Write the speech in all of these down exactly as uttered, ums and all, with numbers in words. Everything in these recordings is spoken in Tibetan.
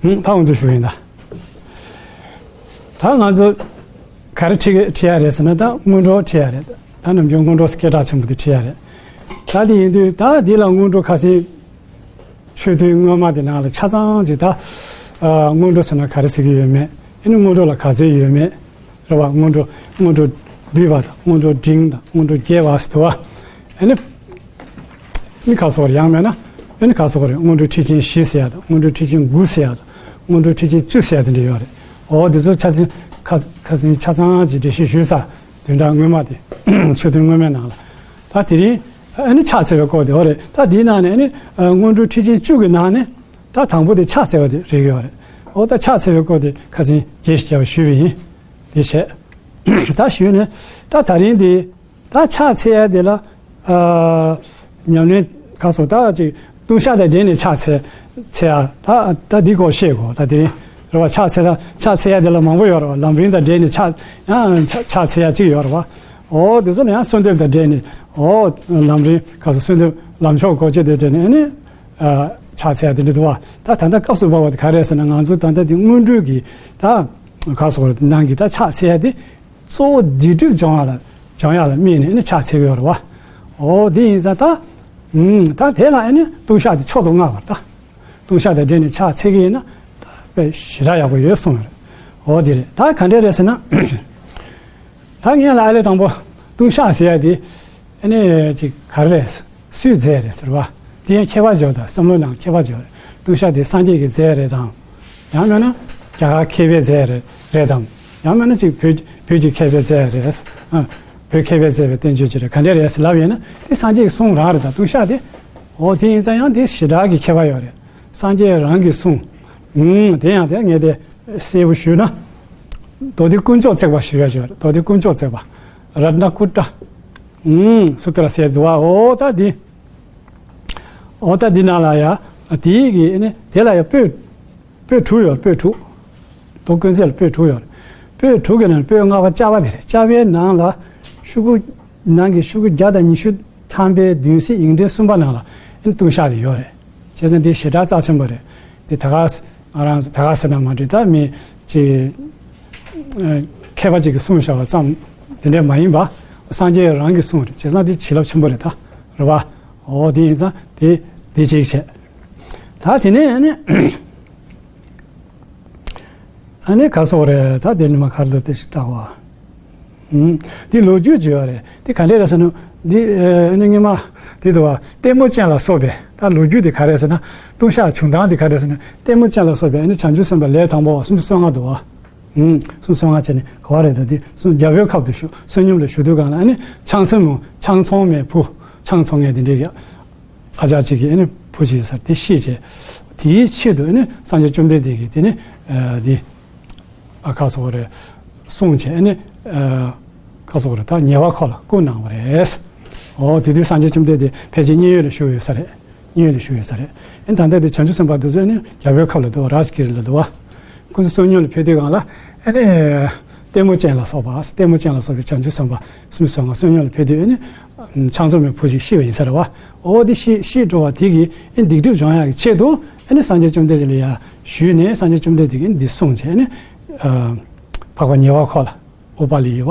ཧུམ། ད་ང་ཚོ་ཞུ་ཡིན་ད། ད་ང་ཚོ་ག་རེ་ཁྲིད་ཁྲིད་ཡ་རེད་ཟེར་ན། ད་སྔོན་འགྲོ་ཁྲིད་ཡ་རེད། ད་ནམ་རྒྱུན་སྔོན་འགྲོ་སྐད་གྲགས་ཆེན་པོ་དེ་ཁྲིད་ཡ་རེད། ད་དེ་ཡིན་དུས་ད་འདི་ལ་སྔོན་འགྲོ་ཁ་སང་ཆོས་ཐུན་སྔོན་མ་དེ་ནང་ལ་ཆ་ཚང་ཅིག་ད་ཨ་སྔོན་འགྲོ་ཟེར་ན་ག་རེ་ཟེར་གྱི་ཡོད་མེད། ཨ་ནི་སྔོན་འགྲོ་ལ་ག་ཚོད་ཡོད་མེད། རེད་བ། སྔོན་འགྲོ་སྔོན་འགྲོ་བསྡུས་པ་དང་སྔོན་འགྲོ་འབྲིང་དང་སྔོན་འགྲོ་རྒྱས་པ་ཟེར་དུས་བ། ཨ་ནི་ཨ་ནི་ག་སོགས་རེད། ཡང་མིན་ན་ཨ་ནི་ག་སོགས་རེད། སྔོན་འགྲོའི་ཁྲིད་ཆེན་བཞི་ཟེར་ཡ་དང་། སྔོན་འགྲོའི་ཁྲིད་ཆེན་དགུ་ཟེར་ཡ་དང་། སྔོན་འགྲོའི་ཁྲིད་ཆེན་བཅུ་ཟེར་ཡ་དེ་འདྲ་ཡོད་རེད། འོ་དེ་ཚོ་ཆ་ཚང་ཁ་ཁ་སང་ཆ་ཚང་གི་འགྲེལ་བཤད་ཞུས་ཚར། བདུན་ཕྲག་སྔོན་མ་དེ་ཆོས་ཐུན་སྔོན་མའི་ནང་ལ། ད་དེ་རིང་ཨ་ནི་ཕྱག་འཚལ་བའི་སྐོར་དེ། འོ་རེད། ད་དེའི་ནང་ནས་ཨ་ནི་ཨ་སྔོན་འགྲོའི་ཁྲིད་ཆེན་བཅུ་གི་ནང་ནས་ད་དང་པོ་དེ་ཕྱག་འཚལ་བ་དེ་རེད་ཡོད་རེད། འོ་ད་ཕྱག་འཚལ་བའི་སྐོར་དེ་ཁ་སང་རྒྱས་ཤིག་རྒྱས་པ་ཞུས་པ་ཡིན། དེ་བྱས། ད་ཞུས་ནས་ད་ད་རིང་དེ། ད་ཕྱག་འཚལ་ཡ་དེ་ལ་ཨ་ཉམས་ལེན་ག་སོགས། ད་ཅིག་ལྟུང་བཤགས་དང་འབྲེལ་ནས་ཕྱག་འཚལ་འཚལ་ཡ། ད་ད་འདི་སྐོར་བཤད་དགོས། ད་དེ་རིང་རེད་བ། ཕྱག་འཚལ། ད་ཕྱག་འཚལ་ཡ་དེ་ལ་མང་པོ་ཡོད་རེད་བ། ལམ་རིམ་དང་འབྲེལ་ནས་ཕྱག་ཡང་ཕྱག་ཕྱག་འཚལ་ཡ་གཅིག་ཡོད་རེད་བ། འོ་དེ་ཚོ་ལ་ཡང་གསོལ་འདེབས་དང་འབྲེལ་ནས། འོ་ལམ་རིམ་ག་སོགས་གསོལ་འདེབས་ལམ་མཆོག་སྒོ་འབྱེད་དང་འབྲེལ་ནས་ཨ་ནི་ཨ་ཕྱག་འཚལ་ཡ་དེ་འདྲ་འདུག་བ། ད་ད་ལྟ་སྐབས་སུ་བབས་པ་དེ་ག་རེ་ཟེར་ན། ང་ཚོ་ད་ལྟ་དེ་སྔོན་འགྲོའི་གི་ད་ག་སོགས་ནང་གི་ད་ཕྱག་འཚལ་ཡ་དེ། གཙོ་བོ་སྡིག་སྒྲིབ་སྦྱོང་བ་ལ་སྦྱོང་ཡ་ལ་དམིགས་ནས་ཨ་ནི་ཕྱག་འཚལ་གྱི་ཡོད་རེད་བ། འོ་དེ་ཡིན་ཙང་ད། ཨུམ། ད་དེ་ལ་ཨ་ནི་ལྟུང་བཤགས་དེ་མཆོག་ཏུ་བསྔགས་པ་རེད་ད། ལྟུང་བཤགས་དང་འབྲེལ་ནས་ཕྱག་འཚལ་གྱི་ཡིན་ན་ད་དཔེ་ཞེ་དྲག་ཡག་པོ་ཡོད་གསུངས་ཡོད་རེད། འོ་དེ་རེད། ད་ག་འདྲ་རེད་ཟེར་ན། ད་ངས་ལ་ཨ་ལས་དང་པོ་ལྟུང་བཤགས་ཟེར་ཡ་དེ་ཨ་ནི་ཅིག་ག་རེ་རེད། སུའི་རྫས་རེད་ཟེར་བ། དེ་ཡང་ཁྱད་པར་འཇོག་དང་། བསམ་བློ་ནང་ཁྱད་པར་འཇོག་རེད། ལྟུང་བཤགས་དེ་སངས་རྒྱས་ཀྱི་རྫས་རེད་དམ། ཡང་མིན་ན་རྒྱ་གར་མཁས་པའི་རྫས་རེད་རེད་དམ། ཡང་མིན་ན་ཅིག་བོད་བོད་ཀྱི་མཁས་པའི་རྫས་རེད། ཨ། བོད་མཁས་པའི་རྫས་པའི་བསྟན་བཅོས་ཅིག་རེད། ག་འདྲ་རེད་ཟེར་ལབ་ཡིན་ན། དེ་སངས་རྒྱས་ཀྱི་གསུང་རང་རེད་ད། ལྟུང་བཤགས་དེ། འོ་དེ་ཡིན་ཙང་ཡང་དེ་ཞེ་དྲག་གི་ཁྱད་པར་ཡོད་རེད། སངས་རྒྱས་རང་གི་གསུང་། ཨུམ། དེ་ཡང་དེ་ངས་དེ་གསལ་པོ་ཞུས་ན། མདོ་སྡེ་དཀོན་མཆོག་བརྩེགས་པ་ཞུ་ཡ་ཞིག་ཡོད་རེད། མདོ་སྡེ་དཀོན་མཆོག་བརྩེགས་པ། རཏྣ་ཀུ་ཊ། ཨུམ། སུ་ཏྲ་ཟེར་འདུག་བ། འོ་ད་འདི། འོ་ད་འདི་ནང་ལ་ཡ། དེའི་གི་ཨ་ནི་དེ་ལ་ཡ་པོད། པོད་དྲུག་ཡོད། པོད་དྲུག་མདོ་དཀོན་བརྩེགས་ལ་པོད་དྲུག་ཡོད། པོད་དྲུག་གི་ནང་པོད་ལྔ་པ་ལྕགས་པ་དེ་རེད། ལྕགས་པའི་ནང་ལ་ཤོག་གུ། ནང་གི་ཤོག་གུ་བརྒྱ་དང་ཉི་ཤུ་ཐམ་པའི་བདུན་ཚིགས་ཡིག་ཕྲེང་གསུམ་པ་ནང་ལ་ཨ་ནི་ལྟུང་བཤགས་དེ་ཡོད་རེད། བྱས་ཙང་འདི་ཞེ་དྲག་རྩ་ཆེན་པོ་རེད། འདི་ད་ག་ས་ང་རང་ཚོ་ད་ག་ས་ན་མ་འགྲིག་ད་མི་ཅིག་ཨ་མཁས་པ་ཅིག་གིས་གསུངས་བཞག་པ་ཙམ་དེ་འདྲ་མ་ཡིན་པ། སངས་རྒྱས་རང་གིས་གསུངས་རེད། བྱས་ཙང་འདི་བྱིན་རླབས་ཆེན་པོ་རེད་ད། རེད་པ། འོ་དེ་ཡིན་ཙང་དེ་དེ་གཅིག་བྱས། ད་དེ་ནས་ཨ་ནི། ཨ་ནི་ག་སོགས་རེད། ད་དེ་ནི་མ་ཁར་ལ་དེ་ཞིག་བལྟ་བ། ཨུམ། དེ་ལོ་རྒྱུས་ཅིག་ཡོད་རེད། དེ་ག་འདྲས་རེད་ཟེར་ན། འདི་ཨ་ནི་སྔོན་མ་དེ་འདུག་བ། ལྟད་མོ་ཅན་ལ་སོགས་པའི། ད་ལོ་རྒྱུས་དེ་ག་རེད་ཟེར་ན། ལྟུང་བཤགས་བྱུང་སྟངས་དེ་ག་རེད་ཟེར་ན། ལྟད་མོ་ཅན་ལ་སོགས་པའི་ཨ་ནི་བྱང་ཆུབ་སེམས་དཔའ་ལས་དང་པོ་བ་སུམ་ཅུ་སོ་ལྔ་འདུག་བ། ཨུམ། སུམ་ཅུ་སོ་ལྔ་བྱས་ནས་ག་བ་རེད། ད་དེ་སུམ་རྒྱལ་པོའི་ཁབ་ཏུ་བཞུགས། བསོད་སྙོམས་ལ་བཞུགས་དུས་སྒང་ལ་ཨ་ནི་ཆང་འཚོང་མོ། ཆང་འཚོང་མའི་བུ། ཆང་འཚོང་མཁན་དེ་འདྲའི་ཡ། ཨ་ཅག་ཅིག་གིས་ཨ་ནི་བུ་ཅིག་ཡོད་ས་རེད། དེ་ཤི་བྱས། དེའི་ཆེད་དུ་ཨ་ནི་སངས་རྒྱས་བཅོམ་ལྡན་འདས་ཀྱིས་དེ་ནི་ཨ་འདི་ཨ་ག་སོགས་རེད། གསུངས་བྱས་ཨ་ནི་ཨ་ག་སོགས་རེད། ད་ཉེ་བར་འཁོར་ལ་བསྐུར་གནང་བ་རེད། འོ་དེ་དུས་སངས་རྒྱས་བཅོམ་ལྡན་འདས་ཕལ་ཆེར་མཉན་ཡོད་ལ་བཞུགས་ཡོད་ས་རེད། མཉན་ཡོད་ལ་བཞུགས་ཡོད་ས་རེད། ཨ་ནི་ད་ལྟ་དེ་བྱང་ཆུབ་སེམས་དཔའ་དེ་ཚོ་ཨ་ནི་རྒྱལ་པོའི་ཁབ་ལ་འདུག་རཱཇ་གིར་ལ་འདུག་བ། ཁོ་ཚོ་བསོད་སྙོམས་ལ་ཕེབས་དུས་སྒང་ལ་ཨ་ནི་ལྟད་མོ་ཅན་ལ་སོགས་པ། ལྟད་མོ་ཅན་ལ་སོགས་པའི་བྱང་ཆུབ་སེམས་དཔའ་སུམ་ཅུ་སོ་ལྔ་བསོད་སྙོམས་ལ་ཕེབས་དུས་ཨ་ནི་ཆང་འཚོང་མའི་བུ་ཞིག་ཤི་བ་ཡིན་ས་རེད་བ། འོ་དེ་ཤི་ཤི་འགྲོ་བ་དེ་གིས་ཨ་ནི་སྡིག་སྒྲིབ་སྦྱོང་ཡག་གི་ཆེད་དུ་ཨ་ནི་སངས་རྒྱས་བཅོམ་ལྡན་འདས་ལ་ཡ་ཞུས་ནས། སངས་རྒྱས་བཅོམ་ལྡན་འདས་ཀྱིས་ཨ་ནི་འདི་གསུངས་བྱས་ཨ་ནི་འཕགས་པ་ཉེ་བར་འཁོར་ལ། ཨུ་པ་ལི་ཡི་བ།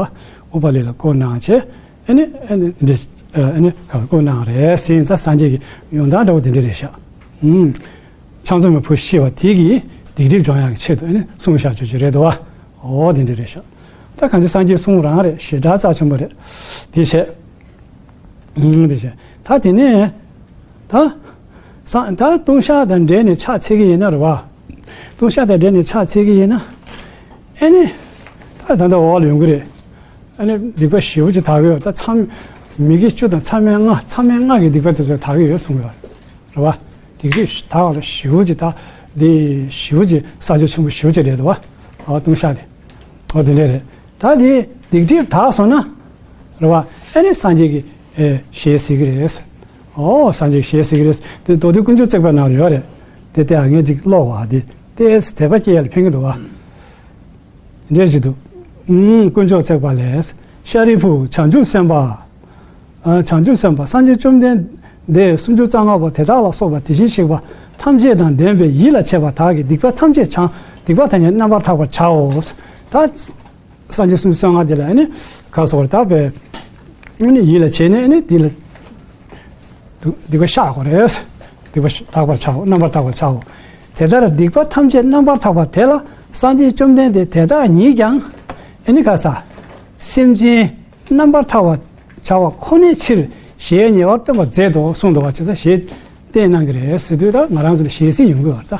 ཨུ་པ་ལི་ལ་བསྐུར་གནང་བྱས། ཨ་ནི་ཨ་ནི་འདི་ཨ་ནི་ག་བསྐུར་གནང་རེད་ཟེར་ཡིན་ཙང་། སངས་རྒྱས་ཀྱི་ཡོང་སྟངས་འདྲ་བོ་དེ་འདྲ་རེད་ཤག་ཨུམ། ཆང་འཚོང་མའི་བུ་ཤི་བ་དེ་གིས་སྡིག་སྒྲིབ་སྦྱོང་ཡག་གི་ཆེད་དུ་ཨ་ནི་གསུངས་བཞག་ཆོག་ཆོག་རེད་དོ། འོ་དེ་འདྲ་རེད་ཤག་ད་གང་ཅི་སངས་རྒྱས་གསུང་རང་རེད། ཞེ་དྲག་རྩ་ཆེན་པོ་རེད། དེ་བྱས། ཨུམ། དེ་བྱས། ད་དེ་ནས། ད། ས་ད་ལྟུང་བཤགས་དང་འབྲེལ་ནས་ཕྱག་འཚལ་གྱི་ཡིན་ན་རེད་བ། ལྟུང་བཤགས་དང་འབྲེལ་ནས་ཕྱག་འཚལ་གྱི་ཡིན་ན། ཨེ་ནི། ད་ད་ལྟ་འོག་ལ་ཡོང་གི་རེད། ཨེ་ནི་སྡིག་པ་ཞེ་པོ་ཅིག་དག་གི་ཡོད། ད་མཚམས། མི་དགེ་བཅུ་དང་མཚམས་མེད་ལྔ། མཚམས་མེད་ལྔ་གི་སྡིག་པ་དེ་ཚོ་དག་གི་ཡོད་གསུངས་ཡོད་རེད་བ། སྡིག་སྒྲིབ་དག་ལ་ཞེ་པོ་ཅིག་ད། འདི་ཞེ་པོ་ཅིག་ས་ཕྱོགས་ཆེན་པོ་ཞེ་པོ་ཅིག་རེད་བ། ཨ་ལྟུང་བཤགས་དེ། ཨོ་དེ་འདྲ་རེད། ད་དེ་སྡིག་སྒྲིབ་དག་སོང་ན། རེད་བ། ཨེ་ནི་སངས་རྒྱས་ཀྱི་ཨེ་ཞེས་ཟེར་གྱི་རེད། ཨོ་སངས་རྒྱས་ཀྱི་ཞེས་ཟེར་གྱི་རེད། དེ་མདོ་སྡེ་དཀོན་མཆོག་བརྩེགས་པ་ནང་ལ་ཡོད་རེད། དེ་ལྟ་ཡ་ངས་ཅིག་ཀློག་བ་དེ། ཏོག་ཙམ་དད་པ་སྐྱེ་ཡ་ལ་ཕན་གྱི་འདུག་བ། འདྲེས་ཀྱི་འདུག་ཨུམ། དཀོན་མཆོག་བརྩེགས་པ་ལས། ཤཱ་རིའི་བུ་བྱང་ཆུབ་སེམས་དཔའ། ཨ་བྱང་ཆུབ་སེམས་དཔའ་སངས་རྒྱས་བཅོམ་ལྡན་འདས་སུམ་ཅུ་རྩ་ལྔ་པ་དེ་དག་ལ་སོགས་པ་དེ་བཞིན་གཤེགས་པ་ ཐམས་ཅད་དང་ལྡན་པའི་ཡིད་ལ་བྱེད་པ་དག་གིས་སྡིག་པ་ཐམས་ཅད་བྱང་། སྡིག་པ་ཐམས་ཅད་རྣམ་པར་དག་པར་བྱའོ། ད་སངས་རྒྱས་སུམ་ཅུ་སོ་ལྔ་དེ་ལ་ཨ་ནི་ག་སོགས་དག་པའི་ཨ་ནི་ཡིད་ལ་བྱས་ནས་ཨ་ནི་དེ་ལ་སྡིག་པ་བཤགས་དགོས་རེད། སྡིག་པ་དག་པར་བྱའོ། རྣམ་པར་དག་པར་བྱའོ། དེ་ལྟར་སྡིག་པ་ཐམས་ཅད་རྣམ་པར་དག་པ་དེ་ལ་སངས་རྒྱས་བཅོམ་ལྡན་འདས་དེ་དག་ཉིད་ཀྱང་ཨ་ནི་ག་ས་སེམས་ཅན་རྣམ་པར་ཐར་བར་བྱ་བ་ཁོ་ནའི་ཕྱིར་གཞལ་ཡས་ཉེ་བར་སྟོན་པར་མཛད་དོ་གསུངས་འདུག་བ། ཅི་ཟེར་ཞེས་བསྟན་གནང་གི་རེད་ཟེར་དུས། ད་ང་རང་ཚོ་ལ་ཞལ་གཟིགས་ཡོང་གི་ཡོད་རེད། ད་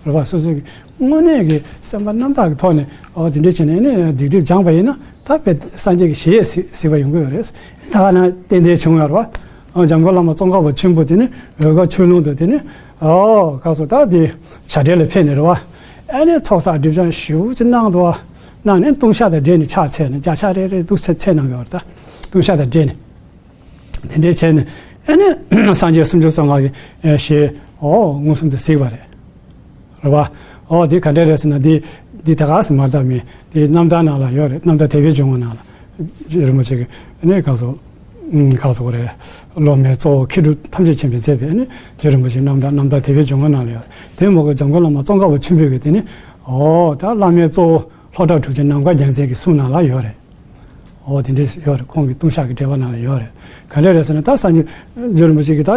རེད་བ། སོ་སོ་གི་དངོས་གནས་ཀྱི་སེམས་པ་རྣམ་དག་གི་ཐོག་ནས་ཨོ་དེ་འདྲས་བྱས་ནས་ནི་སྡིག་སྒྲིབ་སྦྱངས་པ་ཡིན་ན་ད་དཔེ་སངས་རྒྱས་ཀྱི་ཞལ་གཟིགས་གཟིགས་པ་ཡོང་གི་ཡོད་རེད། ད་ག་ན་ཏན་ཏན་བྱུང་ཡོད་རེད་བ། ཨོ་འཇམ་མགོན་བླ་མ་ཙོང་ཁ་པ་ཆེན་པོ་དེ་ནི་འོལ་ཁ་ཆོས་ལུང་དུ་དེ་ནི་ཨོ་ག་སོ་ད་དེ་བྱ་བྲལ་ལ་ཕེབས་ནས་རེད་བ། ཨ་ནི་ཚོགས་བསགས་སྒྲིབ་སྦྱང་ཞེ་པོ་ཅིག་གནང་འདུག་བ། གནང་ནས་ལྟུང་བཤགས་དང་འབྲེལ་ནས་ཕྱག་འཚལ་ནས་བརྒྱ་ཕྱག་རེ་རེ་འདུག་སེ་འཚལ་གནང་གི་ཡོད་རེད། ད་ལྟུང་བཤགས་དང་འབྲེལ་ནས་དེ་འདྲས་བྱས་ནས་ཨ་ནི་སངས་རྒྱས་སུམ་ཅུ་སོ་ལྔ་གི་ཞལ་ཨོ་མངོན་སུམ་དུ་གཟིགས་པ་རེད། རེད་བ། ཨོ་འདི་ག་འདྲས་རེད་ཟེར་ན་འདི་འདི་ད་ག་སེ་མར་ལྟ་མིན་འདི་རྣམ་ཐར་ནང་ལ་ཡོད་རེད། རྣམ་ཐར་དད་པའི་འཇུག་ངོགས་ནང་ལ་རྗེ་རིན་པོ་ཆེ་གི་ཨ་ནི་ག་སོ་ག་སོ་རེད། སློབ་མའི་གཙོ་བོ་མཁས་གྲུབ་ཐམས་ཅད་མཁྱེན་པས་མཛད་པའི་ཨ་ནི་རྗེ་རིན་པོ་ཆེའི་རྣམ་ཐར། རྣམ་ཐར་དད་པའི་འཇུག་ངོགས་ནང་ལ་ཡོད་རེད། དེ་མོ་གི་འཇམ་མགོན་བླ་མ་ཙོང་ཁ་པ་ཆེན་པོས་གི་དེ་ནི་ཨོ་ད་བླ་མའི་གཙོ་བོ་ལྷོ་བྲག་གྲུབ་ཆེན་ནམ་མཁའ་རྒྱལ་མཚན་གྱི་གསུང་ནང་ལ་ཡོད་རེད། ཨོ་དེ་འདྲས་ཡོད་རེད། ཁོང་གི་ལྟུང་བཤགས་ཀྱི་འགྲེལ་པ་ནང་ལ་ཡོད་རེད། ག་འདྲས་རེད་ཟེར་ན་ད་སངས་རྒྱས་རྗེ་རིན་པོ་ཆེ་གིས་ད་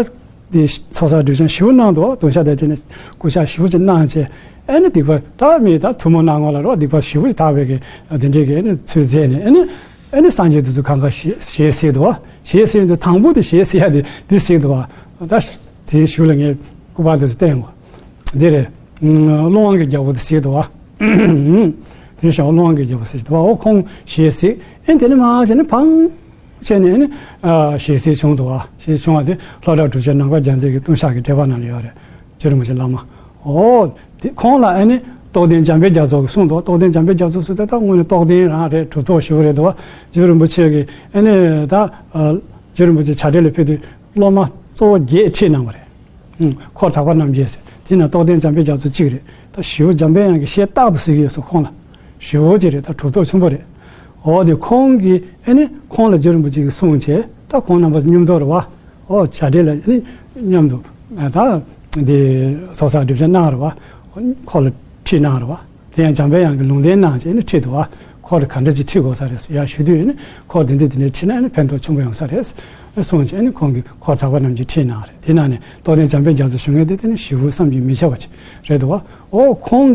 དེ་ཚོགས་བསགས་སྒྲིབ་སྦྱང་ཞེ་པོ་གནང་འདུག་ལྟུང་བཤགས་དང་འབྲེལ་ནས་སྐུ་བཤགས་ཞེ་པོ་ཅིག་གནང་བྱས་ཨ་ནི་སྡིག་པ་ད་མི་ད་ཐུན་མོང་སྣང་ངོ་ལ་རོ་སྡིག་པ་ཞེ་པོ་ཅིག་དག་པའི་གི་དེ་འདྲས་གི་ཨ་ནི་ཚུལ་མཛད་ནས་ཨ་ནི་ཨ་ནི་སངས་རྒྱས་དེ་ཚོ་གང་ག་ཞལ་ཞལ་གཟིགས་འདུག་བ། ཞལ་གཟིགས་འདུག་དང་པོ་དེ་ཞལ་གཟིགས་ཡ་དེ་འདི་གཟིགས་འདུག་བ། ད་དེའི་གཞུག་ལ་ངས་སྐུ་པར་དེ་ཚོ་བསྟན་གོ། འདི་རེད། ཀླུ་དབང་གི་རྒྱལ་པོ་དེ་གཟིགས་འདུག་བ། དེ་བཞིན་ཀླུ་དབང་གི་རྒྱལ་པོ་གཟིགས་འདུག་བ། འོ་ཁོང་ཞལ་གཟིགས་ཨེ་དེ་ནས་མར་བྱས་ནས་བང་བྱས་ནས་ཨེ་ནི་ཞལ་གཟིགས་བྱུང་འདུག་བ། ཞལ་བྱུང་བ་དེ་ལྷོ་བྲག་གྲུབ་ཆེན་ནམ་མཁའ་རྒྱལ་མཚན་གྱི་ལྟུང་བཤགས་ཀྱི་འགྲེལ་པ་ནང་ལ་ཡོད་རེད། རྗེ་རིན་པོ་ཆེ་བླ་མ། འོ་དེ་ཁོང་ལ་ཨེ་ནི་རྟོགས་ལྡན་འཇམ་དཔལ་རྒྱ་མཚོ་གིས་གསུངས་འདུག་རྟོགས་ལྡན་འཇམ་དཔལ་རྒྱ་མཚོ་ཟེར་དེ་ད་དངོས་གནས་རྟོགས་ལྡན་རང་རེད། གྲུབ་ཐོབ་ཞེ་པོ་རེད་འདུག་བ། རྗེ་རིན་པོ་ཆེ་གིས་ཨེ་ནི་ད་རྗེ་རིན་པོ་ཆེ་བྱ་བྲལ་ལ་ཕེབས་དུས་སློབ་མ་གཙོ་བོ་བརྒྱད་ཁྲིད་གནང་བ་རེད། ཨུམ། འཁོར་དག་པ་རྣམས་ཀྱིས་ཟེར། དེ་ན་རྟོགས་ལྡན་འཇམ་དཔལ་རྒྱ་མཚོ་གཅིག་རེད། ད་ཞེ་པོ་འཇམ་དཔལ་དབྱངས་ཀྱི་ཞལ་རྟག་ཏུ་གཟིགས་ཀྱི་ཡོད་སོ་ཁོང་ལ། ཞེ་པོ་ཅིག་རེད། ད་གྲུབ་ཐོབ་ཆེན་པོ་རེད། འོ་དེ་ཁོང་གིས་ཨེ་ནི་ཁོང་ལ་རྗེ་རིན་པོ་ཆེ་གིས་གསུངས་བྱས་ད་ཁོང་རྣམ་པ་མཉམ་དུ་རེད་བ། འོ་བྱ་བྲལ་ལ་ཨེ་ནི་མཉམ་དུ་ད་དེ་ཚོགས་བསགས་སྒྲིབ་སྦྱང་གནང་རེད་བ། འཁོར་ལ་ཁྲིད་གནང་རེད་བ། དེ་ཡང་འཇམ་དཔལ་དབྱངས་ཀྱིས་ལུང་བསྟན་གནང་བྱས་ནས་ཁྲིད་འདུག་བ། འཁོར་ག་འདྲ་ཅིག་ཁྲིད་དགོས་ས་རེད་ཡ་ཞུ་དུས་ནི་འཁོར་འདི་འདྲ་འདི་འདྲ་ཁྲིད་ན་ནི་ཕན་ཐོགས་ཆེན་པོ་ཡོང་ས་རེད་གསུངས་བྱས་ནི་ཁོང་གིས་འཁོར་དག་པ་རྣམས་ཀྱིས་ཁྲིད་གནང་རེད། དེ་ནང་ནས་རྟོགས་ལྡན་འཇམ་དཔལ་རྒྱ་མཚོ་ཞུ་མཁན་དེ་དེ་ནི་ཞེ་པོ་བསམ་གྱིས་མི་ཁྱབ་པ་ཅིག་རེད་འདུག་བ། འོ་ཁོང་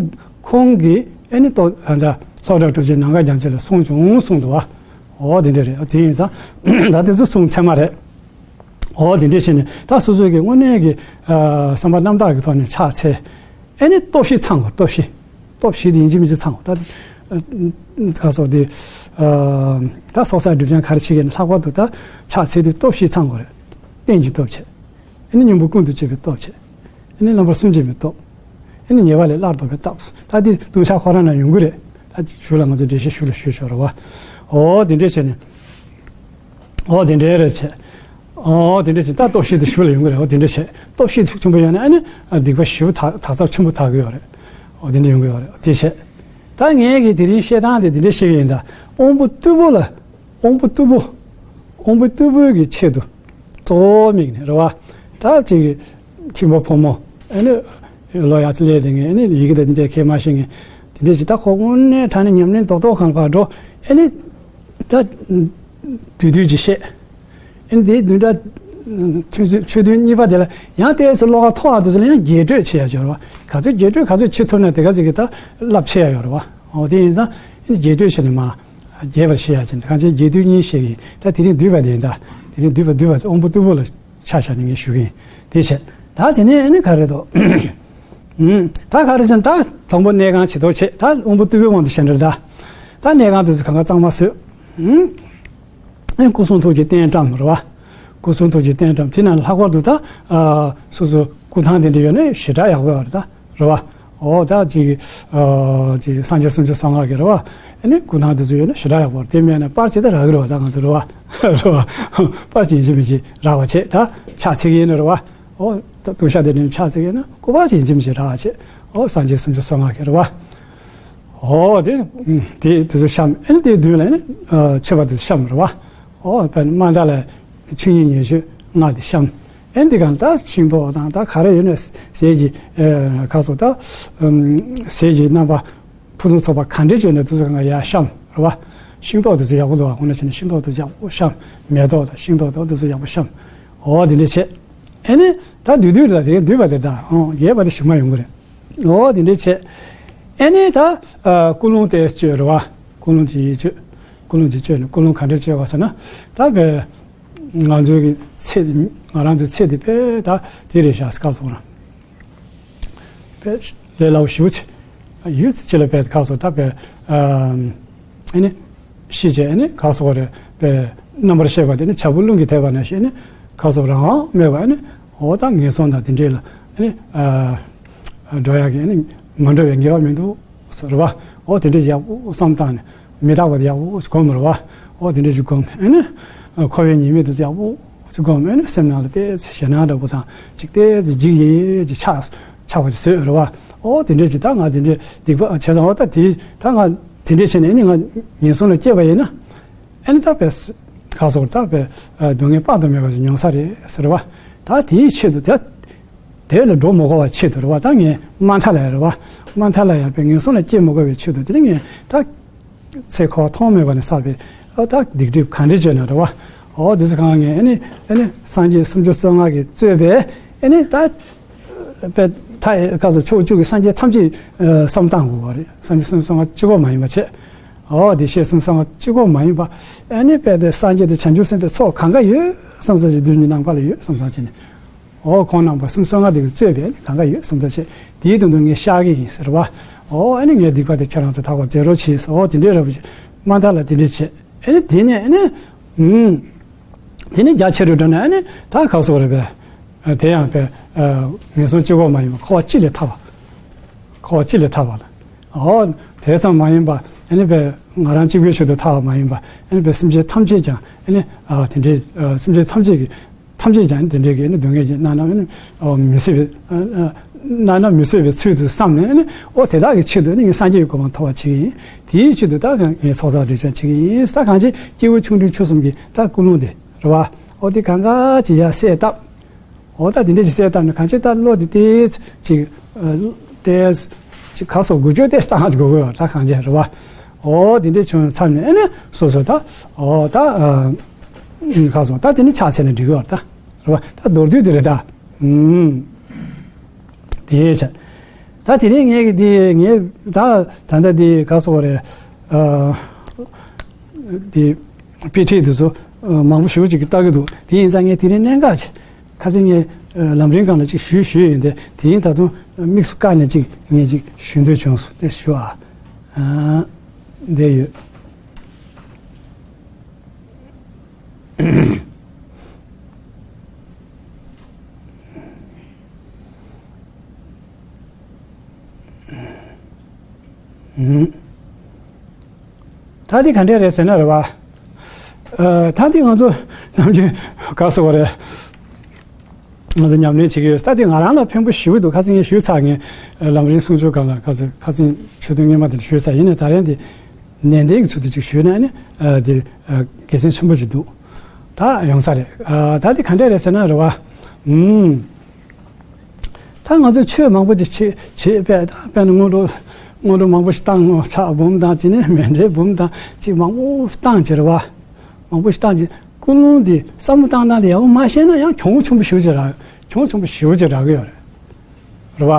ཁོང་གིས་ཨེ་ནི་ཏོ་ཨ་ད་ལྷོ་བྲག་གྲུབ་ཆེན་ནམ་མཁའ་རྒྱལ་མཚན་ལ་གསུངས་བྱུང་གསུངས་འདུག་བ། འོ་དེ་འདྲ་རེད། དེ་ཡིན་ཙང་ད་དེ་ཚོ་གསུང་ཚད་མ་རེད། འོ་དེ་འདྲས་བྱས་ནས་ད་སོ་སོ་གི་དངོས་གནས་ཀྱི་ཨ་བསམ་པ་རྣམ་དག་གི་ཐོག་ནས་ཕྱག་འཚལ། ཨེ་ནི་སྟོབས་བཞི་ཚང་དགོས། སྟོབས་བཞི། སྟོབས་བཞི་དེ་ཡིན་གཅིག་མིན་གཅིག་ཚང་དགོས། ད་ཨ་ག་སོགས་དེ་ཨ་ད་ཚོགས་བསགས་སྒྲིབ་སྦྱང་ག་རེ་བྱེད་ཀྱི་ཡིན་ལྷག་པར་དུ་ད་ཕྱག་འཚལ་དུས་སྟོབས་བཞི་ཚང་དགོས་རེད། རྟེན་གྱི་སྟོབས་བྱས། ཨེ་ནི་སྙིང་པོ་ཀུན་ཏུ་སྤྱོད་པའི་སྟོབས་བྱས། ཨེ་ནི་རྣམ་པར་སུན་འབྱིན་པའི་སྟོབས། ཨེ་ནི་ཉེས་པ་ལས་སླར་ལྡོག་པའི་སྟོབས། ད་དེ་ལྟུང་བཤགས་ཁོ་རང་ན་ཡོང་གི་རེད། ད་ཞུ་ལ་ང་ཚོ་འགྲེལ་བཤད་ཞུ་ལ་ཞུས་ཆོག་རེད་བ། འོ་དེ་འདྲས་བྱས་ནས། འོ་དེ་འདྲས་རེད་བྱས། འོ་དེ་འདྲས་བྱས་ད་སྟོབས་བཞི་དེ་ཞུ་ལ་ཡོང་གི་རེད། འོ་དེ་འདྲས་བྱས་སྟོབས་བཞི་དེ་ཤུགས་ཆེན་པོ་ཡོད་ན་ཨ་ནི་སྡིག་པ་ཞེ་པོ་དག་དག་ཚབས་ཆེན་པོ་དག་གི་ཡོད་རེད། འོ་དེ་འདྲས་ཡོང་གི་ཡོད་རེད། དེ་བྱས། ད་ངས་གི་དེ་རིང་བཤད་སྟངས་དེ་དེ་འདྲས་བཤད་གི་ཡིན། ད་དབང་པོ་རྟུལ་པོ་ལ། དབང་པོ་རྟུལ་པོ། དབང་པོ་རྟུལ་པོའི་གི་ཆེད་དུ་གཙོ་བོ་དམིགས་ནས་རེད་བ། ད་ཅིག་གི་ཁྱིམ་པ་ཕོ་མོ་ཨ་ནི་ལོ་ཡག་ཙི་ལས་དེ་ངས་ཨ་ནི་ཡི་གེ་དང་འདི་འདྲ་ཁས་མ་ཤེས་ངས་དེ་འདྲ་ཅིག་ད་ཁོ་དངོས་གནས་དྲང་གནས་ཉམས་ལེན་རྡོག་རྡོག་གང་བར་འགྲོ་ཨ་ནི་ད་དུས་དུས་ཅིག་བཤད། ཨ་ནི་དེའི་བདུན་ཕྲག་ཆོས་ཚུལ་ཆོས་ཐུན་གཉིས་པ་དེ་ལ་ཡང་ཏོག་ཙམ་བློ་ཁ་མཐོ་བ་དེ་ཚོ་ལ་ཡང་རྒྱས་སྤྲོས་བྱེད་ཡ་ཡོད་རེད་བ། ག་ཚོད་རྒྱས་སྤྲོས་ག་ཚོད་བྱེད་ཐུབ་ན་དེ་ག་ཚོད་ཀྱི་ད་རླབས་ཆེ་ཡ་ཡོད་རེད་བ། འོ་དེ་ཡིན་ཙང་ཨ་ནི་རྒྱས་སྤྲོས་བྱས་ནས་མ། རྒྱས་པར་བཤད་ཡ་ཅན་གང་ཅན་རྒྱས་བསྡུས་གཉིས་བཤད་ཀྱི་ཡིན། ད་དེ་རིང་བསྡུས་པ་དེ་ཡིན། ད་དེ་རིང་བསྡུས་པ་བསྡུས་པ་དབང་པོ་རྟུལ་པོ་ལ་ཆ་བཞག་ནས་ངས་ཞུ་གི་ཡིན། དེ་བྱས་ད་དེ་ནས་ཨ་ནི་ག་རེ་འདུག་ད་ག་རེ་ཟེར་ན་ད་དང་པོ་གནས་ཁང་བྱེད་དོ་བྱེད་ད་དབང་པོ་རྟུལ་པོའི་དབང་དུ་བྱས་འདྲ་ད་ད་གནས་ཁང་དེ་ཚོ་གང་ག་གཙང་མ་བཟོས། ཨ་ནི་སྐུ་གསུང་ཐུགས་ཀྱི་རྟེན་བཀྲམ་རེད་བ། སྐུ་གསུང་ཐུགས་ཀྱི་རྟེན་བཀྲམ་དེ་ནང་ལྷག་པར་དུ་ད་སོ་སོ་སྐུ་ཐང་དེ་འདྲ་ཡོད་ན་ཞེ་དྲག་ཡག་པོ་ཡོད་རེད་ད། རེད་བ། འོ་ད་ཅིག་ཨ་ཅིག་སངས་རྒྱས་སུམ་ཅུ་སོ་ལྔ་གི་རེད་བ། ཨ་ནི་སྐུ་ཐང་དེ་ཚོ་ཡོད་ན་ཞེ་དྲག་ཡག་པོ་རེད། དེ་མེད་ན་པར་ཅིག་ད་རག་གི་རེད་བ། ད་ང་ཚོ་རེད་བ། རེད་བ། པར་ཅིག་ཡིན་གཅིག་མིན་གཅིག་རག་པ་བྱེད་ད་ཕྱག་འཚལ་གི་ཡིན་ན་རེད་བ། འོ་ད་ལྟུང་བཤགས་དེ་ནས་ཕྱག་འཚལ་གི་ཡིན་ན་སྐུ་པར་ཅིག་ཡིན་གཅིག་མིན་གཅིག་རག་པ་བྱེད། འོ་སངས་རྒྱས་སུམ་ཅུ་སོ་ལྔ་གི་རེད་བ། འོ་དེ་དེ་དེ་ཚོ་བཤམས། ཨ་ནི་དེའི་མདུན་ལ་ཨ་ནི་མཆོད་པ་དེ་ཚོ་བཤམས་རེད་བ། འོ་དཔེར་ན་མནྡ་ལ་ཆོས་ཉིད་ཉེར་སྤྱོད་ལྔ་དེ་བཤམས། ཨེ་འདི་གང་ད་ཤིང་ཏོག་དང་ད་ག་རེ་ཡོད་ན་ཟས་ཀྱི་ཨ་ཁ་སོགས་ད་ཨམ་ཟས་ཀྱི་རྣམ་པ་ཕུན་སུམ་ཚོགས་པ་གང་འདྲ་བྱོས་ནས་དུས་ཚོད་གང་ག་ཡར་བཤམས་རེད་བ། ཤིང་ཏོག་དེ་ཚོ་ཡག་པོ་འདུག་བ། འོ་ན་བྱས་ནས་ཤིང་ཏོག་དེ་ཚོ་ཡག་པོ་བཤམས། མེ་ཏོག་དང་ཤིང་ཏོག་དང་དེ་ཚོ་ཡག་པོ་བཤམས། འོ་དེ་འདྲ་བྱས། ཨེ་ནི་ད་དུས་དུས་ད་དེ་འདུས་པ་དེ་ད་འོ་རྒྱས་པ་དེ་ཞུ་མ་ཡོང་གི་རེད། འོ་དེ་འདྲ་བྱས། ཨེ་ནི་ད་ཨ་ཀུན་སློང་དེ་བཅོས་རེད་བ། ཀུན་སློང་ཅིག་བཅོས། ཀུན་སློང་ཅིག་བཅོས་ནས་ཀུན་སློང་ག་འདྲ་བཅོས་བ་ཟེར་ན། ད་བས། ང་ཚོའི་གི་ཚེ། ང་རང་ཚོའི་ཚེ་འདི་དཔེ་ད་དེ་རེད་ཤག་ཁ་སོང་ར། དཔེ་ལས་སླ་པོ་ཞེ་པོ་ཅིག་ཡུད་ཙམ་ཅིག་ལ་དཔེ་ཁ་སོང་ད་དཔེ། ཨ་ནི་ཤི་བྱས་ཨ་ནི་ཁ་སོང་རེད་དཔེ། རྣམ་པར་ཤེས་པ་དེ་ནི་བྱ་སྤུ་རླུང་གིས་དེད་པ་ནང་བཞིན་ཨ་ནི་ཁ་སོང་རང་དབང་མེད་པ་ཨ་ནི་འོ་ད་ངན་སོང་དང་དེ་འདྲས་ལ་ཨ་ནི་ཨ་འགྲོ་ཡག་གི་ཨ་ནི་མ་འགྲོ་བའི་ངེས་པ་མི་འདུག་ཟེར་བ། འོ་དེ་འདྲས་ཡག་པོ་བསམ་བཏང་ནས། མི་རྟག་པ་དེ་ཡག་པོ་ཅིག་སྒོམ་རེད་བ། འོ་དེ་འདྲ་ཅིག་སྒོམ་ཨེ་ནི། འཁོར་བའི་ཉེས་དམིགས་དེ་ཚོ་ཡག་པོ་ཅིག་སྒོམ་ཨེ་ནི་སེམས་ནང་ལ་ཏོག་ཙམ་ཞེད་སྣང་འདྲ་པོ་དང་ཅིག་ཏོག་ཙམ་འཇིགས་ཡེ་ཡེ་ཅིག་ཆགས་ཆགས་པ་ཅིག་བཟོས་རེད་བ། འོ་དེ་འདྲ་ཅིག་ད་ང་དེ་འདྲ་སྡིག་པ་བྱས་ཙང་འོ་ད་དེ་ད་ང་དེ་འདྲ་བྱས་ནས་ཨེ་ནི་ང་ངན་སོང་ལ་སྐྱེས་པ་ཡིན་ན། ཨེ་ནི་ད་དཔེ་ཁ་སོགས་ད་དཔེ་སྡུག་བསྔལ་དཔག་ཏུ་མེད་པ་ཅིག་མྱོང་ས་རེད་ཟེར་བ། ད་དེའི་ཆེད་དུ་དེ། དེ་ལ་འགྲོ་མི་དགོས་པ་ཆེད་དུ་རེད་བ། ད་ངས་དམའ་མཐའ་ལ་ཡ་རེད་བ། དམའ་མཐའ་ལ་ཡ་དཔེ་ངན་སོང་ལ་སྐྱེ་མི་དགོས་པའི་ཆེད་དུ་དེ་ནི་ངས་ད་ཚེ་འཁོར་བ་ཐོག་མེད་པ་ནས་བསགས་པའི་ཨ་ད་སྡིག་སྒྲིབ་གང་འདྲ་བཅོས་ན་རེད་བ། འོ་དེ་ཚོ་གང་ངས་ཨ་ནི་ཨ་ནི་སངས་རྒྱས་སུམ་ཅུ་སོ་ལྔ་གིས་གཙོས་པའི་ཨ་ནི་ད་དཔེ་ད་སྐབས་སུ་ཕྱོགས་བཅུ་གི་སངས་རྒྱས་ཐམས་ཅད་བསམ་བཏང་དགོས་པ་རེད། སངས་རྒྱས་སུམ་ཅུ་སོ་ལྔ་གཅིག་པོ་མ་ཡིན་པ་བྱས། འོ་དེ་བཤད་སུམ་ཅུ་སོ་ལྔ་གཅིག་པོ་མ་ཡིན་པ། ཨ་ནི་དཔེ་དེ་སངས་རྒྱས་དེ་བྱང་ཆུབ་སེམས་དཔའི་ཚོགས་གང་ག་ཡོད་བསམ་ས་ཅིག་རྡུལ་སྙེད་ནམ་མཁའ་ལ་ཡོད་བསམ་ས་ཅིག་ནས། འོ་ཁོང་རྣམ་པ་སུམ་ཅུ་སོ་ལྔ་དེ་གིས་གཙོས་པའི་གང་ག་ཡོད་བསམ་ད་བྱས་དེའི་དོན་དུ་ངས་བཤགས་ཀྱི་ཡིན་ཟེར་བ། འོ་ཨ་ནི་ངས་སྡིག་པ་དེ་ཁྱེད་རང་ཚོ་དག་པ་མཛད་རོགས་གྱིས་ཟེར། འོ་དེ་འདྲའི་རབ་དམའ་མཐའ་ལ་དེ་འདྲའི་བྱས་ཨ་ནི་དེ་ནས་ཨ་ནི། ཨུམ། དེ་ནས་རྒྱ་ཆེ་རུ་འགྲོ་ནས་ཨ་ནི་ད་ག་སོགས་རེད་པས། དེ་ཡང་པས་ངན་སོང་གཅིག་པོ་མ་ཡིན་པ་འཁོར་བ་སྤྱི་ལས་ཐར་བ། འཁོར་བ་སྤྱི་ལས་ཐར་བ་ལ། འོ་དེ་ཙམ་མ་ཡིན་པ་ཨ་ནི་པས་ང་རང་གཅིག་པུའི་ཆེད་དུ་ཐར་བ་མ་ཡིན་པ་ཨ་ནི་པས་སེམས་ཅན་ཐམས་ཅད་ཀྱང་ཨ་ནི་དེ་འདྲའི་སེམས་ཅན་ཐམས་ཅད་ཀྱི། ཐམས་ཅད་ཀྱང་དེ་འདྲའི་གི་ནི་སྡུག་བསྔལ་གྱི་སྣ་ནམ་ནི་མི་བཟོད་པའི་སྣ་ནམ་མི་བཟོད་པའི་ཚུལ་དུ་བསམ་ནས་ནི་འོ་དེ་དག་གི་ཆེད་དུ་ནི་ངས་སངས་རྒྱས་ཀྱི་གོ་འཕང་ཐོབ་པ་བྱེད་ཀྱི་ཡིན། དེའི་ཆེད་དུ་ད་ངས་ཚོགས་བསགས་སྒྲིབ་སྦྱང་བྱེད་ཀྱི་ཡིན། ད་གང་ཅི་སྐྱེས་བུ་ཆུང་འབྲིང་ཆུང་གསུམ་གྱི་ད་ཀུན་སློང་དེ་རེད་བ། འོ་དེ་གང་ག་ཅིག་ཡར་གསལ་བཏབ། འོ་ད་དེ་འདྲ་ཅིག་གསལ་བཏབ་ནས་གང་ཅི་ད་བློ་དེ་ཏོག་ཙམ་ཅིག་ཏོག་ཙམ་ཅིག་ག་སོགས་འགུལ་སྐྱོད་ཏོག་ཙམ་བཏང་ཅིག་དགོས་དགོས་ཡོད་ད་གང་ཅི་རེད་བ། འོ་དེ་འདྲ་བྱུང་མཚམས་ནས་ཨ་ནི་སོ་སོ་ད་འོ་ད་ག་སོགས་ད་དེ་ནི་ཕྱག་འཚལ་ནས་འགྲིག་གི་ཡོད་ད། རེད་བ། ད་མདོར་བསྡུས་དེ་རེད་ད། ཨུམ། དེ་བྱས། ད་དེ་རིང་ངས་ཀྱི་དེ་ངས་ད་ད་ལྟ་དེ་ག་སོགས་རེད། ཨ། དེ་དཔེ་ཁྲིད་དེ་ཚོ་མང་པོ་ཞེ་པོ་ཅིག་གི་ལྟ་གི་འདུག་དེ་ཡིན་ཙང་ངས་དེ་རིང་གནད་འགག་ཅིག་ཁ་སང་ངས་ལམ་རིམ་སྒང་ལ་ཅིག་ཞུས་ཞུས་ཡིན་ཏེ་དེ་རིང་ད་དུང་དམིགས་སུ་བཀར་ནས་ཅིག་ངས་ཅིག་ཞུ་འདོད་བྱུང་སོང་དེ་ཞུ་ཨ། ཨ། འདི་ཡོད། ད་འདི་ག་འདྲས་རེད་ཟེར་ན་རེད་བ། ཨ། ད་འདི་ང་ཚོ་ནམ་རྒྱུན་ག་ཟེར་བ་རེད། ང་ཚོ་ཉམས་ལེན་བྱེད་ཀྱི་ཡོད། ད་དེ་ང་རང་ལ་ཕན་པོ་ཞེ་པོ་འདུག་ཁ་སང་ངས་ཞུས་ཚར། ངས་ལམ་རིམ་གསུང་ཆོས་སྒང་ལ་ཁ་སང་ཁ་སང་ཆོས་ཐུན་སྔོན་མ་དེར་ཞུས་ཚར། ཡིན་ནའི་ད་རན་དེ་ནན་ཏན་གྱི་ཚུལ་དུ་ཅིག་ཞུས་ན་ནི་དེ་དགེ་མཚན་ཆེན་པོ་ཅིག་འདུག་ད་ཡོང་ས་རེད། ད་དེ་ག་འདྲས་རེད་ཟེར་ན་རེད་བ། ཨུམ། ད་ང་ཚོ་ཆོས་མང་པོ་ཅིག་བྱེད་བྱེད་པས་ད་དཔེར་ན་སྔོན་འགྲོ་སྔོན་འགྲོ་མང་པོ་ཞིག་བཏང་། ཕྱག་འབུམ་དང་ཅི་ནས་མཎྜལ་འབུམ་དང་ཅིག་མང་པོ་བཏང་བྱས་རེད་བ། མང་པོ་ཞིག་བཏང་རྗེས་ཀུན་སློང་འདི་བསམ་བློ་བཏང་སྟངས་དེ་ཡག་པོ་མ་ཤེས་ན་ཡང་གྱོང་པོ་ཆེན་པོ་ཞེ་པོ་ཅིག་རག་གྱོང་པོ་ཆེན་པོ་ཞེ་པོ་ཅིག་རག་གི་ཡོད་རེད། རེད་བ།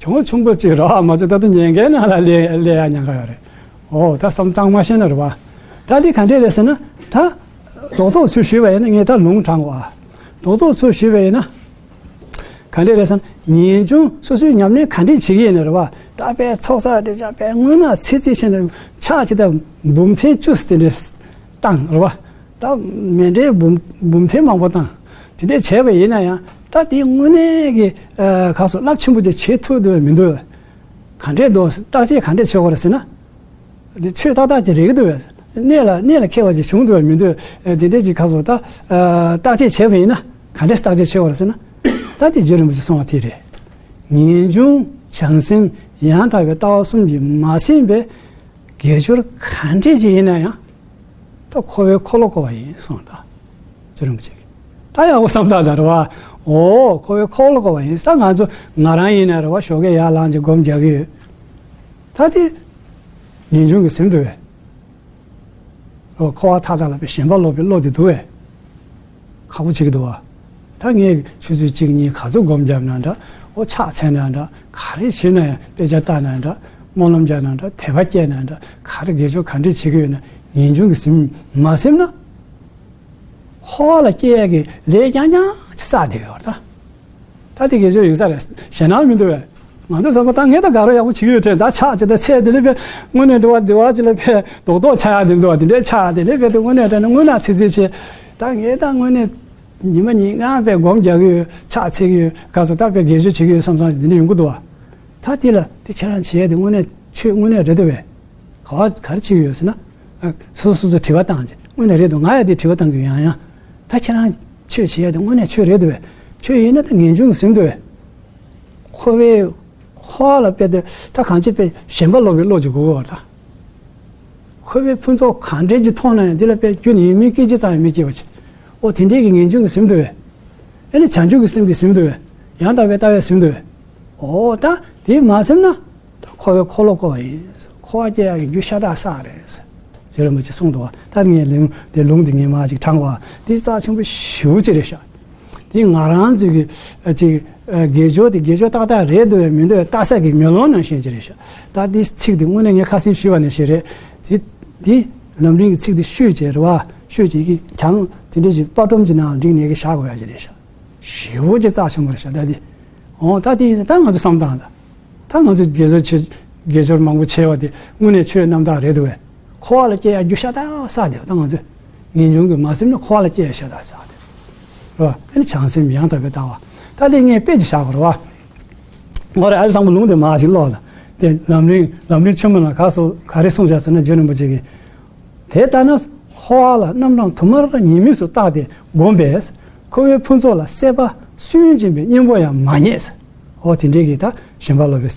གྱོང་པོ་ཆེན་པོ་ཅིག་རག་མ་ཚད་ད་དུང་ཉེན་ཁའི་ནང་ལ་སླེབས་སླེབས་ཡ་ཉེན་ཁ་ཡོད་རེད། འོ་ད་བསམ་བློ་བཏང་མ་ཤེས་ན་རེད་བ། ད་འདི་ག་འདྲས་རེད་ཟེར་ན་ད་རྡོག་རྡོག་ཚུལ་ཞུས་པ་ཡིན་ན་ངས་ད་ལུང་དྲངས་གོ་ཨ། རྡོག་རྡོག་ཚུལ་ཞུས་པ་ཡིན་ན། ག་འདྲས་རེད་ཟེར་ན་ངེས་འབྱུང་སོ་སོའི་ཉམས་ལེན་ག་འདྲས་བྱེད་ཀྱི་ཡིན་ན་རེད་བ། ད་དཔེ་ཚོགས་བསགས་སྒྲིབ་སྦྱང་དཔེ་དངོས་གནས་ཚིག་གཅིག་བྱས་ན་ཕྱག་ཅིག་ད་འབུམ་ཐེར་བཅུ་ཙམ་དེ་འདྲས་བཏང་རེད་བ། ད་མཎྜལ་འབུམ་འབུམ་ཐེར་མང་པོ་བཏང་། དེ་འདྲས་བྱས་པ་ཡིན་ན་ཡང་ད་དེ་དངོས་གནས་ཀྱི་ཨ་ག་སོགས་རླབས་ཆེན་པོ་ཅིག་བྱེད་ཐུབ་འདུག་མི་འདུག་ག་འདྲས་འདུག་བརྟག་དཔྱད་ག་འདྲས་བྱེད་དགོས་རེད་ཟེར་ན། འདི་ཆོས་ཏག་ཏག་ཅིག་རེད་ཀྱི་འདུག་བས། གནད་ལ་གནད་ལ་འཁེལ་བ་ཅིག་བྱུང་འདུག་བས་མི་འདུག་ཨེ་འདི་འདྲས་ཅིག་ག་སོགས་ད་ཨ་བརྟག་དཔྱད་བྱས་པ་ཡིན་ན་ག་འདྲས་བརྟག་དཔྱད་བྱེད་དགོས་རེད་ཟེར་ན། ད་དེ་རྗེ་རིན་པོ་ཆེས་གསུངས་པ་དེ་རེད། ངེས་འབྱུང་བྱང་སེམས་ཡང་དག་པའི་ལྟ་བ་གསུམ་གྱིས་མ་ཟིན་པའི་དགེ་སྦྱོར་ག་འདྲས་ཅིག་ཡིན་ན་ཡང་། ད་འཁོར་བའི་འཁོར་ལོ་བསྐོར་བ་ཡིན་གསུངས། ད་རྗེ་རིན་པོ་ཆེ་གིས་ད་ཡག་པོ་བསམ་བཏང་ད་རེད་བ། འོ་འཁོར་བའི་འཁོར་ལོ་བསྐོར་བ་ཡིན། ད་ང་ཚོ་ང་རང་ཡིན་ན་རེད་བ། ཞོགས་ཀས་ཡར་ལངས་ཀྱི་སྒོམ་རྒྱག་གི་ཡོད། ད་དེ་ངེས་འབྱུང་གི་ཟིན་འདུག་བས། འོ་འཁོར་བ་མཐའ་དག་ལ་དཔེ་ཞེན་པ་ལོག་པའི་བློ་དེ་འདུག་བས། ཁག་པོ་བྱེད་ཀྱི་འདུག་བ། ད་ངས་ཆུ་ཚོད་གཅིག་གཉིས་ག་ཚོད་སྒོམ་བརྒྱབ་ན་འདྲ། འོ་ཕྱག་འཚལ་ན་འདྲ། ག་རེ་བྱེད་ན་ཡང་དཔེ་ཆ་ལྟ་ན་འདྲ། སྨོན་ལམ་རྒྱག་ན་འདྲ། དད་པ་སྐྱེས་ན་འདྲ། ག་རེ་དགེ་སྦྱོར་ག་འདྲས་བྱེད་ཀྱི་ཡོད་ན་ངེས་འབྱུང་གི་ཟིན་མ་ཟིན་ན། འཁོར་བ་ལ་སྐྱེ་ཡག་གི་ལས་རྐྱང་རྐྱང་ཅིག་བསགས་བསྡད་ཡོད་རེད་ད། ད་དེ་དགེ་སྦྱོར་ཡིན་ས་རེད། ཞེད་སྣང་མི་འདུག་བས། ང་ཚོ་ཚང་མ་ད་ངས་ད་དགའ་རོགས་ཡག་པོ་བྱེད་ཀྱི་ཡོད་དྲན། ད་ཕྱག་ཅིག་ད་འཚལ། དེ་ནས་དཔེ་དངོས་གནས་འདྲི་བ་འདི་བ་ཅིག་ལ་དཔེ་རྡོག་རྡོག་ཆགས་ཡག་དེ་འདུག་བ། དེ་འདྲའི་ཕྱག་དེ་ནས་དཔེ་དེ་དངོས་གནས་དྲན་ན་དངོས་གནས་ཚིག་ཚིག་བྱེད། ད་ངས་ད་དངོས་གནས་ཉི་མ་ཉིན་གང་དཔེ་སྒོམ་རྒྱག་གི་ཡོད། ཕྱག་འཚལ་གི་ཡོད། ག་སོ་ད་དཔེ་དགེ་སྦྱོར་བྱེད་ཀྱི་ཡོད་བསམ་བསམ་དེ་འདྲ་ཡོང་གི་འདུག་བ། ད་དེ་ལ་དེ་ཁྱེད་རང་བྱེད་ཡག་དེ་དངོས་གནས་ཆོས་དངོས་གནས་རེད་འདུག་བས། ག་བ་ག་རེ་བྱེད་ཀྱི་ཡོད་ཟེར་ན། ཨ། སོ་སོ་སོ་སོ་དྲི་བ་བཏང་རྗེས་དངོས་གནས་རེད་འདུག་ང་ཡང་དེ་དྲི་བ་བཏང་གི་ཡོད། ཡང་ཡང་། ད་ཁྱེད་རང་ཆོས་བྱེད་ཡ་དེ་དངོས་གནས་ཆོས་རེད་འདུག་བས། ཆོས་ཡིན་ན་ད་ངེས་འབྱུང་གིས་ཟིན་འདུག་བས། འཁོར་བའི་འཁོར་བ་ལ་དཔེ་དེ་ད་གང་ཅི་དཔེ་ཞེན་པ་ལོག་པའི་བློ་ཅིག་དགོས་ཀྱི་ཡོད་རེད་ད། འཁོར་བའི་ཕུན་ཚོགས་གང་འདྲ་ཅིག་མཐོང་ན་ཡང་དེ་ལ་དཔེ་རྒྱུ་ནི་ཡིད་སྨོན་སྐད་ཅིག་ཙམ་ཡང་མི་སྐྱེ་བ་བྱེད། འོ་དེ་འདྲའི་གི་ངེས་འབྱུང་གིས་ཟིན་འདུག་བས། ཨེ་ནི་བྱང་ཆུབ་ཀྱི་སེམས་ཀྱིས་ཟིན་འདུག་བས། ཡང་དག་པའི་ལྟ་བས་ཟིན་འདུག་བས། འོ་ད་དེ་མ་ཟིན་ན། ད་འཁོར་བའི་འཁོར་ལོ་བསྐོར་བ་ཡིན། འཁོར་བ་སྐྱེ་ཡག་གི་རྒྱུ་ཤ་སྟག་བསགས་རེད། རྗེ་རིན་པོ་ཆེས་གསུངས་འདུག་བ། ད་ངས་ལུང་དེ་ལུང་དེ་ངས་མར་ཅིག་དྲངས་པ། དེ་རྩ་ཆེན་པོ་ཞེ་པོ་ཅིག་རེད་ཤག་དེ་ང་རང་ཚོའི་གི་ཨ་ཅིག་ཨ་དགེ་སྦྱོར་དེ་དགེ་སྦྱོར་ཏག་ཏག་རེད་འདུག་བས་མི་འདུག་བས་ལྟ་ས་གི་མེ་ལོང་ནང་བཞིན་ཅིག་རེད་ཤག་ད་དེ་ཚིག་དེ་དངོས་གནས་ངས་ཁ་སང་ཞུས་པ་ནང་བཞིན་རེད། དེ་དེ་ལམ་རིམ་གྱི་ཚིག་དེ་ཤོད་བྱས་རེད་བ། ཤོད་བྱས་ཀྱི་གྱང་དེ་འདྲ་ཞིག་པར་སྒྲོམ་གྱི་ནང་ལ་བསྒྲིགས་ནས་གི་བཞག་དགོས་ཡ་ཅིག་རེད་ཤག་ཞེ་པོ་ཅིག་རྩ་ཆེན་པོ་རེད་ཤག་ད་དེ། འོ་ད་དེ་ཡིན་ཙང་ད་ང་ཚོ་བསམ་སྟངས་ད། ད་ང་ཚོ་དགེ་སྦྱོར་ཆེ། དགེ་སྦྱོར་མང་པོ་བྱས་པ་དེ་དངོས་གནས་ཆོས་རྣམ་དག་རེད་འདུག་བས། འཁོར་བ་ལ་སྐྱེ་ཡ་རྒྱུ་ཤ་སྟག་བསགས་བསྡད་པ་ད་ང་ཚོས། ངེས་འབྱུང་གིས་མ་ཟིན་ན་འཁོར་བ་ལ་སྐྱེ་ཡ་ཤ་སྟག་བསགས་བསྡད་པ། རེད་བ། ཨ་ནི་བྱང་སེམས་ཡང་དག་པའི་ལྟ་བ། ད་དེ་ངས་དཔེ་ཅིག་བཞག་པ་རེད་བ། ངོ་རེ་ཨ་ལི་དང་པོ་ལུང་དེ་མར་ཅིག་ཀློག་ལ། དེ་ལམ་རིམ་ལམ་རིམ་ཆེན་མོ་ལ་ག་སོ་ག་རེ་གསུངས་བཞག་ཟེར་ན། རྗེ་རིན་པོ་ཆེ་གིས། དེ་ལྟ་ན་འཁོར་བ་ལ་རྣམ་གྲངས་དུ་མར་ཉེས་དམིགས་སུ་བརྟགས་ཏེ་བསྒོམས་པས། འཁོར་བའི་ཕུན་ཚོགས་ལ་སྲེད་པ་སུན་འབྱིན་པའི་གཉེན་པོ་ཡང་མ་རྙེད། འོ་དེ་འདྲའི་གི་ད་ཞེན་པ་ལོག་པའི་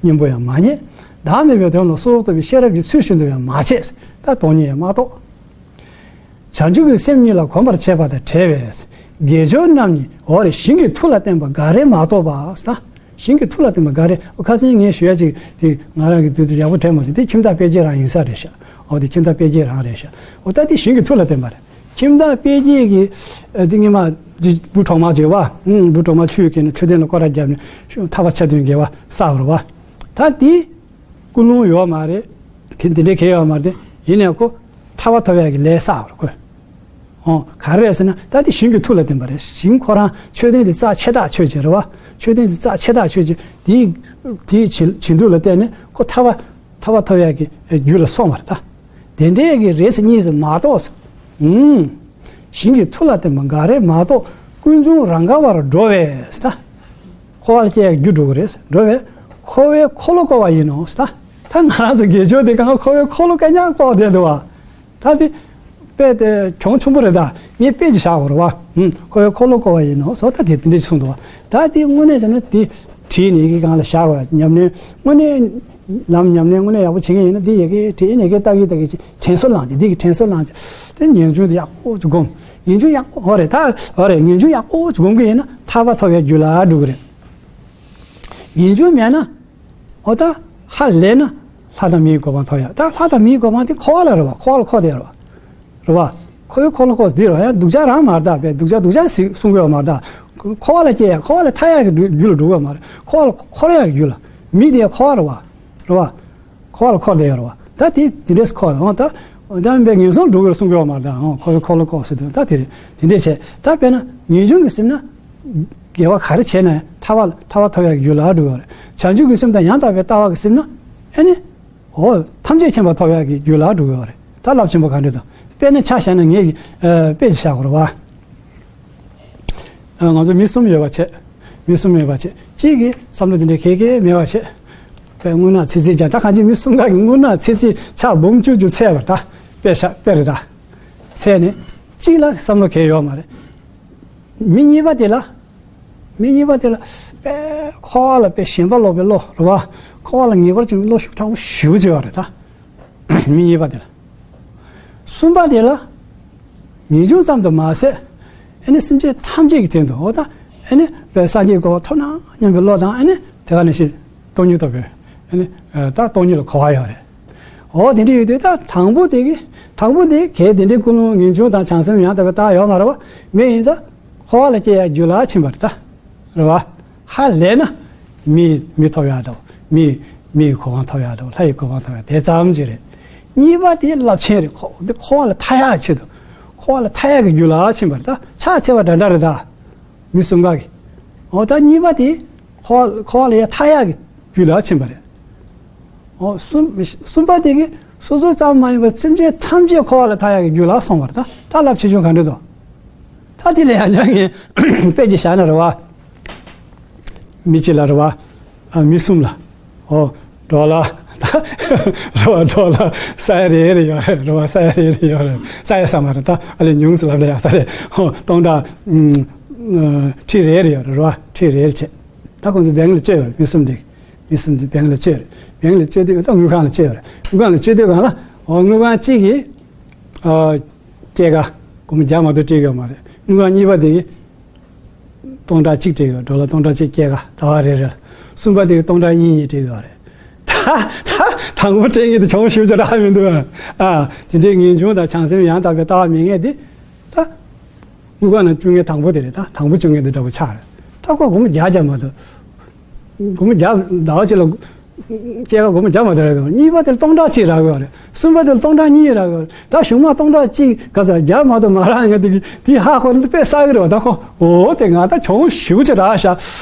གཉེན་པོ་ཡང་མ་རྙེད། བདག་མེད་པའི་དོན་ལ་སྲོག་ཐོབ་པའི་ཤེས་རབ་ཀྱི་ཚུལ་བཞིན་དུ་ཡང་མ་བྱས། ད་སྟོང་ཉིད་ཡང་མ་རྟོགས། བྱང་ཆུབ་ཀྱི་སེམས་ཉིད་ལ་གོམས་པར་བྱེད་པ་དང་བྲལ་བས། དགེ་སྦྱོར་རྣམས་ནི་འོ་རེ་ཞིང་གི་མཐུ་ལ་བརྟེན་པ་འགའ་རེ་མ་གཏོགས་པ། ད་ཞིང་གི་མཐུ་ལ་བརྟེན་པ་འགའ་རེ། ཨོ་ཁ་སང་ངས་ཞུ་ཡ་ཅིག་དེ་ང་རང་གི་དུས་དེ་ཡག་པོ་དྲན་མ་སོང་། དེ་ཁྱིམ་བདག་དཔལ་སྐྱེས་རང་ཡིན་ས་རེད་ཤག་འོ་དེ་ཁྱིམ་བདག་དཔལ་སྐྱེས་རང་རེད་ཤག་འོ་ད་དེ་ཞིང་གི་མཐུ་ལ་བརྟེན་པ་རེད། ཁྱིམ་བདག་དཔལ་སྐྱེས་ཀྱིས་ཨ་དེ་སྔོན་མ་དེ་བུ་གྲོག་མ་བྱས་པ། ཨུམ། བུ་གྲོག་མ་ཆུ་ཡོད་མཁན་ནི་མཆོད་རྟེན་ལ་སྐོར་ར་བརྒྱབ་ནས་ཐར་པ་ཆ་མཐུན་དགེ་བ་བསགས་པ་རེད་བ། ད་དེ་ཀུན་སློང་ཡོད་མ་རེད། དེ་འདི་འདྲའི་གལ་ཡོད་མ་རེད། དེ་ཡིན་ནའི་ཁོ་ཐར་པ་ཐོབ་ཡག་གི་ལས་བསགས་པ་རེད་ཁོས། འོ་ག་རེ་རེད་ཟེར་ན་ད་དེ་ཞིང་གི་མཐུ་ལ་བརྟེན་པ་རེད། ཞིང་ཁོ་རང་མཆོད་རྟེན་དེ་རྩ་ཆེ་ཐག་ཆོད་ཅིག་རེད་བ། མཆོད་རྟེན་དེ་རྩ་ཆེ་ཐག་ཆོད་ཅིག་དེའི་དེའི་བྱིན་བྱིན་མཐུ་ལ་བརྟེན་ནས་ཁོ་ཐར་པ་ཐར་པ་ཐོབ་ཡག་གི་རྒྱུ་ལ་སོང་བ་རེད་ད། དེ་འདྲའི་གི་རེ་ཟེར་གཉིས་ཟེར་མ་གཏོགས། ཨུམ། ཞིང་གི་མཐུ་ལ་བརྟེན་པ་འགའ་རེ་མ་གཏོགས་ཀུན་འབྱུང་རང་ག་བར་འགྲོ་བས་ད། འཁོར་བ་ལ་སྐྱེ་ཡག་རྒྱུ་འགྲོ་གི་རེད། འགྲོ་བས། འཁོར་བའི་འཁོར་ལོ་བསྐོར་བ་ཡིན་ནོ་ད། ད་ང་རང་ཚོ་དགེ་སྦྱོར་དེ་གང་འཁོར་བའི་འཁོར་ལོ་སྐོར་ཉག་བསྐོར་བསྡད་འདུག་བ། ད་དེ་དཔེ་དེ་གྱོང་ཆེན་པོ་རེད་ད། ངས་དཔེ་ཅིག་བཞག་དགོས་རེད་བ། ཧུམ། འཁོར་བའི་འཁོར་ལོ་བསྐོར་བ་ཡིན་ནོ་སོ། ད་དེ་དེ་འདྲ་ཞིག་གསུངས་འདུག་བ། ད་དེ་དངོས་གནས་བྱས་ན་དེ་བྲིས་ནས་ཡི་གེ་སྒང་ལ་བཞག་དགོས། ཉམས་ལེན་དངོས་གནས་ལམ་ཉམས་ལེན་དངོས་གནས་ཡག་པོ་བྱེད་མཁན་ཡིན་ན་དེ་ཡི་གེ་བྲིས་ནས་ཡི་གེ་ལྟ་གི་ལྟ་གི་ཅིག་དྲན་གསོ་བླངས་ཅིག་འདི་གི་དྲན་གསོ་བླངས་ཅིག་དེ་ངེས་འབྱུང་དེ་ཡག་པོ་ཅིག་སྒོམ། ངེས་འབྱུང་ཡག་པོ་འོ་རེད་ད། འོ་རེད། ངེས་འབྱུང་ཡག་པོ་ཅིག་སྒོམ་གི་ཡིན་ན་ཐར་པ་ཐོབ་ཡག་རྒྱུ་ལ་འགྲོ་གི་རེད། ངེས་འབྱུང་མེད་ན། འོ་ད་ཧ་ལས་ན་ལྷ་དང་མིའི་གོ་འཕང་ཐོབ་ཡ། ད་ལྷ་དང་མིའི་གོ་འཕང་དེ་འཁོར་བ་ལ་རེད་བ། འཁོར་བ་ལ་འཁོར་བསྡད་རེད་བ། རེད་བ། འཁོར་བའི་འཁོར་ལོ་བསྐོར་འདི་རེད་བ། ཡང་སྡུག་ཅག་རང་མ་རེད་ད། བས་སྡུག་ཅག་སྡུག་ཅག་ཟེར་གསུང་གི་ཡོད་མ་རེད་ད། འཁོར་བ་ལ་སྐྱེ་ཡ། འཁོར་བ་ལ་ཐར་ཡ་གི་རྒྱུ་ལ་འགྲོ་གི་ཡོད་མ་རེད། འཁོར་བ་ལ་འཁོར་ཡ་གི་རྒྱུ་ལ། མི་དེ་ཡ་འཁོར་བ་རེད་བ། རེད་བ། འཁོར་བ་ལ་འཁོར་བསྡད་ཡོད་རེད་བ། ད་དེ་དེ་འདྲས་འཁོར་བ་ད། ད་བས་ངན་སོང་འགྲོ་གི་ཡོད་གསུང་གི་ཡོད་མ་རེད་ད། འཁོར་བའི་འཁོར་ལོ་བསྐོར་ཟེར་དུས་ད་དེ་རེད། དེ་འདྲས་བྱས་ད་དཔེར་ན་ངེས་འབྱུང་གི་སེམས་ན། དགེ་བ་ག་རེ་བྱས་ན་ཐར་པ་ཐར་པ་ཐོབ་ཡག་རྒྱུ་ལ་འགྲོ་བ་རེད། བྱང་ཆུབ་ཀྱི་སེམས་དང་ཡང་དག་པའི་ལྟ་བ་གི་སེམས་ན་ཨེ་ནི། འོ་ཐམས་ཅད་མཁྱེན་པ་ཐོབ་ཡག་གི་རྒྱུ་ལ་འགྲོ་བ་རེད། ད་རླབས་ཆེན་པོ་ག་འདྲ་དང་དཔེར་ན་ཆ་བཞག་ན་ངས་ཨ་དཔེ་ཅིག་བཞག་དགོས་རེད་བ། ཨ་ང་ཚོ་མི་གསུམ་ཡོད་པ་བྱས། མི་གསུམ་ཡོད་པ་བྱས། གཅིག་གིས་བསམ་བློ་དེ་འདྲ་གས་གས་མེད་པ་བྱས། དཔེ་དངོས་གནས་ཚིག་ཚིག་ཀྱང་ད་གང་ཅི་མི་གསུམ་ག་གི་དངོས་གནས་ཚིག་ཚིག་ཆ་འབུམ་བཅུ་བཅུ་ཚད་པར་ད་དཔེ་བཞག་དཔེ་རེད་ད། ཚད་ནི་གཅིག་ལ་བསམ་བློ་གས་ཡོད་མ་རེད། མི་གཉིས་པ་དེ་ལ། མི་གཉིས་པ་དེ་ལ་དཔེ་འཁོར་བ་ལ་དཔེ་ཞེན་པ་ལོག་པའི་བློ་རེད་བ། འཁོར་བ་ལ་ངེས་པར་བྱུང་བའི་བློ་ཤུགས་དྲག་པོ་ཞེ་པོ་ཅིག་ཡོད་རེད་ད། མི་གཉིས་པ་དེ་ལ། གསུམ་པ་དེ་ལ། ངེས་འབྱུང་ཙམ་དུ་མ་ཟད། ཨེ་ནི་སེམས་ཅན་ཐམས་ཅད་ཀྱི་དོན་དུ་འོ་ད། ཨ་ནི་སངས་རྒྱས་གོ་འཕང་ཐོབ་ན་སྙམ་པའི་བློ་དང་ཨ་ནི་དེ་ག་ནང་བཞིན་སྟོང་ཉིད་རྟོགས་པའི་ཨ་ནི་ད་སྟོང་ཉིད་ལ་གོ་བ་ཡོད་རེད། འོ་དེ་འདྲ་ཡོད་དུས་ད་དང་པོ་དེ་གི་དང་པོ་དེ་གལ་ཏེ་འདི་ཀུན་སློང་ངེས་འབྱུང་དང་བྱང་སེམས་ཡང་དག་པའི་རྟགས་ཡོད་མ་རེད་བ། མེད་ཡིན་ཙང་འཁོར་བ་ལ་སྐྱེ་ཡ་རྒྱུ་ལ་ཕྱིན་པ་རེད་ད། རེད་བ། ཧ་ལས་ན་མི་མི་ཐོབ་ཡ་འདྲ་བོ། མི་མིའི་གོ་འཕང་ཐོབ་ཡ་འདྲ་བོ། ལྷ་ཡི་གོ་འཕང་ཐོབ་ཡ་དེ་ཙམ་ཅིག་རེད། གཉིས་པ་དེ་རླབས་ཆེན་རེད། འཁོར་འདི་འཁོར་བ་ལས་ཐར་ཡ་ཆེད་དུ་འཁོར་བ་ལས་ཐར་ཡ་གི་རྒྱུ་ལ་ཕྱིན་པ་རེད་ད། ཕྱག་འཚལ་བ་འདྲ་འདྲ་རེད་ད། མི་གསུམ་ཀ་གི། འོ་ད་གཉིས་པ་དེ་འཁོར་བ་འཁོར་བ་ལས་ཡ་ཐར་ཡག་གི་རྒྱུ་ལ་ཕྱིན་པ་རེད། འོ་གསུམ་གསུམ་པ་དེ་གི་སོ་སོ་ཙམ་མ་ཡིན་པར་སེམས་ཅན་ཐམས་ཅད་འཁོར་བ་ལས་ཐར་ཡག་གི་རྒྱུ་ལ་སོང་བ་རེད་ད། ད་རླབས་ཆེ་ཆུང་ག་འདྲ་འདུག་ད་དེ་ལས་ཡང་ཡང་ངས་དཔེ་ཅིག་བཞག་ན་རེད་བ། མི་གཅིག་ལ་རེད་བ། ཨ་མི་གསུམ་ལ། ཨོ། འགྲོ་ལ། རེད་བ། འགྲོ་ལ་ས་ཡ་རེ་རེ་ཡོད་རེད། རེད་བ། ས་ཡ་རེ་རེ་ཡོད་རེད། ས་ཡ་ས་མ་རེད་ད། ཨ་ལས་ཉུང་སུ་ལབ་ན་ཡག་ས་རེད། ཨོ། སྟོང་ཕྲག་ཨུམ། ཁྲི་རེ་རེ་ཡོད་རེད། རེད་བ། ཁྲི་རེ་རེ་བྱས། ད་ཁོང་ཚོ་བེང་ལ་བཅོལ་ཡོད་རེད། མི་གསུམ་དེ། མི་གསུམ་དེ་བེང་ལ་བཅོལ་ཡོད་རེད། བེང་ལ་བཅོལ་དུས་ད་དངུལ་ཁང་ལ་བཅོལ་ཡོད་རེད། དངུལ་ཁང་ལ་བཅོལ་དུས་གང་ལ། ཨོ། དངུལ་ཁང་གཅིག་གིས། ཨ། སྐྱེད་ཀ་སྒོར་མོ་བརྒྱ་མ་གཏོགས་སྤྲད་ཡོད་མ་རེད། དངུལ་ཁང་གཉིས་པ་དེ་གིས་སྟོང་ཕྲག་གཅིག་སྤྲད་ཡོད། ཌོ་ལར་སྟོང་ཕྲག་གཅིག་སྐྱེད་ཀ་ཟླ་བ་རེ་རེ་ལ། གསུམ་པ་དེ་གིས་སྟོང་ཕྲག་གཉིས་གཉིས་སྤྲད་ཡོད་རེད། ད་ད་དང་པོ་སྤྲད་མཁན་དེ་གྱོང་ཞེ་པོ་ཅིག་རག་མི་འདུག་ཨ། དེ་འདྲའི་ངེས་འབྱུང་དང་བྱང་སེམས་ཡང་དག་པའི་ལྟ་བ་མེད་མཁན་དེ་ད་དངུལ་ཁང་ནང་བཅུག་མཁན་དང་པོ་དེ་རེད། ད་དང་པོ་བཅུག་མཁན་དེ་འདྲ་པོ་ཆགས་རེད། ད་ཁོ་སྒོར་མོ་བརྒྱ་བརྒྱ་མ་གཏོགས། སྒོར་མོ་བརྒྱ་ཟླ་བ་གཅིག་ལ་སྐྱེད་ཀ་སྒོར་མོ་བརྒྱ་མ་གཏོགས་རག་གི་ཡོད་རེད། གཉིས་པ་དེ་ལ་སྟོང་ཕྲག་གཅིག་རག་གི་ཡོད་རེད། གསུམ་པ་དེ་ལ་སྟོང་ཕྲག་གཉིས་རག་གི་ཡོད་རེད། ད་གཞུག་མ་སྟོང་ཕྲག་གཅིག་ག་ས་བརྒྱ་མ་གཏོགས་མ་རག་ཡོང་དུས་དེ་ཧ་གོ་ནས་དཔེ་བསགས་གི་རེད་བ། ད་ཁོ་འོ་དེ་ང་ད་གྱོང་ཞེ་པོ་ཅིག་རག་ཤག་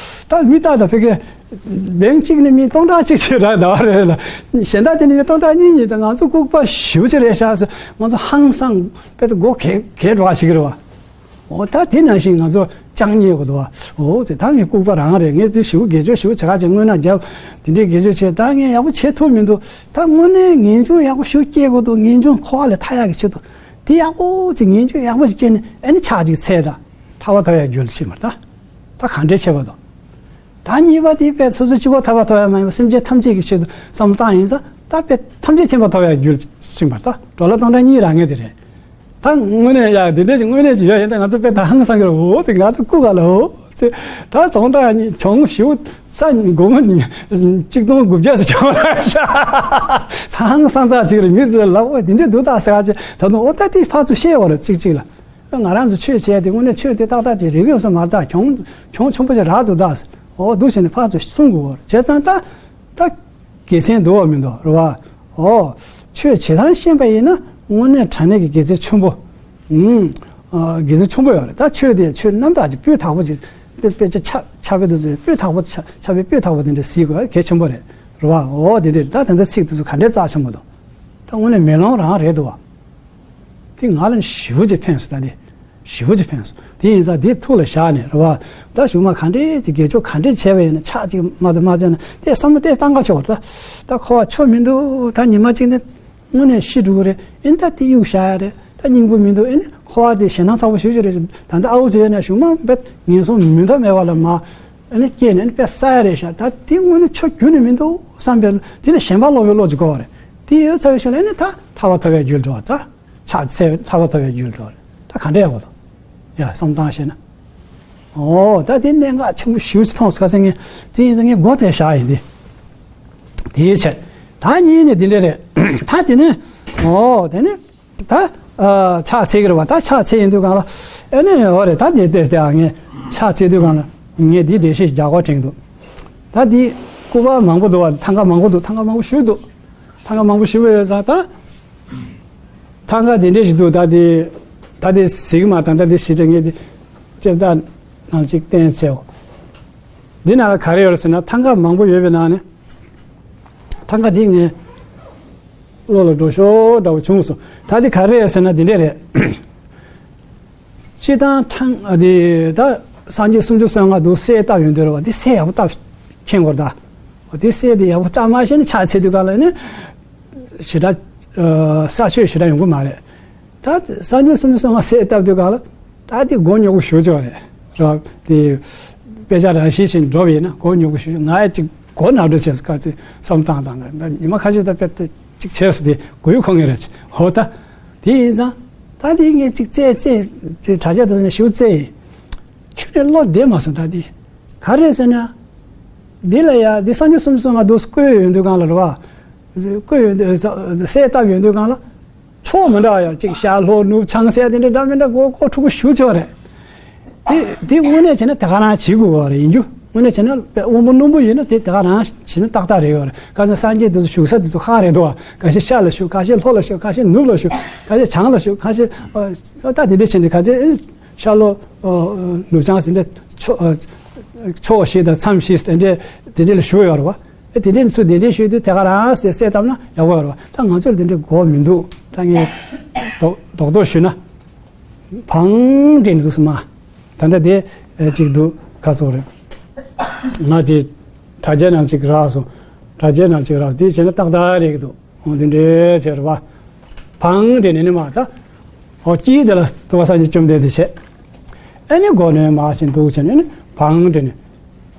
ད་མི་ཏག་ཏག་ཕ་གིར་བེང་གཅིག་ནས་མི་སྟོང་ཕྲག་གཅིག་ཅིག་རག་ཟླ་བ་རེ་ལ། གཞན་དག་དེ་ནས་མི་སྟོང་ཕྲག་གཉིས་གཉིས། ད་ང་ཚོ་ལྐུགས་པ་ཞེ་པོ་ཅིག་རེད་ཤག་ཟེར། ང་ཚོ་ཧང་སང་དཔེ་ད་མགོ་གས་གས་འགྲོ་བ་ཞིག་རེད་བ། འོ་ད་དེ་ནང་བཞིན་ང་ཚོ་ཅང་རྙེད་དགོས་འདུག་བ། འོ་ཙི་ད་ངས་ལྐུགས་པ་རང་རེད། ངས་དེ་ཞེ་པོ་དགེ་སྦྱོར་ཞེ་པོ་བྱེད་ག་བྱེད། དངོས་གནས་རྒྱབ་དེ་འདྲའི་དགེ་སྦྱོར་བྱས། ད་ངས་ཡག་པོ་བྱེད་ཐུབ་མི་འདུག་ད་དངོས་གནས་ངེས་འབྱུང་ཡག་པོ་ཞེ་པོ་སྐྱེ་དགོས་འདུག་ངེས་འབྱུང་འཁོར་བ་ལས་ཐར་ཡག་གི་ཆེད་དུ། དེ་ཡག་པོ་ཅིག་ངེས་འབྱུང་ཡག་པོ་ཞིག་སྐྱེས་ནས་ཨ་ནི་ཕྱག་ཅིག་འཚལ་ད། ཐར་པ་ཐོབ་ཡག་རྒྱུ་ལ་ཕྱིན་པ་རེད་ད། ད་གང་འདྲའི་ཁྱད་པར་འདུག་ད་གཉིས་པ་དེ་དཔེ་སོ་སོ་གཅིག་པོ་ཐར་པ་ཐོབ་ཡ་མ་ཡིན་པར་སེམས་ཅན་ཐམས་ཅད་ཀྱི་ཆེད་དུ་བསམ་བློ་བཏང་ཡིན་ཙང་། ད་དཔེ་ཐམས་ཅད་མཁྱེན་པ་ཐོབ་ཡ་རྒྱུར་ཕྱིན་པ་རེད། ད་ཌོ་ལར་སྟོང་ཕྲག་གཉིས་རག་མཁན་དེ་རེད། ད་དངོས་གནས་ཡ་དེ་འདྲ་ཞིག་དངོས་གནས་ཅིག་ཡོད་ཡིན་ད། ང་ཚོ་དཔེ་ད་ཧང་སང་གི་རེད། འོ་ཙི་ང་ཚོ་ལྐུགས་ག་ལ། འོ་ཙི་ད་སྟོང་ཕྲག་གཉིས་གྱོང་ཞེ་པོ་ས་སྒོར་མོ་གཅིག་སྟོང་དགུ་བརྒྱ་ཙམ་གྱོང་རག་ཤག་ཧང་སང་ཙག་ཅིག་རེད། མི་ཚོས་ལབ། འོ་དེ་འདྲ་འདུག་ད་ཟེར་ག་ཅིག་ད་དུང་། འོ་ད་དེ་ཕར་ཚུར་བཤད་པ་རེད་གཅིག་གཅིག་ལ། ང་རང་ཚོ་ཆོས་བྱས་ཏེ་དངོས་གནས་ཆོས་དེ་ཏག་ཏག་ཅིག་རིག་ཡོད་ས་མ་རེད་ད། གྱོང་གྱོང་ཆེན་པོ་ཅིག་རག་འདུག་ད། འོ་འདུག་བྱས་ནས་ཕར་ཚུར་གསུང་དགོས་པ་རེད། བྱས་ཙང་ད་ད་དགེ་མཚན་འདུག་བ་མི་འདུག་རེད་བ། འོ་ཆོས་བྱེད་སྟངས་ཤེས་པ་ཡིན་ན་དངོས་གནས་དྲང་གནས་ཀྱི་དགེ་མཚན་ཆེན་པོ། ཨུམ། ཨ་དགེ་མཚན་ཆེན་པོ་ཡོད་རེད། ད་ཆོས་དེ་ཆོས་རྣམ་དག་ཅིག་སྤུས་དག་པོ་ཅིག་དེ་དཔེ་ཆ་ཕྱག་ཕྱག་དཔེ་དེ་ཚོ་སྤུས་དག་པོ་ཕྱག་ཕྱག་དཔེ་སྤུས་དག་པོ་དེ་འདྲ་གཟིགས་དགོས་གལ་ཆེན་པོ་རེད། རེད་བ། འོ་དེ་འདྲ་རེད། ད་དེ་འདྲ་ཚིག་དེ་ཚོ་ག་འདྲའི་རྩ་ཆེན་པོ་འདུག་ད་དངོས་གནས་མེ་ལོང་རང་རེད་འདུག་བ། དེ་ང་ལ་ཞེ་པོ་ཅིག་ཕན་སོང་། ད་དེ་ཞེ་པོ་ཅིག་ཕན་སོང་། དེ་ཡིན་ཙང་དེ་ཐུགས་ལ་བཞག་ནས་རེད་བ། ད་གཞུག་མ་ག་འདྲས་ཅིག་དགེ་སྦྱོར་ག་འདྲས་བྱས་པ་ཡིན་ན་ཕྱག་ཅིག་མ་གཏོགས་མ་བཙལ་ན་དེ་བསམ་བློ་དེ་བཏང་ག་ཆོག་རེད། ད་ད་འཁོར་བ་ཆོ་མི་འདུག་ད་ཉི་མ་གཅིག་ནི་དངོས་གནས་ཤི་འགྲོ་གི་རེད། ཨེ་ད་དེ་གཡུག་བཞག་ཡ་རེད། ད་སྙིང་པོ་མི་འདུག་ཨེ་ནི་འཁོར་བ་དེ་ཞེད་སྣང་ཚ་པོ་ཞེ་པོ་ཅིག་རེད། ད་ལྟ་ཨ་འུ་ཚོ་ཡོད་ན་གཞུག་མ་དཔེ་ངན་སོང་མུ་མཐའ་མེད་པ་ལ་མ་ཨེ་ནི་སྐྱེས་ནས་ཨེ་ནི་དཔེ་བསགས་ཡ་རེད་ཤག་ད་དེ་དངོས་གནས་ཆོ་རྒྱུ་ནི་མི་འདུག་བསམ་པའི་དེ་ལ་ཞེན་པ་ལོག་པའི་བློ་ཅིག་དགོས་པ་རེད། དེ་ཡོད་ཚར་བའི་ཤུལ་ལ་ཨེ་ནི་ད་ཐར་པ་ཐོབ་པའི་རྒྱུར་འགྲོ་བ། ད་ཕྱག་འཚལ་བའི་ཐར་པ་ཐོབ་པའི་རྒྱུར་འགྲོ་བ་རེད། ད་ག་འདྲ་ཡག་པོ་འདུག་ཡ་བསམ་བཏང་ཤེས་ན། འོ་ད་དེ་གནད་འགག་ཆེན་པོ་ཞེ་པོ་ཅིག་མཐོང་སོང་། ཁ་སང་ངས་དེ་ཡིན་ཙང་ངས་མགོ་དེ་བཞག་ཡིན་ཏེ། དེའི་ཕྱིར་ད་གཉིས་ནི་དེ་འདྲ་རེད། ད་དེ་ནི་འོ་དེ་ནི་ད་ཨ་ཕྱག་འཚལ་གྱི་རེད་བ། ད་ཕྱག་འཚལ་ཡིན་དུས་གང་ལ་ཨེ་ནི་འོ་རེད། ད་དེ་དེ་དེ་ངས་ཕྱག་འཚལ་དུས་གང་ལ་ངས་དེ་འགྲེལ་བཤད་རྒྱག་དགོས་དྲན་འདུག་ད་དེ་སྐུད་པ་མང་པོ་འདུག་བ། ཐང་ག་མང་པོ་འདུག་ཐང་ག་མང་པོ་ཞེ་པོ་འདུག་ཐང་ག་མང་པོ་ཞེ་པོ་ཡོད་ཙང་ད། ཐང་ག་དེ་འདྲས་ཞིག་འདུག་ད་དེ་ད་དེ་གཟིགས་མ་དང་། ད་དེ་གཟིགས་དྲན་ངས་དེ་ལྕེབ་ད་ནང་ཅིག་བསྟན་བྱའོ། འདི་ནང་ལ་ག་རེ་ཡོད་རེད་ཟེར་ན། ཐང་ག་མང་པོ་ཡོད་པའི་ནང་ནས་ཐང་ག་འདི་ངས་བློ་ལ་འགྲོ་ཤོག་འདྲ་བོ་བྱུང་སོང་། ད་འདི་ག་རེ་རེད་ཟེར་ན་འདི་འདྲས་རེད། སྤྱིར་བཏང་ཐང་ཨ་དེ་ད་སངས་རྒྱས་སུམ་ཅུ་སོ་ལྔ་འདུག་གསལ་བཏབ་ཡོང་དུས་རེད་བ། འདི་གསལ་ཡག་པོ་བཏབ་མཁྱེན་དགོས་རེད་ད། འོ་དེ་གསལ་དེ་ཡག་པོ་བཏབ་མ་ཤེས་ན་ཕྱག་འཚལ་དུས་གང་ལ་ནི། ཞེ་དྲག་ཨ་ས་ཆོད་ཞེ་དྲག་ཡོང་གི་མ་རེད། ད་སངས་རྒྱས་སུམ་ཅུ་སོ་ལྔ་གསལ་བཏབ་དུས་གང་ལ་ད་དེ་མགོ་རྙོག་པོ་ཞེ་པོ་ཅིག་རེད། རེད་བ། དེ་དཔེ་ཆ་རང་བཞིན་བཞིན་འགྲོ་བ་ཡིན་ན་མགོ་རྙོག་པོ་ཞེ་པོ་ཅིག་ང་ཡ་ཅིག་མགོ་ན་འགྲོ་བྱས་སོང་། ག་ཚོད་བསམ་བཏང་བཏང་ད་ཉི་མ་ཁ་ཤས་ད་དཔེ་ད་ཅིག་བྱས་སོང་། དེ་མགོ་ཡུ་འཁོར་མཁན་རེད། འོ་ད་དེ་ཡིན་ཙང་ད་དེ་ངས་ཅིག་བཙལ་བཙལ་ཅིག་དྲ་རྒྱ་དེ་ནས་ཞེ་པོ་བཙལ་ཡིན། ཁྱོད་ནས་བློ་བདེ་མ་སོང་ད་འདི། ག་རེ་ཟེར་ན། འདི་ལ་ཡ་འདི་སངས་རྒྱས་སུམ་ཅུ་སོ་ལྔ་འདུག་བསྐོས་ཡོང་དུས་གང་ལ་རེད་བ། བསྐོས་ཡོང་དུས་གསལ་བཏབ་ཡོང་དུས་གང་ལ། ཕྱོགས་མི་འདྲ་བ་ཡོད་ཅིག་ཤར་ལྷོ་ནུབ་བྱང་ཟེར་དེ་འདྲ་འདྲ་མི་འདྲ་སྒོ་སྒོ་ཕྲུ་གུ་ཞུ་ཆོག་རེད། དེ་དེ་དངོས་གནས་བྱས་ན་དེ་ག་རང་བྱེད་དགོས་པ་རེད་ཡིན་རྒྱུ། དངོས་གནས་བྱས་ན་དབང་པོ་རྣོན་པོ་ཡིན་ན་དེ་དེ་ག་རང་བྱེད་ན་ཏག་ཏག་རེད་ཡོད་རེད། ཁ་སང་སངས་རྒྱས་དེ་ཚོ་བཞུགས་ས་དེ་ཚོ་ཁག་རེད་འདུག་བ། ཁ་ཤས་ཤར་ལ་བཞུགས། ཁ་ཤས་ལྷོ་ལ་བཞུགས། ཁ་ཤས་ནུབ་ལ་བཞུགས། ཁ་ཤས་བྱང་ལ་བཞུགས། ཁ་ཤས་ཨ་ད་དེ་འདྲ་བྱས་ནས་ཁ་ཤས་ཤར་ལྷོ་ནུབ་བྱང་ཟེར་འདྲ་ཕྱོགས་ཕྱོགས་བཞི་དང་མཚམས་བཞི་དེ་འདྲ་དེ་འདྲ་ལ་བཞུགས་ཡོད་རེད་བ། ཨེ་དེ་འདྲའི་ཚུལ་དེ་འདྲའི་ཤོད་དུས་དེ་ག་རང་ཟེར་གསལ་བཏབ་ན་ཡག་པོ་ཡོད་རེད་བ། ད་ང་ཚོར་དེ་འདྲའི་དགོས་མི་འདུག་ད་ངས་རྡོག་རྡོག་རྡོག་ཞུས་ན། བང་འདྲེན་འདུག་སེ་མ། ད་ལྟ་དེ་ཨེ་གཅིག་འདུག་ག་ཚོད་རེད། ང་དེ་དྲ་རྒྱའི་ནང་གཅིག་རག་སོང་། དྲ་རྒྱའི་ནང་གཅིག་རག་སོང་། དེ་བྱས་ན་ཏག་ཏག་རེད་འདུག་འོ་དེ་འདྲའི་བྱས་རེད་བ། བང་འདྲེན་ནི་མ་ད། འོ་དཀྱིལ་དེ་ལ་ཐུབ་པ་སངས་རྒྱས་བཅོམ་ལྡན་འདས་བྱས། ཨེ་ནི་མགོ་ནས་མར་ཕྱིན་འདུག་བྱས་ནས་ནི་བང་འདྲེན་ནི།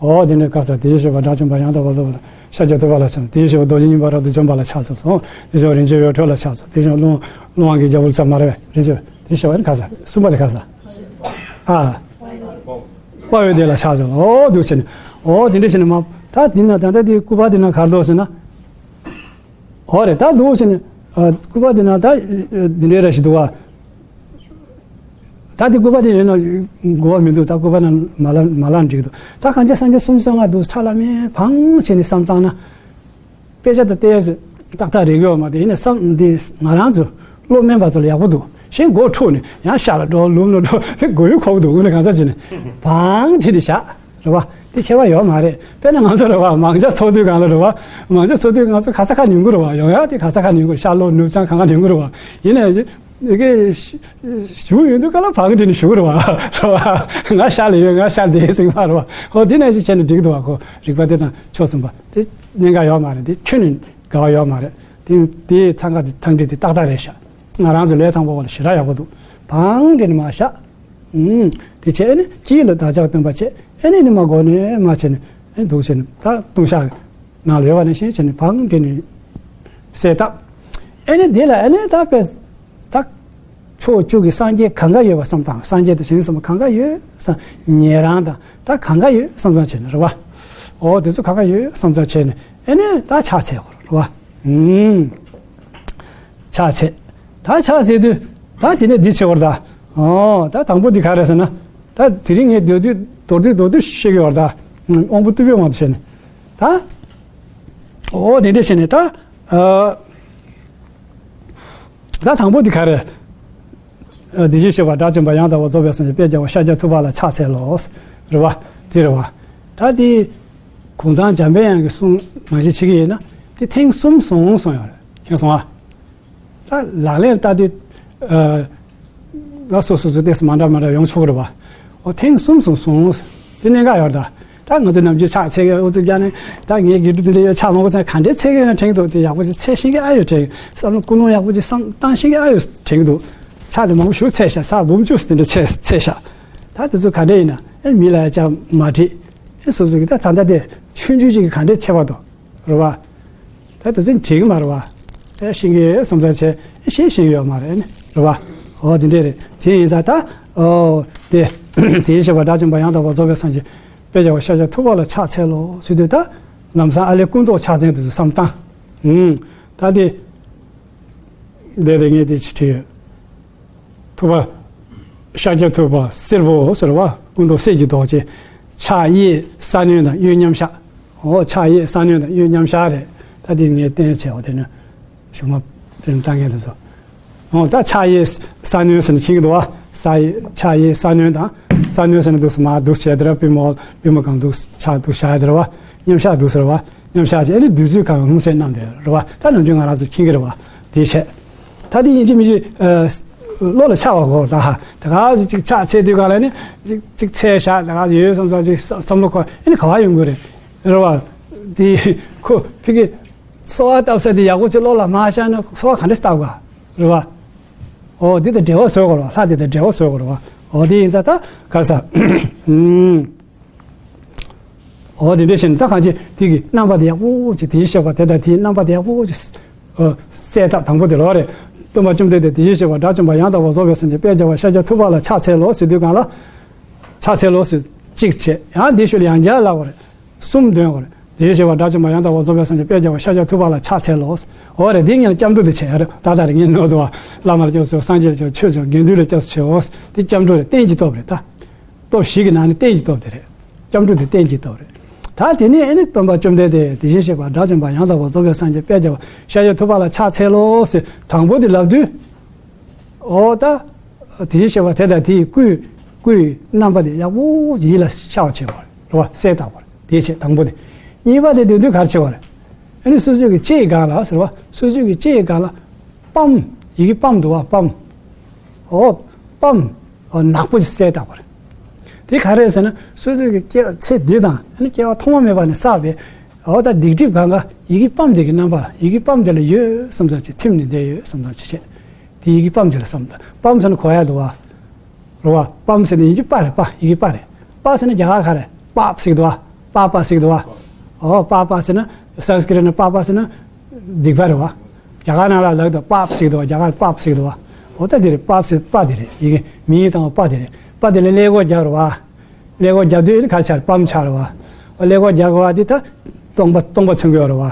འོ་དེ་ནས་ག་ས་དེ་བཞིན་གཤེགས་པ་དགྲ་བཅོམ་པ་ཡང་དག་པར་རྫོགས་པར་ཤཱཀྱ་ཐུབ་པ་ལ་ཕྱག་འཚལ། དེ་བཞིན་གཤེགས་པ་རྡོ་རྗེ་སྙིང་པོ་རབ་ཏུ་འཇོམས་པ་ལ་ཕྱག་འཚལ་སོང་། དེ་བཞིན་རིན་ཆེན་འོད་འཕྲོ་ལ་ཕྱག་འཚལ། དེ་བཞིན་ཀླུ་ཀླུ་དབང་གི་རྒྱལ་པོ་ལ་ཕྱག་མ་རེད་པས་རིན་ཆེན་འོད་དེ་བཞིན་གཤེགས་པ་ནི་ག་ས་གསུམ་པ་དེ་ག་ས། ཨ། དཔའ་བོའི་སྡེ་ལ་ཕྱག་འཚལ། འོ་འདུག་བྱས་ནས། འོ་དེ་འདྲ་བྱས་ནས་མ་ད་དེ་ན་ད་ལྟ་དེ་སྐུད་པ་དེ་ན་ག་རེ་འདུག་ཟེར་ན། འོ་རེད་ད་འདུག་བྱས་ནས། ཨ་སྐུད་པ་དེ་ན་ད་འདི་འདྲའི་ར་ཞིག་འདུག་བ། ད་དེ་སྐུད་པ་དེ་ཡོད་ན་དགོས་པ་མི་འདུག་ད་སྐུད་པ་ན་མ་ལ་མ་ལ་འགྲིག་འདུག་ད་གང་ཅི་སངས་རྒྱས་སུམ་ཅུ་སོ་ལྔ་འདུག་ཁྲ་ལ་མེ་བང་བྱས་ནས་བསམ་བཏང་ན། དཔེ་ཆ་དང་ལྟས་ཏག་ཏག་རེག་ཡོད་མ་རེད། ཡིན་ནའི་བསམ་འདི་ང་རང་ཚོ་བློ་དམན་པ་ཚོ་ལ་ཡག་པོ་འདུག་གཞན་མགོ་འཁྲུགས་ནས་ཡང་ཤར་ལ་འགྲོ་ལུང་ལ་འགྲོ་དེ་མགོ་ཡུ་འཁོར་གི་འདུག་དངོས་གནས་གང་ཟག་ཅིག་ནས་བང་བྱས་ནས་བཞག་རེད་བ། དེ་ཁྱད་པར་ཡོད་མ་རེད། དཔེར་ན་ང་ཚོ་རེད་བ། མང་ཇ་འཚོགས་དུས་གང་ལ་རེད་བ། མང་ཇ་འཚོགས་དུས་ང་ཚོ་ག་ས་ག་ཉུང་གི་རེད་བ། ཡོང་ཡ་དེ་ག་ས་ག་ཉུང་གི་རེད། ཤར་ལྷོ་ནུབ་བྱང་གང་ག་ཉུང་གི་རེད་བ། ཡིན་ནའི་ཡ་གི་བཞུགས་ཡོང་དུས་ག་ལ་བང་འདྲེན་ནས་བཞུགས་རེད་བ། རེད་བ། ང་ཤར་ལ་ཡོད། ང་ཤར་འདི་ཟེར་གི་མ་རེད་བ། ཧོ་དེ་ནས་ཅིག་བྱས་ནས་འགྲིག་གི་འདུག་བ། ཁོ་རིག་པ་དེ་དང་ཕྱོགས་མཚུངས་པ་དེ་གནད་འགག་ཡོད་མ་རེད། དེ་ཁྱོན་ནས་འགལ་བ་ཡོད་མ་རེད། དེ་དེ་ཚང་ཁ་དེ་ཐང་འདྲི་དེ་ཏག་ཏག་རེད་ཤག་ང་རང་ཚོ་ལས་དང་པོ་བ་ལ་ཞེ་དྲག་ཡག་པོ་འདུག་བང་འདྲེན་ནས་མ་བཞག་ཨུམ། དེ་བྱས་ནས་དཀྱིལ་ལ་བདག་ཅག་སྟོན་པ་བྱས། ཨེ་ནས་ནི་མ་གོ་ནས་མ་བྱས་ནས་ཨེ་འདུག་བྱས་ནས་ད་ལྟུང་བཤགས་ནང་ལ་ཡོད་པ་ནང་བཞིན་བྱས་ནས་བང་འདྲེན་ནས་གསལ་བཏབ། ཨེ་ནས་དེ་ལ་ཨེ་ནས་ད་དཔེ་ད་ཕྱོགས་བཅུ་གི་སངས་རྒྱས་གང་ག་ཡོད་པ་བསམ་དང་། སངས་རྒྱས་དང་བྱང་སེམས་གང་ག་ཡོད་བསམ། ཉན་རང་དང་ད་གང་ག་ཡོད་བསམ་བསམ་བྱས་ནས་རེད་བ། འོ་དེ་ཚོ་གང་ག་ཡོད་བསམ་བསམ་བྱས་ནས་ཨེ་ནས་ད་ཕྱག་འཚལ་དགོས་རེད་བ། ཨུམ། ཕྱག་འཚལ། ད་ཕྱག་འཚལ་དུས་ད་དེ་ནས་འདི་བྱེད་བར་ད། ཨོ་ད་དང་པོ་འདི་ག་རེ་ཟེར་ན། ད་དེ་རིང་ངས་མདོར་བསྡུས་མདོར་བསྡུས་མདོར་བསྡུས་བཤད་ཀྱི་བར་ད། དབང་པོ་རྟུལ་པོའི་དབང་དུ་བྱས་ནས། ད། ཨོ་དེ་འདྲ་བྱས་ནས་ད། ཨ། ད་དང་པོ་འདི་ག་རེ། ཨ་དེ་བཞིན་གཤེགས་པ་དགྲ་བཅོམ་པ་ཡང་དག་པར་རྫོགས་པའི་སངས་རྒྱས་དཔལ་རྒྱལ་བ་ཤཱཀྱ་ཐུབ་པ་ལ་ཕྱག་འཚལ་ལོ། རེད་བ། དེ་རེད་བ། ད་དེ། གུང་ཐང་འཇམ་པའི་དབྱངས་ཀྱི་གསུང་ནང་བཞིན་བྱེད་ཀྱི་ཡིན་ན་དེ་ཐེངས་གསུམ་སོང་སོང་ཡོད་རེད། མཁྱེན་སོང་ཨ། ད་ལག་ལེན་ལྟ་དུས། ཨ། ལ་སོ་སོ་སོ་ཏོག་ཙམ་མ་འདྲ་མ་འདྲ་ཡོང་ཆོག་གི་རེད་བ། འོ་ཐེངས་གསུམ་སོང་སོང་། དེ་གནད་འགག་ཡོད་རེད་ད། ད་ང་ཚོ་ནམ་རྒྱུན་ཕྱག་འཚལ་གི་ཨུ་ཚུགས་རྒྱག་ནས་ད་ངའི་དགེ་ཕྲུག་དེ་འདྲ་ཡོད་ཕྱག་མང་པོ་འཚལ་ག་འདྲས་འཚལ་གི་ཡོད་ན་དྲན་གི་འདུག་དེ་ཡག་པོ་ཞིག་འཚལ་ཤེས་ཀྱི་ཨ་ཡོད་དྲན་གི། བསམ་བློ་ཀུན་སློང་ཡག་པོ་ཞིག་བསམ་བཏང་ཤེས་ཀྱི་ཨ་ཡོད་དྲན་གི་འདུག་ཕྱག་དེ་མང་པོ་ཞིག་འཚལ་ཤག་ཕྱག་འབུམ་བཅུ་དེ་འདྲ་འཚལ་འཚལ་ཤག་ད་དེ་ཚོ་ག་འདྲས་ཡིན་ན་ཨེ་མི་ལ་ཡ་ཅག་མ་དྲིས། ཨེ་སོ་སོ་གི་ད་ད་ལྟ་དེ་ཆུང་ཆུང་ཅིག་གི་ག་འདྲས་ཁྱད་པར་འདུག་རེད་བ། ད་དེ་ཚོ་བྲིས་གི་མ་རེད་བ། ཨེ་ཤེས་ཀྱི་བསམ་ཚར་བྱས་ཨེ་ཤེས་ཤེས་ཡོད་མ་རེད་ནི་རེད་བ། འོ་དེ་འདྲས་རེད། དེ་ཡིན་ཙང་ད་འོ་དེ་དེ་ཡིན་ཞེས་པ་དགྲ་བཅོམ་པ་ཡང་དག་པར་རྫོགས་པའི་སངས་རྒྱས་དཔལ་རྒྱལ་བ་ཤཱཀྱ་ཐུབ་པ་ལ་ཕྱག་འཚལ་ལོ་ཟེར་དུས་ད་ལམ་སང་ཨ་ལས་སྐུ་མདོག་ཕྱག་མཚན་དེ་ཚོ་བསམ་བཏང་། ཨུམ། ད་དེ་དེ་དེ་ངས་དེ་ཅི་བྲིས་ཡོད། ཐུབ་པ། ཤཱཀྱ་ཐུབ་པ་སེར་པོ་ཟེར་བ། སྐུ་མདོག་གསེར་གྱི་མདོག་ཅན། ཕྱག་གཡས་ས་གནོན་དང་གཡོན་མཉམ་བཞག་འོ་ཕྱག་གཡས་ས་གནོན་དང་གཡོན་མཉམ་བཞག་རེད། ད་འདི་ངས་བསྟན་བྱས་འོ་དེ་ནི། གཞུག་མ་དེ་ནི་ལྟ་མཁན་དེ་ཚོ། འོ་ད་ཕྱག་གཡས་ས་གནོན་ཟེར་ནས་མཁྱེན་གྱི་འདུག་བ། ས་གཡས་ཕྱག་གཡས་ས་གནོན་དང་། ས་གནོན་ཟེར་ན་འདུག་སེ་མར་འདུག་བྱས་དེ་ར་པུས་མོ་པུས་མོ་གང་འདུག་ཕྱག་འདུག་བཞག་ཡ་དེ་ར་བ། མཉམ་བཞག་འདུག་ཟེར་བ། མཉམ་བཞག་ཅེས་ཨ་ནི་བདུད་རྩིའི་ཁ་ལྷུང་བཟེད་བསྣམས་པའི་རེད་བ། ད་ནམ་རྒྱུན་ང་རང་ཚོ་མཁྱེན་གྱི་རེད་བ། དེ་བྱས། ད་དེ་ཡིན་གཅིག་མིན་གཅིག་ཨ། བློ་ལ་འཆར་བ་དགོས་ད་ཧ། ད་ག་ཅིག་ཕྱག་འཚལ་དུས་གང་ལ་ནི་ཅིག་ཅིག་འཚལ་བཞག་ད་ག་ཡོད་བསམ་ས་ཅིག་བསམ་བློ་འཁོར་ཨ་ནི་ག་བ་ཡོང་དགོས་རེད། རེད་བ། དེ་ཁོ་ཕི་གི་གསོལ་བ་བཏབ་ས་དེ་ཡག་པོ་ཅིག་བློ་ལ་མ་ཤར་ན་གསོལ་བ་ག་འདྲ་བཏབ་ག་རེད་བ། འོ་དེ་དང་འབྲེལ་བ་བཟོ་དགོས་རེད་བ། ལྷ་དེ་དང་འབྲེལ་བ་བཟོ་དགོས་རེད་བ། འོ་དེ་ཡིན་ཙང་ད་ག་ས། ཨུམ། འོ་དེ་འདྲ་བྱས་ནས་ད་གང་ཅི་དེ་གི་རྣམ་པ་དེ་ཡག་པོ་ཅིག་དེ་བཞིན་གཤེགས་པ་དེ་དང་དེའི་རྣམ་པ་དེ་ཡག་པོ་ཅིག་ཨ། གསལ་བཏབ་དང་པོ་དེ་ལོ་རེད། སྟོན་པ་བཅོམ་ལྡན་འདས་དེ་བཞིན་གཤེགས་པ་དགྲ་བཅོམ་པ་ཡང་དག་པར་རྫོགས་པའི་སངས་རྒྱས་དཔལ་རྒྱལ་བ་ཤཱཀྱ་ཐུབ་པ་ལ་ཕྱག་འཚལ་ལོ་ཟེར་དུས་གང་ལ། ཕྱག་འཚལ་ལོ་ཟེར་གཅིག་བྱས། ཡང་འདི་ཤུལ་ཡང་བསྐྱར་ལབ་པ་རེད། གསུམ་འདོན་དགོས་རེད། དེ་བཞིན་གཤེགས་པ་དགྲ་བཅོམ་པ་ཡང་དག་པར་རྫོགས་པའི་སངས་རྒྱས་དཔལ་རྒྱལ་བ་ཤཱཀྱ་ཐུབ་པ་ལ་ཕྱག་འཚལ་ལོ། འོ་རེད། འདི་ངས་སྐྱབས་འགྲོ་དེ་བྱས་ཡ་རེད། ད་ལྟ་རེད། ངས་ནོར་འདུག་བ། བླ་མ་ལ་སྐྱབས་སུ་མཆིའོ། སངས་རྒྱས་ལ་སྐྱབས་སུ་མཆིའོ། ཆོས་སྐྱོང་དགེ་འདུན་ལ་སྐྱབས་སུ་མཆིའོ། འདི་སྐྱབས་འགྲོ་རེད། རྟེན་གྱི་སྟོབས་རེད་ད། སྟོབས་བཞི་གི་ནང་ནས་རྟེན་གྱི་སྟོབས་དེ་རེད། སྐྱབས་འགྲོ་དེ་རྟེན་གྱི་སྟོབས་རེད། ད་དེ་ནས་ཨ་ནི་སྟོན་པ་བཅོམ་ལྡན་འདས་དེ་བཞིན་གཤེགས་པ་དགྲ་བཅོམ་པ་ཡང་དག་པར་རྫོགས་པའི་སངས་རྒྱས་དཔལ་རྒྱལ་བ་ཤཱཀྱ་ཐུབ་པ་ལ་ཕྱག་འཚལ་ལོ་ཟེར་དང་པོ་དེ་ལབ་དུས། འོ་ད། དེ་བཞིན་གཤེགས་པ་དེ་དང་དེའི་སྐུའི་སྐུའི་རྣམ་པ་དེ་ཡག་པོ་ཡིད་ལ་ཤར་བ་བྱེད་དགོས་རེད་བ། གསལ་བཏབ་དགོས་རེད། དེ་བྱས་དང་པོ་དེ། གཉིས་པ་དེ་འདོན་དུས་ག་རེ་བྱེད་དགོས་རེད། ཨ་ནི་སོ་སོའི་གི་ལྕེ་ཡི་སྒང་ལ་ཟེར་བ། སོ་སོའི་གི་ལྕེ་ཡི་སྒང་ལ་པམ། ཡི་གེ་པམ་འདུག་བ། པམ། འོ། པམ། འོ་ནག་པོ་ཞིག་གསལ་བཏབ་པ་རེད། དེ་ག་རེ་ཟེར་ན་སོ་སོའི་གི་སྐྱེ་ཚེ་འདི་དང་ཨ་ནི་སྐྱེ་བ་ཐོག་མ་མེད་པ་ནས་བསགས་པའི་འོ་ད་སྡིག་སྒྲིབ་གང་ག་ཡི་གེ་པམ་དེ་གི་རྣམ་པ་ཡི་གེ་པམ་དེ་ལ་ཡོད་བསམ་ཙམ་ཅིག་ཐིམ་ནས་བསྡད་ཡོད་བསམ་ཙམ་ཅིག་བྱས། དེ་ཡི་གེ་པམ་དེ་ལ་བསམ་ད་པམ་ཟེར་ན་གོ་ཡ་འདུག་བ། རེད་བ། པམ་ཟེར་ན་ཡིན་གྱི་པ་རེད། པ། ཡི་གེ་པ་རེད། པ་ཟེར་ན་རྒྱ་གར་ག་རེད། པཱབ་ཟེར་གི་འདུག་བ། པཱ་པ་ཟེར་གི་འདུག་བ། ཨོ་པཱ་པ་ཟེར་ན་སཾསྐྲྀཏ་ནས་པཱ་པ་ཟེར་ན་སྡིག་པ་རེད་བ། རྒྱ་གར་ནང་ལ་ལབ་དུས་པཱབ་ཟེར་གི་འདུག་བ། རྒྱ་གར་པཱབ་ཟེར་གི་འདུག་བ། ཨོ་ད་དེ་རེད། པཱབ་ཟེར་པ་དེ་རེད། ཡི་གེ་མིང་ཡིག་དང་པ་དེ་རེད། པ་དེ་ལ་ཀླད་ཀོར་རྒྱག་རེད་བ། ཀླད་ཀོར་རྒྱག་དུས་ཨ་ནི་ག་རེ་ཆགས་རེད། པམ་ཆགས་རེད་བ། ཨོ་ཀླད་ཀོར་རྒྱག་དགོས་བ་དེ་ད་སྟོང་པ་སྟོང་པ་མཚོན་གྱི་ཡོད་རེད་བ། ཨ་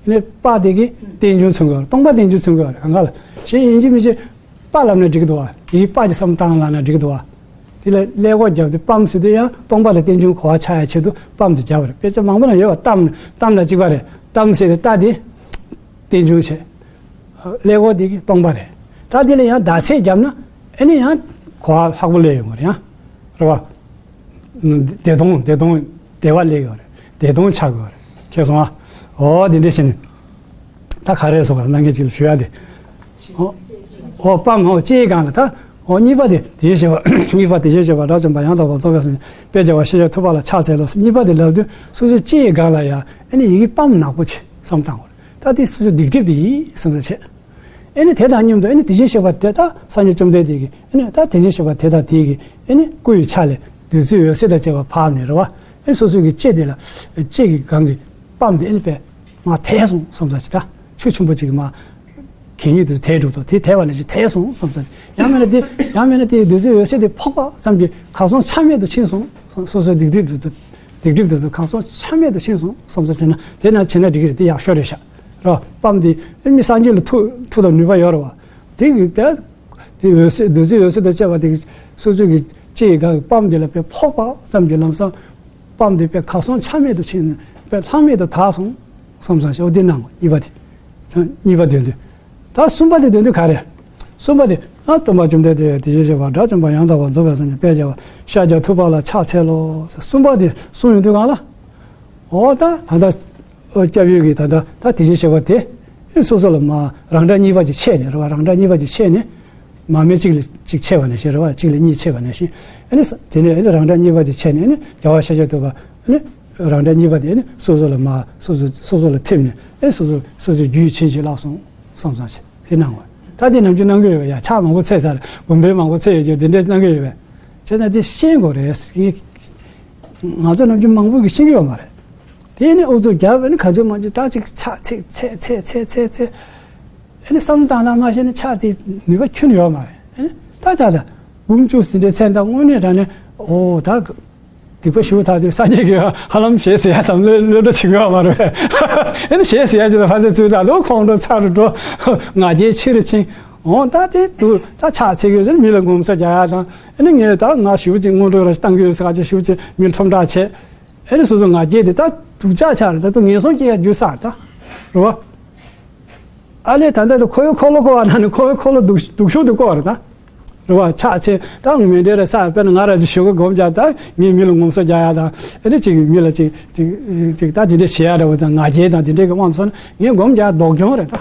ནི་པ་དེ་གིས་རྟེན་འབྱུང་མཚོན་གྱི་ཡོད་རེད། སྟོང་པ་རྟེན་འབྱུང་མཚོན་གྱི་ཡོད་རེད། གང་ག་ལ་གཞན་ཡིན་གཅིག་མིན་གཅིག་པ་ལབ་ན་འགྲིག་གི་འདུག་བ། ཡི་གེ་པ་གི་བསམ་སྟངས་ལབ་ན་འགྲིག་གི་འདུག་བ། དེ་ལ་ཀླད་ཀོར་རྒྱབ་དུས་པམ་ཟེར་དུས་ཡང་སྟོང་པ་ལ་རྟེན་འབྱུང་གོ་བ་ཆགས་ཡ་ཆེད་དུ་པམ་དེ་རྒྱབ་པ་རེད། དཔེ་ཆ་མང་པོ་ན་ཡོད་བ། གཏམ། གཏམ་ལ་གཅིག་པ་རེད། གཏམ་ཟེར་ཏེ་རྟ་དེ་རྟེན་འབྱུང་བྱས། ཀླད་ཀོར་དེ་གི་སྟོང་པ་རེད། ད་དེ་ལ་ཡང་ཟླ་ཚེས་བརྒྱབ་ན་ཨ་ནི་ཡང་གོ་བ་ལྷག་པོ་སླེབས་ཡོང་གི་རེད་ཡང་། རེད་བ། བདེ་སྟོང་། བདེ་སྟོང་། བདེ་བ་སླེབས་ཡོད་རེད། བདེ་སྟོང་ཆགས་ཡོད་རེད། མཁྱེན་སོང་ཨ། འོ་དེ་འདྲ་བྱས་ནས། ད་ག་རེ་སོང་བ་ལ་ངས་ཅིག་ལ་ཞུ་ཡ་དེ། འོ། འོ་པམ། འོ་ལྕེའི་སྒང་ལ་ད། འོ་གཉིས་པ་དེ་དེ་བཞིན་གཤེགས་པ། གཉིས་པ་དེ་བཞིན་གཤེགས་པ་དགྲ་བཅོམ་པ་ཡང་དག་པར་རྫོགས་པའི་སངས་རྒྱས་དཔལ་རྒྱལ་བ་ཤཱཀྱ་ཐུབ་པ་ལ་ཕྱག་འཚལ་ལོ། གཉིས་པ་དེ་ལབ་དུས་སོ་སོའི་ལྕེའི་སྒང་ལ་ཡ་ཨ་ནི་ཡི་གེ་པམ་ནག་པོ་ཆེ་བསམ་བཏང་བ་རེད། ད་དེ་སོ་སོའི་སྡིག་སྒྲིབ་དེ་ཡིན་བསམ་ས་བྱས། ཨ་ནི་དེ་དང་མཉམ་དུ་ཨ་ནི་དེ་བཞིན་གཤེགས་པ་དེ་དག་སངས་རྒྱས་བཅོམ་ལྡན་འདས་ཀྱིས་ཨ་ནི་ད་དེ་བཞིན་གཤེགས་པ་དེ་དག་དེ་གི་ཨ་ནི་སྐུ་ཡི་ཆ་ལས་བདུད་རྩི་འོད་ཟེར་དང་བཅས་པ་ཕབ་ནས་རེད་བ། ཨ་ནི་སོ་སོའི་གི་ལྕེ་དེ་ལ་ལྕེ་གི་སྒང་གི་པམ་དེ་ཨ་ནི་པས་མར་དེད་སོང་བསམ་ས་ཅིག་ད་ཆུ་ཆེན་པོ་ཅིག་གི་མར་གད་སྙིགས་དེ་དེད་འགྲོ་དོ། དེ་དེད་པ་ནང་བཞིན་དེད་སོང་བསམ་ས་ཅིག་ཡང་མིན་ན་དེ་ཡང་མིན་ན་དེ་བདུད་རྩི་འོད་ཟེར་དེ་ཕོག་པ་ཙམ་གྱིས་གར་སོང་ཆ་མེད་དུ་ཕྱིན་སོང་། སོ་སོའི་སྡིག་སྒྲིབ་དེ་ཚོ་སྡིག་སྒྲིབ་དེ་ཚོ་གར་སོང་ཆ་མེད་དུ་ཕྱིན་སོང་བསམ་ས་བྱས་ན་དེ་ན་བྱས་ན་འགྲིག་གི་རེད། དེ་ཡག་ཤོས་རེད་ཤག་རེད་བ། པམ་དེ་ཨ་ནི་སངས་རྒྱས་ལ་མཐུ་མཐུ་དང་ནུས་པ་ཡོད་རེད་བ། དེ་གི་དེ་དེ་འོད་ཟེར་བདུད་རྩི་འོད་ཟེར་དང་བཅས་པ་དེ་སོ་སོ་གི་ལྕེ་ཡི་སྒང་གི་པམ་དེ་ལ་དཔེ་ཕོག་པ་ཙམ་གྱིས་ལམ་སང་པམ་དེ་དཔེ་གར་སོང་ཆ་མེད་དུ་ཕྱིན་ནས་དཔེ་ལྷམ་མེ་དུ་དག་སོང་བསམ་བསམ་ཞེས། འོ་དེ་གནང་གཉིས་པ་དེ། གཉིས་པ་འདོན་དུས། ད་གསུམ་པ་དེ་འདོན་དུས་ག་རེ། གསུམ་པ་དེ་ཨ་སྟོན་པ་བཅོམ་ལྡན་འདས་དེ་བཞིན་གཤེགས་པ་དགྲ་བཅོམ་པ་ཡང་དག་པར་རྫོགས་པའི་སངས་རྒྱས་དཔལ་རྒྱལ་བ་ཤཱཀྱ་ཐུབ་པ་ལ་ཕྱག་འཚལ་ལོ། གསུམ་པ་དེ་གསུངས་ཡོང་དུས་གང་ལ། འོ་ད་ད་ལྟ་སྐྱབས་ཡུལ་གྱི་ད་ལྟ་ད་དེ་བཞིན་གཤེགས་པ་དེ་སོ་སོ་ལ་མ་རང་འདྲ་གཉིས་པ་ཅིག་ཕྱེ་ནས་རེད་བ། རང་འདྲ་གཉིས་པ་ཅིག་ཕྱེ་ནས་མ་སྨད་གཅིག་ལ་གཅིག་ཕྱེ་བ་ནང་བཞིན་རེད་བ། གཅིག་ལ་གཉིས་ཕྱེ་བ་ནང་བཞིན། ཨ་ནི་ས་དེ་ནས་ཨ་ནི་རང་འདྲ་གཉིས་པ་ཅིག་ཕྱེ་ནས་ཨ་ནི་རྒྱལ་བ་ཤཱཀྱ་ཐུབ་པ་ཨ་ནི་རང་འདྲ་གཉིས་པ་དེ་ཨ་ནི་སོ་སོ་ལ་མ་སོ་སོ་སོ་སོ་ལ་ཐིམ་ནས་ཨ་ནི་སོ་སོ་སོ་སོའི་རྒྱུད་ཆེན་ཞིག་བརླག་སོང་བསམ་བསམ་བྱས་དེ་གནང་བ། ད་དེ་ནམ་རྒྱུན་གནང་གི་ཡོད་པས། ཡ་ཕྱག་མང་པོ་འཚལ་ཚར། སྒོམ་པ་མང་པོ་འཚལ་ཡོད་ཀྱང་དེ་འདྲས་གནང་གི་ཡོད་པས། བྱས་ཙང་དེ་ཤེས་དགོས་རེད། ང་ཚོ་ནམ་རྒྱུན་མང་པོ་གིས་ཤེས་ཀྱི་ཡོད་མ་རེད། དེ་ནས་ཨུ་ཚུགས་རྒྱབ། ཨ་ནི་ག་ཚོད་མང་ཚོད་ད་ཅིག་ཕྱག་འཚལ་འཚལ་འཚལ་འཚལ་འཚལ་འཚལ། ཨ་ནི་བསམ་བཏང་ན་མ་ཤེས་ན་ཕྱག་དེ་ནུས་པ་ཁྱོན་ཡོད་མ་རེད། ཨ་ནི་ད་ད་ད་འབུམ་བཅུ་ཟིན་འདྲའི་མཚན་དང་དངོས་གནས་དྲང་གནས་འོ་ད་སྡིག་པ་ཞུ་ཐག་དུས་སངས་རྒྱས་ཀྱིས་ཧ་ལམ་ཞེད་ཟེར་ཡ་ཙམ་བློ་བློ་འདྲ་བྱེད་ཀྱི་ཡོད་མ་རེད་པས། ཨ་ནི་ཞེད་ཟེར་ཡ་ཅིག་ལ་ཕན་ཚུན་ཚུལ་ད་ལོ་ཁོང་ཁྲོ་ཚ་རུ་འགྲོ། ང་རྒྱལ་ཆེ་རུ་ཕྱིན། འོ་ད་དེ་དུ་ད་ཕྱག་འཚལ་གྱི་ཟེར་མི་ལ་ངོམ་སོ་རྒྱག་ཡ་དང་། ཨ་ནི་ངས་ད་ང་ཞུ་ཅིག་དངོས་གྲུབ་ར་བཏང་གི་ཡོད་ཟེར་ག་ཅིག་ཞུ་ཅིག་མི་ཁྲོམ་བསྒྲགས་བྱས། ཨ་ནི་སོ་སོ་ང་རྒྱལ་དེ་ད་སྡུག་ཅག་ཆགས་རེད། ད་དུ་ངན་སོང་སྐྱེ་ཡ་རྒྱུ་ས་ད་རེད་བ། ཨ་ལས་ད་ལྟ་དུ་ཁོ་བོའི་འཁོར་ལོ་བསྐོར་བ་ན་ནི་ཁོ་བོའི་འཁོར་ལོ་སྡུག་སྡུག་ཤོས་དུ་བསྐོར་རེད་ད། རེད་བ། ཕྱག་འཚལ་ད་མི་འདྲ་རེད་ས། དཔེར་ན་ང་ར་ཅིག་ཞོགས་ཀས་སྒོམ་རྒྱག་ད་ངས་མི་ལ་ངོམ་སོ་རྒྱག་ཡ་དང་། ཨ་ནི་ཅིག་མི་ལ་ཅིག་ཅིག་ཅིག་ད་དེ་འདྲ་བྱེད་ཡ་འདྲ་བོ་དང་ང་རྒྱལ་དང་དེ་འདྲའི་གི་དབང་སོང་ན་ངས་སྒོམ་རྒྱག་སྡུག་གྱོང་རེད་ད།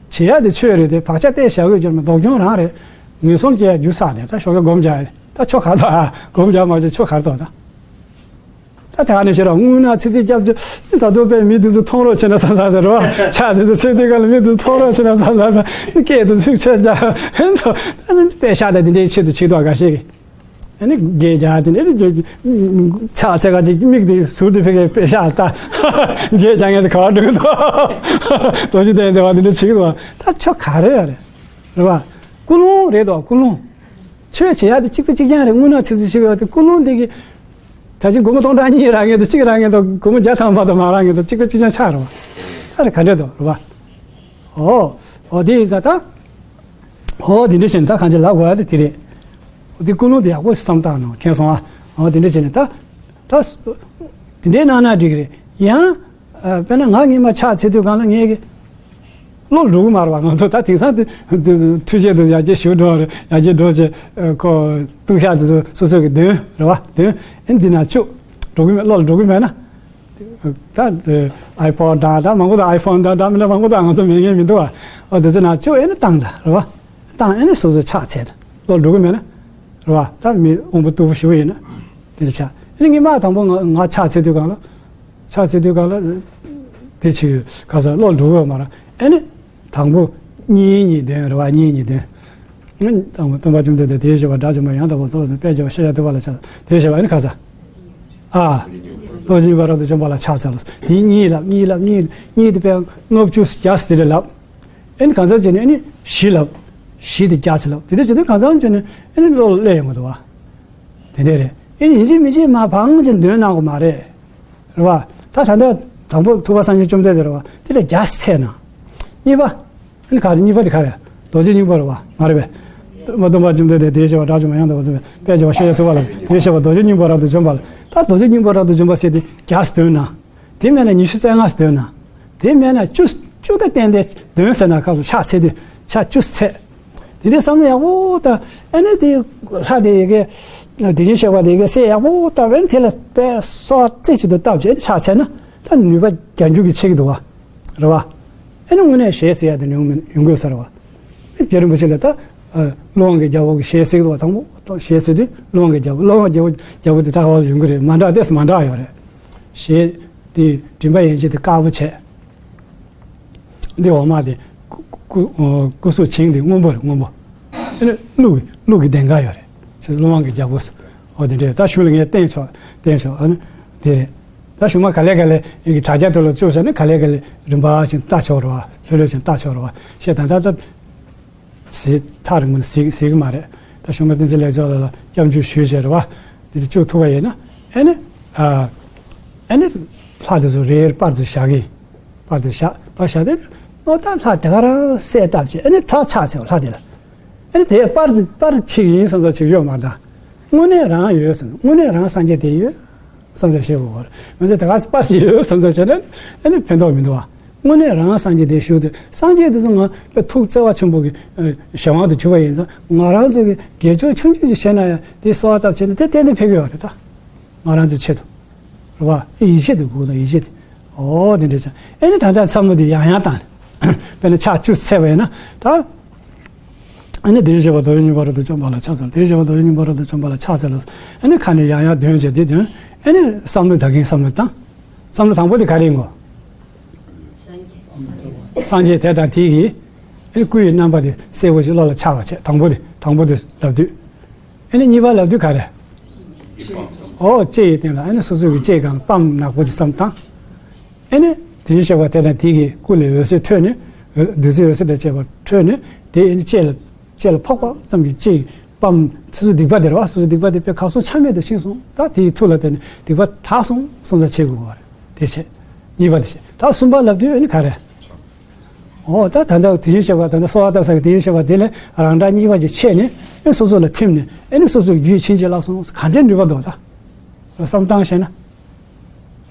བྱེད་ཡ་དེ་ཆོས་རེད་དེ་བག་ཆགས་གཏད་བཞག་དགོས་རྒྱུ་མ་སྡུག་གྱོང་རང་རེད། ངན་སོང་སྐྱེ་ཡ་རྒྱུ་ས་རེད་ད། ཞོགས་ཀས་སྒོམ་རྒྱག་ཡ་ད་ཆོ་ག་ད་སྒོམ་རྒྱག་མ་བྱེད་ཆོ་ག་ད་ད། ད་ད་ནས་ཤེས་རོགས། དངོས་གནས་ཚིག་ཚིག་སྐྱབས་ཀྱི་ད་དུང་དཔེ་མི་དེ་ཚོ་མཐོང་རོགས་བྱེད་ན་བསམ་བསམ་དེ་རོ། ཕྱག་དེ་ཚོ་ཚིག་དེ་ག་ལ་མི་དེ་ཚོ་མཐོང་རོགས་བྱེད་ན་བསམ་བསམ་དེ། སྐད་དེ་ཚིག་ཆད་ཀྱང་ཧན་ཐོ། ད་ནི་དཔེ་ཤག་ད་དེ་འདྲའི་ཆེད་དུ་ཆེད་དུ་འགའ་ཤས་ཀྱིས་ཨ་ནི་དགེ་རྒྱ་དེ་འདྲའི་ཕྱག་འཚལ་ག་ཅིག་མིག་དེ་ཟུར་དུ་ཕེ་གའི་དཔེ་ཤག་ད་དགེ་རྒྱ་ངས་དེ་ག་བ་འགྲོ་གི་འདུག་དོ་ཅི་དེ་འདྲ་བ་དེ་འདྲ་བྱེད་ཀྱི་འདུག་ད་ཆོ་ག་རེ་ཡ་རེད། རེད་བ། ཀུན་སློང་རེད་དོ། ཀུན་སློང་། ཆོས་བྱེད་ཡག་དེ་གཅིག་པ་གཅིག་རྐྱང་རེད། དངོས་གནས་ཚིག་ཚིག་ཞིག་ཡོད་དེ་ཀུན་སློང་དེ་གི། ད་ཅི་སྒོར་མོ་སྟོང་ཕྲག་གཉིས་རག་མཁན་དང་གཅིག་རག་མཁན་དང་སྒོར་མོ་བརྒྱ་ཐམ་པ་དང་མ་རག་མཁན་དང་གཅིག་པ་གཅིག་རྐྱང་ཆགས་རེད་བ། ཨ་རེ་ག་འདྲ་འདུག་རེད་བ། ཨོ། ཨོ་དེ་ཡིན་ཙང་ད། ཨོ་དེ་འདྲ་བྱས་ནས་ད་གང་ཅི་ལབ་དགོས་ཡ་དེ་དེ་རེད། ཨོ་དེ་ཀུན་སློང་དེ་ཡག་པོ་ཞིག་བསམ་བཏང་ནོ་མཁྱེན་སོང་ཨ། ཨོ་དེ་འདྲ་བྱས་ནས་ད། ད། དེ་འདྲའི་གནང་ན་འགྲིག་གི་རེད། ཡང་། ཨ། དཔེར་ན་ང་སྔོན་མ་ཕྱག་འཚལ་དུས་སྒང་ལ་ངས་ཀྱི། བློ་འགྲོ་གི་མ་རེད་བ། ང་ཚོ་ད་དེང་སང་དུ་དུ་འཕྲུལ་ཆས་དུ་ཡར་རྒྱས་ཞེ་པོ་འགྲོ་རེད། ཡར་རྒྱས་འགྲོ་ཆེ་ཁོ་ཏུང་ཤག་དུ་སོ་སོ་གི་འདོན་རེད་བ། འདོན་ཨེ་འདི་ན་བཅུག་འགྲོ་གི་མེད། བློ་ལ་འགྲོ་གི་མེད་ན། ད་ཨའི་པོ་ཌི་དང་ད་མང་པོ་དང་ཨའི་ཕོན་དང་ད་མི་འདྲ་མང་པོ་དང་ང་ཚོ་མེད་མཁན་མི་འདུག་བ། ཨོ་དེ་ཚོ་ན་བཅུག་ཨེ་ནི་བཏང་ད་རེད་བ། བཏང་ཨེ་ནི་སོ་སོ་ཕྱག་འཚལ་ད། བློ་འགྲོ་གི་མེད་ན། རེད་བ། ད་མི་དབང་པོ་སྟུག་པོ་ཞེ་པོ་ཡིན་ན། དེ་འདྲ་ཆགས་ཨེ་ནི་ངས་མ་དང་པོ་ང་ང་ཕྱག་འཚལ་དུས་སྒང་ལ། ཕྱག་འཚལ་དུས་སྒང་ལ། དེ་ཆི་ག་ས་བློ་འགྲོ་གི་མ་རེད། ཨེ་ནི། དང་པོ། གཉིས་གཉིས་འདོན་རེད་བ། གཉིས་གཉིས་འདོན། ཨེ་ནི་དང་པོ་སྟོན་པ་བཅོམ་ལྡན་འདས་དེའི་ཞབས་པ་དགྲ་བཅོམ་པ་ཡང་དག་པར་རྫོགས་པར་སངས་རྒྱས་པའི་ཤཱཀྱ་ཐུབ་པ་ལ་ཕྱག་འཚལ། དེའི་ཞབས་པ་ཨེ་ནི་ག་ས། ཨ། རྡོ་རྗེ་སྙིང་པོ་རབ་ཏུ་འཇོམས་པ་ལ་ཕྱག་འཚལ་ལོ། དེ་གཉིས་ལབ་གཉིས་ལབ་གཉིས་གཉིས་དེ་དཔེ་ལྔ་བཅུ་བརྒྱ་ཙམ་དེ་འདྲ་ལབ། ཨེ་ནི་གང་ཟག་ཅིག་ནི་ཨེ་ནི་བཞི་ལབ། བཞི་དེ་བརྒྱ་ཙམ་ལབ། དེ་འདྲ་བྱེད་དུས་གང་ཟག་ཅིག་ནི་ཨེ་ནི་བློ་ལ་སླེབས་ཡོང་གི་འདུག་བ། དེ་འདྲ་རེད། ཨེ་ནི་ཡིན་གཅིག་མིན་གཅིག་མ་ཕངས་ཀྱི་འདོན་གནང་གི་མ་རེད། རེད་བ། ད་ད་ལྟ་དང་པོ་ཐུབ་པ་སངས་རྒྱས་བཅོམ་ལྡན་འདས་རེད་བ། དེ་ལ་རྒྱ་ཆེ་ན། གཉིས་པ། ཨ་ནི་ག་རེ་གཉིས་པ་དེ་ག་རེ། རྡོ་རྗེ་སྙིང་པོ་རེད་བ། མ་རེད་པས། སྟོན་པ་བཅོམ་ལྡན་འདས་དེའི་ཞབས་པ་དགྲ་བཅོམ་པ་ཡང་དག་པར་རྫོགས་པའི་སངས་རྒྱས་པའི་ཤཱཀྱ་ཐུབ་པ་ལ་དེའི་ཞབས་པ་རྡོ་རྗེ་སྙིང་པོ་རབ་ཏུ་འཇོམས་པ་ལ། ད་རྡོ་རྗེ་སྙིང་པོ་རབ་ཏུ་འཇོམས་པ་ཟེར་དེ་རྒྱ་ཆེ་འདོན་ན། དེ་མེད་ན་ཉི་ཤུ་རྩ་ལྔ་ཟེར་འདོན་ན། དེ་མེད་ན་བཅུ་བཅུ་ད་ཏན་ཏན་འདོན་ཟེར་ན་ཁ་སོ་ཕྱག་འཚལ་དུས་ཕྱག་བཅུ་འཚལ། དེ་འདྲའི་བསམ་བློ་ཡག་པོ་བཏང་། ཨ་ནི་དེ་ལྷ་དེ་ཡི་གེ་དེ་བཞིན་གཤེགས་པ་དེ་ཡི་གེ་གསལ་ཡག་པོ་བཏང་བས་ནི་དེ་ལ་དཔེ་སོ་རྩེ་གཅིག་ཏུ་བཏབ་བྱས་ནི་ཕྱག་འཚལ་ན་ད་ནུས་པ་བརྒྱ་འགྱུར་གྱིས་ཆེ་གི་འདུག་བ། རེད་བ། ཨ་ནི་དངོས་གནས་ཞེས་ཟེར་ཡ་དེ་ཡོང་མི་ཡོང་དགོས་ས་རེད་བ། རྗེ་རིན་པོ་ཆེ་ལ་ད། ཨ། ཀླུ་དབང་གི་རྒྱལ་པོ་གི་ཞེས་ཟེར་གི་འདུག་བ། དང་པོ་ཞེས་ཟེར་དུས་ཀླུ་དབང་གི་རྒྱལ་པོ། ཀླུ་དབང་རྒྱལ་པོ་རྒྱལ་པོ་དེ་ད་ག་བ་ལ་ཡོང་གི་རེད། མ་འདྲ་ཏོག་ཙམ་མ་འདྲ་ཡོད་རེད། ཞེས་དེ་མགྲིན་པ་ཡན་ཆད་དེ་དཀར་པོ་བྱས། འདི་འོག་མ་དེ་སྐུ་སྐུ་སྐུ་སྐུ་གཟུགས་བྱིངས་དེ་སྔོན་པོ་རེད། སྔོན་པོ། ཨ་ནི་ཀླུ་གི་ཀླུ་གི་གདེངས་ཀ་ཡོད་རེད། ཅེས་ཀླུ་དབང་གི་རྒྱལ་པོ་ཟེར། འོ་དེ་འདྲས། ད་གཞུག་ལ་ངས་བསྟན་ཆོག་བསྟན་ཆོག་ཨ་ནི་དེ་རེད། ད་གཞུག་མ་ག་ལེ་ག་ལེ་ཡི་གི་དྲ་རྒྱ་དེ་ལ་བཅུག་བྱས་ནས་ག་ལེ་ག་ལེ་རིམ་པ་བཞིན་ལྟ་ཆོག་རེད་བ། ལྷོད་ལྷོད་བཞིན་ལྟ་ཆོག་རེད་བ། ཞེས་ད་ད་ད། ཟེར་ཐག་རིང་པོ་ནས་ཟེར་ཟེར་གི་མ་རེད། ད་གཞུག་མ་བསྟན་འཛིན་ལེགས་མཇུག་ལགས་ལ་སྐྱབས་འཇུག་ཞུས་བྱས་རེད་བ། དེ་དུ་བཅུག་ཐུབ་པ་ཡིན་ན། ཨེ་ནི། ཨ། ཨེ་ནི། ལྷ་དེ་ཚོ་རེ་རེ་པར་དུ་བཞག་གི། པར་དུ་བཞག་པར་བཞག་དེ། ཨོ་ད་ལྷ་དེ་ག་རང་གསལ་བཏབ་བྱས་ཨེ་ནི་ཐག་ཆག་ཚེ་ལྷ་དེ་ལ། ཨེ་ནི་དེ་པར་པར་ཅིག་ཡིན་བསམ་ཚོ་ཅིག་ཡོད་མ་རེད་ད། དངོས་གནས་རང་ཡོད་བསམ། དངོས་གནས་རང་སངས་རྒྱས་དེ་ཡོད། བསམ་ཚུལ་བཤད་དགོས་པ་རེད། ང་ཚོས་ད་ག་ཚོད་པར་ཞིག་ཡོད་བསམ་ཚུལ་བྱས་ན་ཨ་ནི་ཕན་ཐོགས་མི་འདུག་བ། དངོས་གནས་རང་སངས་རྒྱས་དེ་བཞུགས་ཏེ་སངས་རྒྱས་དེ་ཚོ་ང་དཔེ་ཐུགས་བརྩེ་བ་ཆེན་པོ་གི་ཨ་གཞན་དབང་དུ་གྱུར་པ་ཡིན་ཙང་ང་རང་ཚོ་གི་དགེ་སྦྱོར་ཆུང་ཆུང་ཅིག་བྱས་ན་ཡང་དེ་གསོལ་བ་བཏབ་བྱས་ན་དེ་ཏན་ཏན་ཕན་གི་ཡོད་རེད་ད། ང་རང་ཚོའི་ཆེད་དུ། རེད་བ། ཡིད་ཆེས་དེ་དགོས་དང་ཡིད་ཆེས་དེ། ཨོ་དེ་འདྲ་ཅང་ཨ་ནི་ད་ལྟ་བསམ་བློ་དེ་ཡང་ཡང་བཏང་ནས་དཔེར་ན་ཕྱག་བཅུ་འཚལ་བ་ཡིན་ན་ད། ཨ་ནི་དེའི་ཞབས་པ་རྡོ་རྗེ་སྙིང་པོ་རབ་ཏུ་འཇོམས་པ་ལ་ཕྱག་འཚལ། དེའི་ཞབས་པ་རྡོ་རྗེ་སྙིང་པོ་རབ་ཏུ་འཇོམས་པ་ལ་ཕྱག་འཚལ་ལོ། ཨ་ནི་ཁ་ནས་ཡང་ཡང་འདོན་བྱས་དེ་འདོན། ཨ་ནི་བསམ་བློ་ད་གིན་བསམ་བློ་བཏང་། བསམ་བློ་དང་པོ་དེ་ག་རེ་ཡིན་གོ། སངས་རྒྱས་དེ་དང་དེ་གི། ཨ་ནི་སྐུ་ཡི་རྣམ་པ་དེ་གསལ་པོ་ཞིག་བློ་ལ་འཆར་བ་བྱས། དང་པོ་དེ་དང་པོ་དེ་ལབ་དུས། ཨ་ནི་གཉིས་པ་ལབ་དུས་ག་རེ། ཨོ་ལྕེ་ཡི་སྟེང་ལ་ཨ་ནི་སོ་སོ་གི་ལྕེ་སྒང་ལ་པམ་ནག་པོ་དེ་བསམ་བཏང་། ཨེ་ནི། དེ་བཞིན་གཤེགས་པ་དེ་དང་དེ་གི་སྐུ་ལས་འོད་ཟེར་འཕྲོས་ནས། འོད་བདུད་རྩིའི་འོད་ཟེར་དང་བཅས་པ་འཕྲོས་ནས་དེ་ཨེ་ནི་ལྕེ་ལ་ལྕེ་ལ་ཕོག་པ་ཙམ་གྱིས་ལྕེ་པམ་སོ་སོའི་སྡིག་པ་དེ་རེད་བ། སོ་སོའི་སྡིག་པ་དེ་དཔེ་གར་སོང་ཆ་མེད་དུ་ཕྱིན་སོང་། ད་དེའི་མཐུ་ལ་བརྟེན་ནས་སྡིག་པ་དག་སོང་བསམ་ས་བྱེད་དགོས་པ་རེད། དེ་བྱས། གཉིས་པ་དེ་བྱས། ད་གསུམ་པ་ལབ་དུས་ཨེ་ནི་ག་རེ། ཨོ་ད་ད་ལྟ་དེ་བཞིན་གཤེགས་པ་ད་ལྟ་གསོལ་བ་བཏབ་ས་གི་དེ་བཞིན་གཤེགས་པ་དེ་ལས་རང་འདྲ་གཉིས་པ་ཅིག་ཕྱེ་ནས་ཨེ་སོ་སོ་ལ་ཐིམ་ནས་ཨེ་ནི་སོ་སོའི་རྒྱུད་བྱིན་གྱིས་བརླབས་སོང་། ག་འདྲའི་ནུས་པ་འདུག་ད། བསམ་བཏང་ཤེས་ན།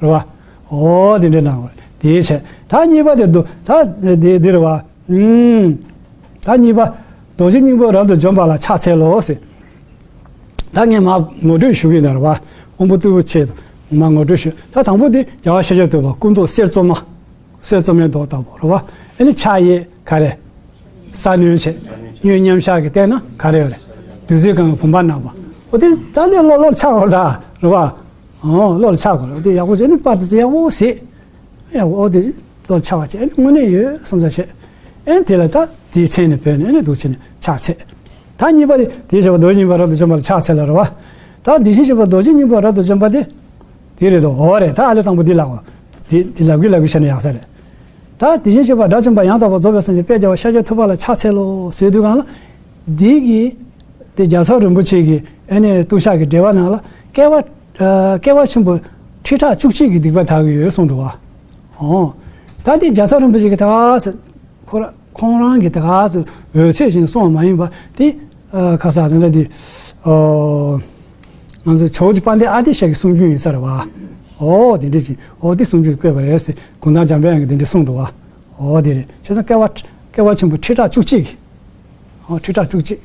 རེད་བ། ཨོ་དེ་འདྲའི་སྣང་བ་དེའི་ཆེད་ད་གཉིས་པ་དེ་འདུག་ད་དེ་དེ་རེད་བ། ཨུམ། ད་གཉིས་པ། རྡོ་རྗེ་སྙིང་པོ་རབ་ཏུ་འཇོམས་པ་ལ་ཕྱག་འཚལ་ལོ་ཟེར། ད་ངས་མ་ངོ་སྤྲོད་ཞུ་གི་ཡིན་ད་རེད་བ། དབང་པོ་རྟུལ་པོ་ཆེད་དུ་མ་ངོ་སྤྲོད་ཞུ། ད་དང་པོ་དེ་རྒྱལ་བ་ཤཱཀྱ་ཐུབ་པ་སྐུ་མདོག་གསེར་བཙོ་མ། གསེར་བཙོ་མའི་མདོག་ལྟ་བུ་རེད་བ། ཨ་ནི་ཕྱག་གཡས་ག་རེ། ས་གནོན་བྱེད། གཡོན་མཉམ་བཞག་གི་སྟེང་ན་ག་རེ་ཡོད་རེད། བདུད་རྩིའི་སྒང་གི་བུམ་པ་ནག་པོ། འོ་དེ་ད་ལས་བློ་བློར་འཆར་བ་ད་རེད་བ། ཨོ་བློར་འཆར་དགོས་རེད། འོ་དེ་ཡག་པོ་བྱས་ནས་པར་དེ་ཚོ་ཡག་པོ་གཟིགས། ཡག་པོ་འོ་དེ་བློར་འཆར་བ་བྱས་ནས་དངོས་གནས་ཡོད་བསམ་ས་བྱས། ཨེ་དེ་ལ་ད་དེའི་མཚན་ནས་བོས་ནས་ཨེ་ནས་འདུག་བྱས་ནས་ཕྱག་འཚལ། ད་གཉིས་པ་དེ་དེའི་ཞབས་པ་རྡོ་རྗེ་སྙིང་པོ་རབ་ཏུ་འཇོམས་པ་ལ་ཕྱག་འཚལ་ལ་རེད་བ། ད་དེ་བཞིན་གཤེགས་པ་རྡོ་རྗེ་སྙིང་པོ་རབ་ཏུ་འཇོམས་པ་དེ། དེ་རེད་དོ། འོ་རེད། ད་ཨ་ལས་དང་པོ་འདི་ལབ་དགོས། དེ་དེ་ལབ་གི་ལབ་གི་བྱས་ན་ཡག་ས་རེད། ད་དེ་བཞིན་གཤེགས་པ་དགྲ་བཅོམ་པ་ཡང་དག་པར་རྫོགས་པའི་སངས་རྒྱས་དཔལ་རྒྱལ་བ་ཤཱཀྱ་ཐུབ་པ་ལ་ཕྱག་འཚལ་ལོ་ཟེར་དུས་སྒང་ལ། འདི་གི་ དེ་རྒྱལ་ཚབ་རིན་པོ་ཆེ་གི་ཨ་ནི་ལྟུང་བཤགས་ཀྱི་འགྲེལ་པ་ནང་ལ་བསྐལ་པ་ཨ་བསྐལ་པ་ཆེན་པོ་ཁྲི་ཕྲག་བཅུ་གཅིག་གི་སྡིག་པ་དག་གི་ཡོད་གསུངས་འདུག་བ། ཨོ། ད་དེ་རྒྱལ་ཚབ་རིན་པོ་ཆེ་གི་ད་ག་ཟེ་ཁོ་ར་ཁོང་རང་གི་ད་ག་ཟེ་འོད་ཚད་བཞིན་གསུངས་པ་མ་ཡིན་པ་དེ་ཨ་ཁ་ས་ད་ལྟ་དེ་ཨོ་ང་ཚོ་ཇོ་བོ་རྗེ་དཔལ་ལྡན་ཨ་ཏི་ཤ་གི་གསུང་རྒྱུན་ཡིན་ས་རེད་བ། ཨོ་དེ་འདྲ་ཅིག་ཨོ་དེ་གསུང་རྒྱུན་བཀོད་པ་རེད་ཟེར་གུང་ཐང་འཇམ་དཔལ་དབྱངས་ཀྱིས་དེ་འདྲ་གསུངས་འདུག་བ། ཨོ་དེ་རེད། བྱས་ཙང་བསྐལ་པ་བསྐལ་པ་ཆེན་པོ་ཁྲི་ཕྲག་བཅུ་གཅིག་ཨོ་ཁྲི་ཕྲག་བཅུ་གཅིག་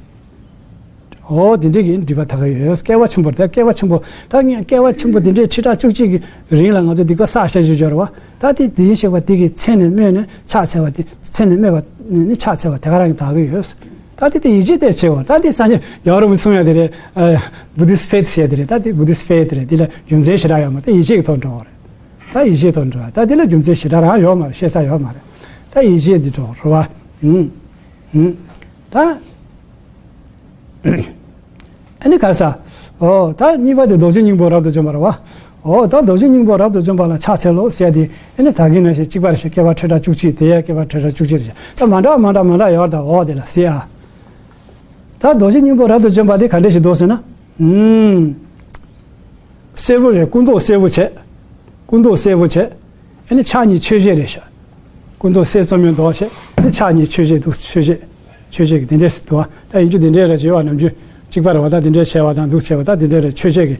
ཨོ་དེ་འདྲའི་གི་སྡིག་པ་དག་གི་ཡོད། བསྐལ་པ་ཆེན་པོ་དེ་བསྐལ་པ་ཆེན་པོ་ད་ངས་བསྐལ་པ་ཆེན་པོ་དེ་འདྲའི་ཁྲི་ཕྲག་བཅུ་གཅིག་གི་རིང་ལ་ང་ཚོ་སྡིག་པ་བསགས་བཞག་རྒྱུ་སྦྱོར་བ་ད་དེ་དེ་བཞིན་གཤེགས་པ་དེ་གི་མཚན་ནས་སྨོས་ནས་ཕྱག་འཚལ་བ་དེ་མཚན་ནས་སྨོས་པ་ནི་ཕྱག་འཚལ་བ་དེ་ག་རང་གི་དག་གི་ཡོད། ད་དེ་དེ་ཡིད་ཆེས་དེ་ཆེ་བ་ད་དེ་སངས་རྒྱས་རྒྱལ་བ་རིན་པོ་ཆེ་གསུང་ཡ་དེ་རེད། Buddhist faith ཟེར་ཡ་དེ་རེད། ད་དེ་Buddhist faith རེད། དེ་ལ་རྒྱུ་མཚན་ཞེ་དྲག་ཡོད་མ་རེད། ད་ཡིད་ཆེས་ཀྱི་ཐོག་འགྲོ་བ་རེད། ད་ཡིད་ཆེས་ཐོག་འགྲོ་བ་ད་དེ་ལ་རྒྱུ་མཚན་ཞེ་དྲག་རང་ཡོད་མ་རེད། བཤད་ས་ཡོད་མ་རེད། ད་ཡིད་ཆེས་འདི་འགྲོ་རེད་བ། ཨུམ། ཨུམ། ད། ཨ་ནི་ག་ས། ཨོ་ད་གཉིས་པ་དེ་རྡོ་རྗེ་སྙིང་པོ་རབ་ཏུ་འཇོམས་པ་རེད་བ། ཨོ་ད་རྡོ་རྗེ་སྙིང་པོ་རབ་ཏུ་འཇོམས་པ་ལ་ཕྱག་འཚལ་ལོ་ཟེར་ཡ་དེ་ཨ་ནི་ད་གིན་ནང་བཞིན་གཅིག་པ་རེད་ཤག་བསྐལ་པ་ཁྲི་ཕྲག་བཅུ་གཅིག་དེ་ཡ་བསྐལ་པ་ཁྲི་ཕྲག་བཅུ་གཅིག་རེད་ཤག་ད་མ་འདྲ་མ་འདྲ་མ་འདྲ་ཡོད་རེད་ད། ཨོ་དེ་ལ་ཟེར་ཡ། ད་རྡོ་རྗེ་སྙིང་པོ་རབ་ཏུ་འཇོམས་པ་དེ་ག་འདྲ་ཞིག་འདུག་ཟེར་ན། ཨུམ། སེར་པོ་རེད། སྐུ་མདོག་སེར་པོ་བྱས། སྐུ་མདོག་སེར་པོ་བྱས། ཨ་ནི་ཕྱག་གཉིས་མཆོད་བཞེས་རེད་ཤག་སྐུ་མདོག་གསེར་བཙོ་མའི་མདོག་བྱས། ཨ་ནི་ཕྱག་གཉིས་མཆོད་བཞེས་འདུག་མཆོད་བཞེས། མཆོད་བཞེས་ཀྱི་དེ་འདྲས་སུ་འདུག་ད་ཡིན་རྒྱུ་དེ་འདྲས་རེད་བྱས་པ་ནམ་རྒྱུན་གཅིག་པ་རེད་བ། ད་དེ་འདྲས་བྱས་པ་དང་འདུག་བྱས་པ་ད་དེ་འདྲས་རེད། མཆོད་བྱེད་ཀྱི་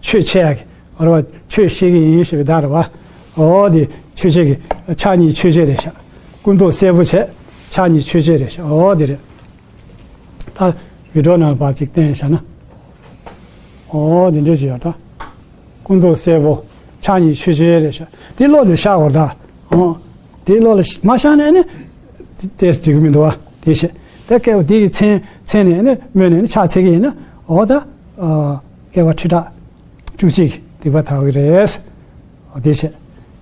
ཆོས་འཆད་ཡག་གི་ཨོ་རེད་བ། ཆོས་བཤད་ཀྱི་ཡིན་ཞེས་པའི་བརྡ་རེད་བ། ཨོ་དེ་མཆོད་བྱེད་ཀྱི་ཕྱག་གཉིས་མཆོད་བཞེས་རེད་ཤག་སྐུ་མདོག་སེར་པོ་བྱས། ཕྱག་གཉིས་མཆོད་བཞེས་རེད་ཤག་ཨོ་དེ་རེད། ད་བི་ཌིའོ་ནང་ཕར་ཅིག་བསྟན་བཞག་ན། ཨོ་དེ་འདྲས་ཞིག་ཡོད་ད། སྐུ་མདོག་སེར་པོ། ཕྱག་གཉིས་མཆོད་བཞེས་རེད་ཤག་དེ་བློ་ལ་ཤར་བར་ད། ཨོ། དེ་བློ་ལ་མ་ཤར་ནས་ནི། དེ་དེས་འགྲིག་གི་མི་འདུག་བ། དེ་བཤད། ད་སྐད་དེ་གི་མཚན་མཚན་ནས་ནི་སྨོས་ནས་ནི་ཕྱག་འཚལ་གི་ཡིན་ན། ཨོ་ད། བསྐལ་པ་ཁྲི་ཕྲག་བཅུ་གཅིག་སྡིག་པ་དག་གི་རེད། ཨོ་དེ་བཤད།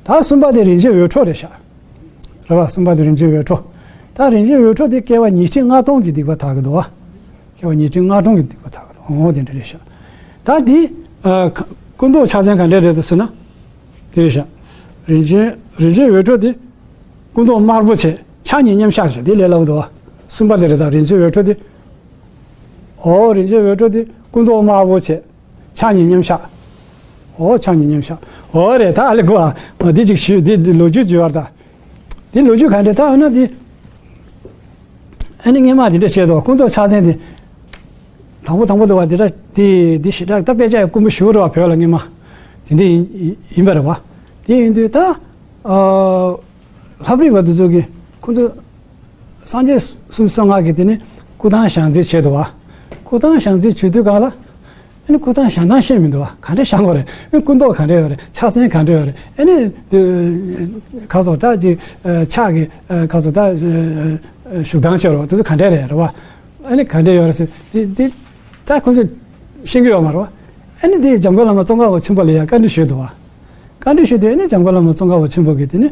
ད་གསུམ་པ་དེ་རིན་ཆེན་འོད་འཕྲོ་རེད་ཤག་རེད་བ། གསུམ་པ་དེ་རིན་ཆེན་འོད་འཕྲོ། ད་རིན་ཆེན་འོད་འཕྲོ་དེ་བསྐལ་པ་ཉི་ཁྲི་ལྔ་སྟོང་གི་སྡིག་པ་དག་གི་འདུག་བ། བསྐལ་པ་ཉི་ཁྲི་ལྔ་སྟོང་གི་སྡིག་པ་དག་གི་འདུག་ཨོ་དེ་འདྲ་རེད་ཤག་ད་དེ། ཨ། ཁ་སྐུ་མདོག་ཕྱག་མཚན་ག་འདྲ་རེད་འདུག་ཟེར་ན། དེ་རེད་ཤག་རིན་ཆེན་རིན་ཆེན་འོད་འཕྲོ་དེ། སྐུ་མདོག་དམར་པོ་བྱས། ཕྱག་གཉིས་མཉམ་གཞག་བྱས། དེ་ལས་སླ་པོ་འདུག་བ། གསུམ་པ་དེ་རེད་ད། རིན་ཆེན་འོད་འཕྲོ་དེ། ཨོ་རིན་ཆེན་འོད་འཕྲོ་དེ་སྐུ་མདོག་དམར་པོ་བྱས། ཕྱག་གཉིས་མཉམ་གཞག་ཨོ་ཕྱག་གཉིས་མཉམ་གཞག་ཨོ་རེད་ད། ཨ་ལེ་གོ་ཨ། འདི་ཅིག་ཞུས། འདི་འདི་ལོ་རྒྱུས་བརྗོད་པར་ད། འདི་ལོ་རྒྱུས་ག་འདྲ་ད་ཨ་ན་འདི། ཨ་ནི་སྔས་མ་འདི་འདྲ་བྱས་འདུག་སྐུ་མདོག་ཕྱག་མཚན་འདི། དང་པོ་དང་པོ་འདུག་བ། འདི་འདྲ་འདི་འདི་ཞེ་དྲག་ད་དཔེ་ཆ་ཡི་དཀོན་པོ་ཞུ་རོགས་བོད་ལ་སྔས་མ། འདི་འདྲ་ཡིན་ཡིན་པ་རེད་བ། དེ་ཡིན་དུས་ད། ཨ། ལྷ་བྲིས་པ་འདི་ཚོ་གིས་ཁོ་ཚོ། སངས་རྒྱས་སུམ་ཅུ་སོ་ལྔ་གིས་དེ་ནི་སྐུ་ཐང་བཞེངས་མཛད་བྱས་འདུག་བ། སྐུ་ཐང་བཞེངས་མཛད་བྱེད་དུས་གང་ལ། ཨ་ནི་སྐུ་ཐང་བཞེངས་སྟངས་ཤེས་མི་འདུག་བ། ག་འདྲ་བཞེངས་དགོས་རེད། ཨ་ནི་སྐུ་མདོག་ག་འདྲ་ཡོད་རེད། ཕྱག་མཚན་ག་འདྲ་ཡོད་རེད། ཨ་ནི། ག་སོགས་ད་ཅིག་ཕྱག་གི་ག་སོགས་ད་བཞུགས་སྟངས་ཤོར་བ་དེ་ཚོ་ག་འདྲ་རེད་རེད་བ། ཨ་ནི་ག་འདྲ་ཡོད་རེད་ཟེར་དེ་དེ་ད་ཁོ་ཚོས་ཤེས་ཀྱི་ཡོད་མ་རེད་བ། ཨ་ནི་དེ་འཇམ་མགོན་བླ་མ་ཙོང་ཁ་པ་ཆེན་པོ་ལ་ཡང་བཀའ་འདྲི་ཞུས་འདུག་བ། བཀའ་འདྲི་ཞུས་དུས་ཨ་ནི་འཇམ་མགོན་བླ་མ་ཙོང་ཁ་པ་ཆེན་པོ་གིས་དེ་ནི།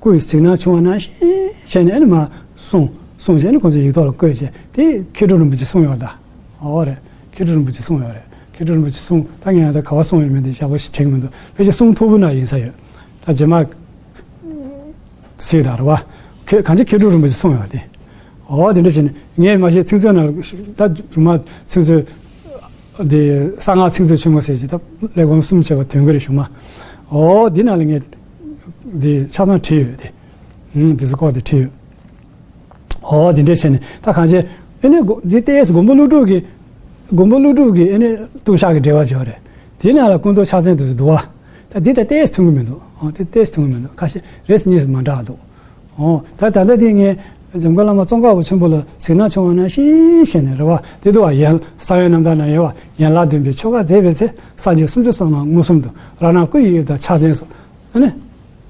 སྐུ་ཡི་གཟིགས་སྣང་བྱུང་བ་ནང་བཞིན་བྱས་ནས་ཨ་ནི་མར་གསུངས་གསུངས་བྱས་ནས་ཁོང་ཚོས་ཡིག་ཐོག་ལ་བཀོད་བྱས་དེ་མཁས་གྲུབ་རིན་པོ་ཆེས་གསུངས་ཡོད་ད། འོ་རེད། མཁས་གྲུབ་རིན་པོ་ཆེས་གསུངས་ཡོད་རེད། མཁས་གྲུབ་རིན་པོ་ཆེས་གསུངས། ད་ངས་ད་ག་པར་གསུངས་ཡོད་མེད་འདི་ཞེ་པོ་ཞིག་དྲན་གྱི་མི་འདུག་ཕལ་ཆེར་གསུང་ཐོར་བུ་ན་ཡིན་ས་ཡོད། ད་རྗེས་མ་གཟིགས་དང་རེད་བ། ཁྱེད་གང་ཅི་མཁས་གྲུབ་རིན་པོ་ཆེས་གསུངས་ཡོད་དེ། འོ་དེ་འདྲ་བྱས་ནས་ངས་མ་གཞི་ཚིག་མཛོད་ནང་ད་སྒྱུ་མ་ཚིག་མཛོད། དེ་གསང་སྔགས་ཚིག་མཛོད་ཆེན་མོ་ཟེར་གྱི་ད་གླེགས་བམ་གསུམ་བྱས་པ་དོན་གྱི་རེ་ཞུ་མ། འོ་འདི་ནང་ལ་ངས་འདི་ཆ་ཚང་བྲིས་ཡོད་དེ། ཨུམ་འདི་ཚོ་སྐོར་དེ་བྲིས་ཡོད། འོ་འདི་འདྲས་བྱས་ནས་ད་གང་བྱས་ཨེ་ནས་འདི་ལྟས་མགོན་པོ་ཀླུ་སྒྲུབ་ཀྱི་མགོན་པོ་ཀླུ་སྒྲུབ་ཀྱི་ཨེ་ནས་ལྟུང་བཤགས་ཀྱི་འགྲེལ་པ་བྱས་པ་རེད། དེ་ནང་ལ་སྐུ་མདོག་ཕྱག་མཚན་དེ་ཚོ་འདུག་བ། ད་འདི་ད་ལྟས་མཐུན་གྱི་མི་འདུག་འོ་འདི་ལྟས་མཐུན་གྱི་མི་འདུག་ཁ་ཤས་རེས་གཉིས་སུ་མ་འདྲ་བ་འདུག་ཨོ། ད་ད་ལྟ་འདི་ངས་འཇམ་མགོན་བླ་མ་ཙོང་ཁ་པ་ཆེན་པོ་ལ་གཟིགས་སྣང་བྱུང་བ་ནང་བཞིན་བྱས་ནས་རེད་བ། དེ་འདུག་བ། ཡན་གསང་བའི་རྣམ་ཐར་ན་ཡོད་བ། ཡན་ལག་བདུན་པའི་ཆོ་ག་མཛད་པའི་ཚེ། སངས་རྒྱས་སུམ་ཅུ་སོ་ལྔ་མངོན་སུམ་དུ། རང་རང་སྐུ་ཡི་དབྱིབས་དང་ཕྱག་མཚན་སོགས། ཨ་ནི།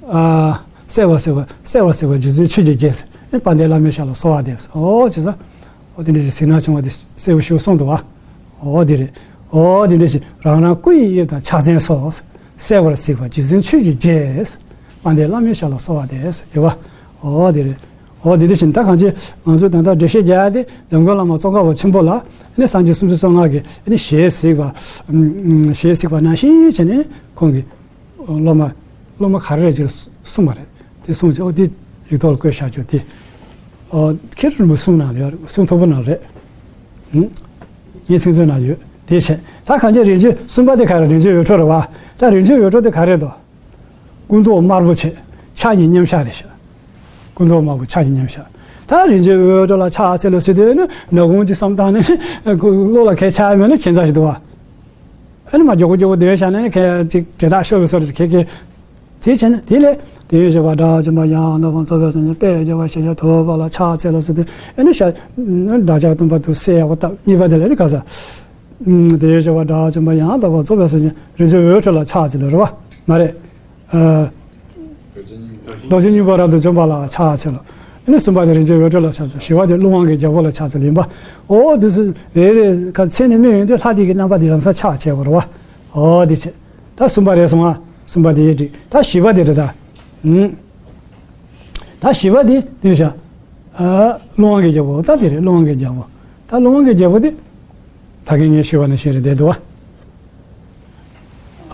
ཨ། གསལ་བར་གསལ་བར་གསལ་བར་གསལ་བར་རྗེ་བཙུན་ཆོས་ཀྱི་རྒྱལ་ཟེར། ཨ་ནི་དཔལ་ལྡན་བླ་མའི་ཞབས་ལ་གསོལ་བ་འདེབས། ཨོ་བྱས་ཙང་། ཨོ་དེ་འདྲ་ཞིག་གཟིགས་སྣང་བྱུང་བ་དེ་གསལ་པོ་ཞིག་གསུངས་འདུག་བ། ཨོ་དེ་རེད། ཨོ་དེ་འདྲ་ཞིག་རང་རང་སྐུ་ཡི་དབྱིབས་དང་ཕྱག་མཚན་སོགས། གསལ་བར་གཟིགས་པ་རྗེ་བཙུན་ཆོས་ཀྱི་རྒྱལ། དཔལ་ལྡན་བླ་མའི་ཞབས་ལ་གསོལ་བ་འདེབས་ཡོད་པ། ཨོ་དེ་རེད། ཨོ་དེ་འདྲ་ཞིག་ད་གང་ཅི་ང་ཚོས་ད་ལྟ་འགྲེལ་བཤད་རྒྱག་ཡ་དེ་འཇམ་མགོན་བླ་མ་ཙོང་ཁ་པ་ཆེན་པོ་ལ་ནི་སངས་རྒྱས་སུམ་ཅུ་སོ་ལྔ་གི་ནི་ཞལ་གཟིགས་པ། ཞལ་གཟིགས་པ་ནང་བཞིན་བྱས་ནས་ཁོང་གིས། སློབ་མ། སློབ་མ་ག་རེ་རེད་ཅེས་གསུངས་པ་རེད། དེ་གསུངས་ཚེ་ཨོ་དེ་ཡིག་ཐོག་ལ་བཀོད་བཞག་ཆོག་དེ། ཨོ་མཁས་གྲུབ་རིན་པོ་གསུང་ནང་ལ་ཡོད་རེད། གསུང་ཐོར་བུ་ནང་ལ་རེད། ངའི་ཚིག་མཛོད་ནང་ཡོད། དེ་བྱས། ད་གང་ཅི་རིན་ཆེན་གསུམ་པ་དེ་ག་རེ། རིན་ཆེན་འོད་འཕྲོ་རེད་བ། ད་རིན་ཆེན་འོད་འཕྲོ་དེ་ག་རེ་དོ། སྐུ་མདོག་དམར་པོ་བྱས། ཕྱག་གཉིས་མཉམ་བཞག་རེད་ཤག་སྐུ་མདོག་དམར་པོ་ཕྱག་གཉིས་མཉམ་བཞག་ད་རིན་ཆེན་འོད་འཕྲོ་ལ་ཕྱག་འཚལ་ལོ་ཟེར་དུས་ནི་ནག་ཁུང་ཅིག་བསམ་བཏང་ནས་ནི་བློ་ལ་གས་ཆགས་མེད་ན་ཁྱད་མཚར་ཞིག་འདུག་བ། ཨ་ནི་མ་མགྱོགས་པོ་མགྱོགས་པོ་འདོན་བཞག་ནས་ནི་གས་ཅིག་དྲན་ཐག་ཤོར་བའི་བཟོ་འདྲ་ཅིག་གས་གས། དེ་བྱས་ན་དེ་ལས་དེ་ཡོད་བྱེད་པ་དགྲ་བཅོམ་པ་ཡང་དག་པར་རྫོགས་པའི་སངས་རྒྱས་དཔལ་རྒྱལ་བ་ཞེས་བྱ་ཐུབ་པ་ལ་ཕྱག་འཚལ་ལོ་ཟེར་དུས་ཨ་ནི་ཤ། བདག་ཅག་སྟོན་པ་དུ་སེ་ཡག་པོ་བཏབ། གཉིས་པ་དེ་ལ་ནི་ག་ས། དེ་ཡོད་བྱེད་པ་དགྲ་བཅོམ་པ་ཡང་དག་པར་རྫོགས་པའི་སངས་རྒྱས་རིན་ཆེན་འོད་འཕྲོ་ལ་ཕྱག་འཚལ་ལོ་རེད་བ། མ་རེད། ཨ། རྡོ་རྗེ་སྙིང་པོ་རབ་ཏུ་འཇོམས་པ་ལ་ཕྱག་འཚལ་ལོ། ཨ་ནི་གསུམ་པ་དེ་རིན་ཆེན་འོད་འཕྲོ་ལ་ཕྱག་འཚལ། བཞི་པ་དེ་ཀླུ་དབང་གི་རྒྱལ་པོ་ལ་ཕྱག་འཚལ་ཡིན་པ། ཨོ་དེ་ཚོ་རེ་རེ་ག་མཚན་ནས་སྨོས་ཡོང་དུས་ལྷ་དེ་གི་རྣམ་པ་དེ་ལམ་སང་ཕྱག་བྱས་པ་རེད་བ། ཨོ་དེ་བྱས། ད་གསུམ་པ་རེད་སོང་ང་། གསུམ་པ་དེ་ཡིན་དུས་ད་བཞི་པ་དེ་རེད་ད། ཨུམ། ད་བཞི་པ་དེ་དེ་རེད་ཤག་ཨ། ཀླུ་དབང་གི་རྒྱལ་པོ་ད་དེ་རེད། ཀླུ་དབང་གི་རྒྱལ་པོ། ད་ཀླུ་དབང་གི་རྒྱལ་པོ་དེ་ད་གིན་ངས་ཞུས་པ་ནང་བཞིན་རེད་བསྡད་འདུག་བ།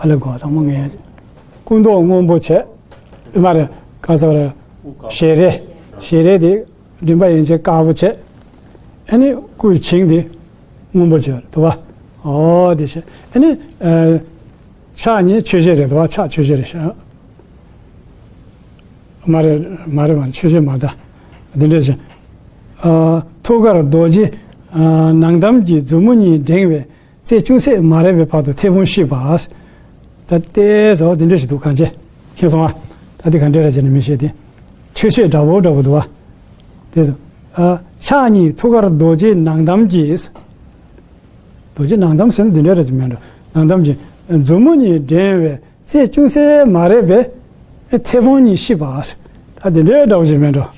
ཨ་ལས་གོ་དང་མོ་ངས་སྐུ་མདོག་སྔོན་པོ་བྱས། མ་རེད། ག་ས་རེད། ཞལ་རས། ཞལ་རས་དེ་མགྲིན་པ་ཡན་ཆད་དཀར་པོ་བྱས། ཨ་ནི་སྐུའི་བྱིངས་དེ་སྔོན་པོ་བྱས་འདུག་བ། ཨོ་དེ་བྱས། ཨ་ནི་ཨ། ཕྱག་གཉིས་ཆོས་ཕྱེད་རེད་འདུག་བ། ཕྱག་ཆོས་ཕྱེད་རེད་ཤག་མ་རེད། མ་རེད། མ་རེད། ཆོས་ཕྱེད་མ་རེད་ད། འདི་འདྲས་བྱས། ཨ། ཐུགས་ཀར་རྡོ་རྗེ་ཨ་ནག་འདམ་གྱི་མཛུབ་མོ་གཉིས་བསྒྲེངས་པའི་རྩེ་ཅུང་ཟད་མ་རེག་པའི་བར་དུ་མཐེ་བོང་བཤིག་པ། ད་ལྟའི་ཟོ་འདི་འདྲ་ཞིག་འདུག་གང་བྱེད། མཁྱེན་སོང་ཨ། ད་འདི་ག་འདྲས་ར་བྱས་ནས་མི་ཤེས་ཏེ། ཆོས་ཕྱེད་འདྲ་པོ་འདྲ་པོ་འདུག་ཨ། དེ་དུ། ཨ། ཕྱག་གཉིས་ཐུགས་ཀར་རྡོ་རྗེ་ནག་འདམ་གྱིས། རྡོ་རྗེ་ནག་འདམ་ཟེར་ན་འདི་འདྲས་ར་ཅིག་མིན་འགྲོ། ནག་འདམ་གྱི་མཛུབ་མོ་གཉིས་བསྒྲེངས་པའི་རྩེ་ཅུང་ཟད་མ་རེག་པའི་མཐེ་བོང་གཉིས་བཤིག་པ། ད་འདི་འདྲའི་འདྲ་པོ་ཞིག་མིན་འགྲོ།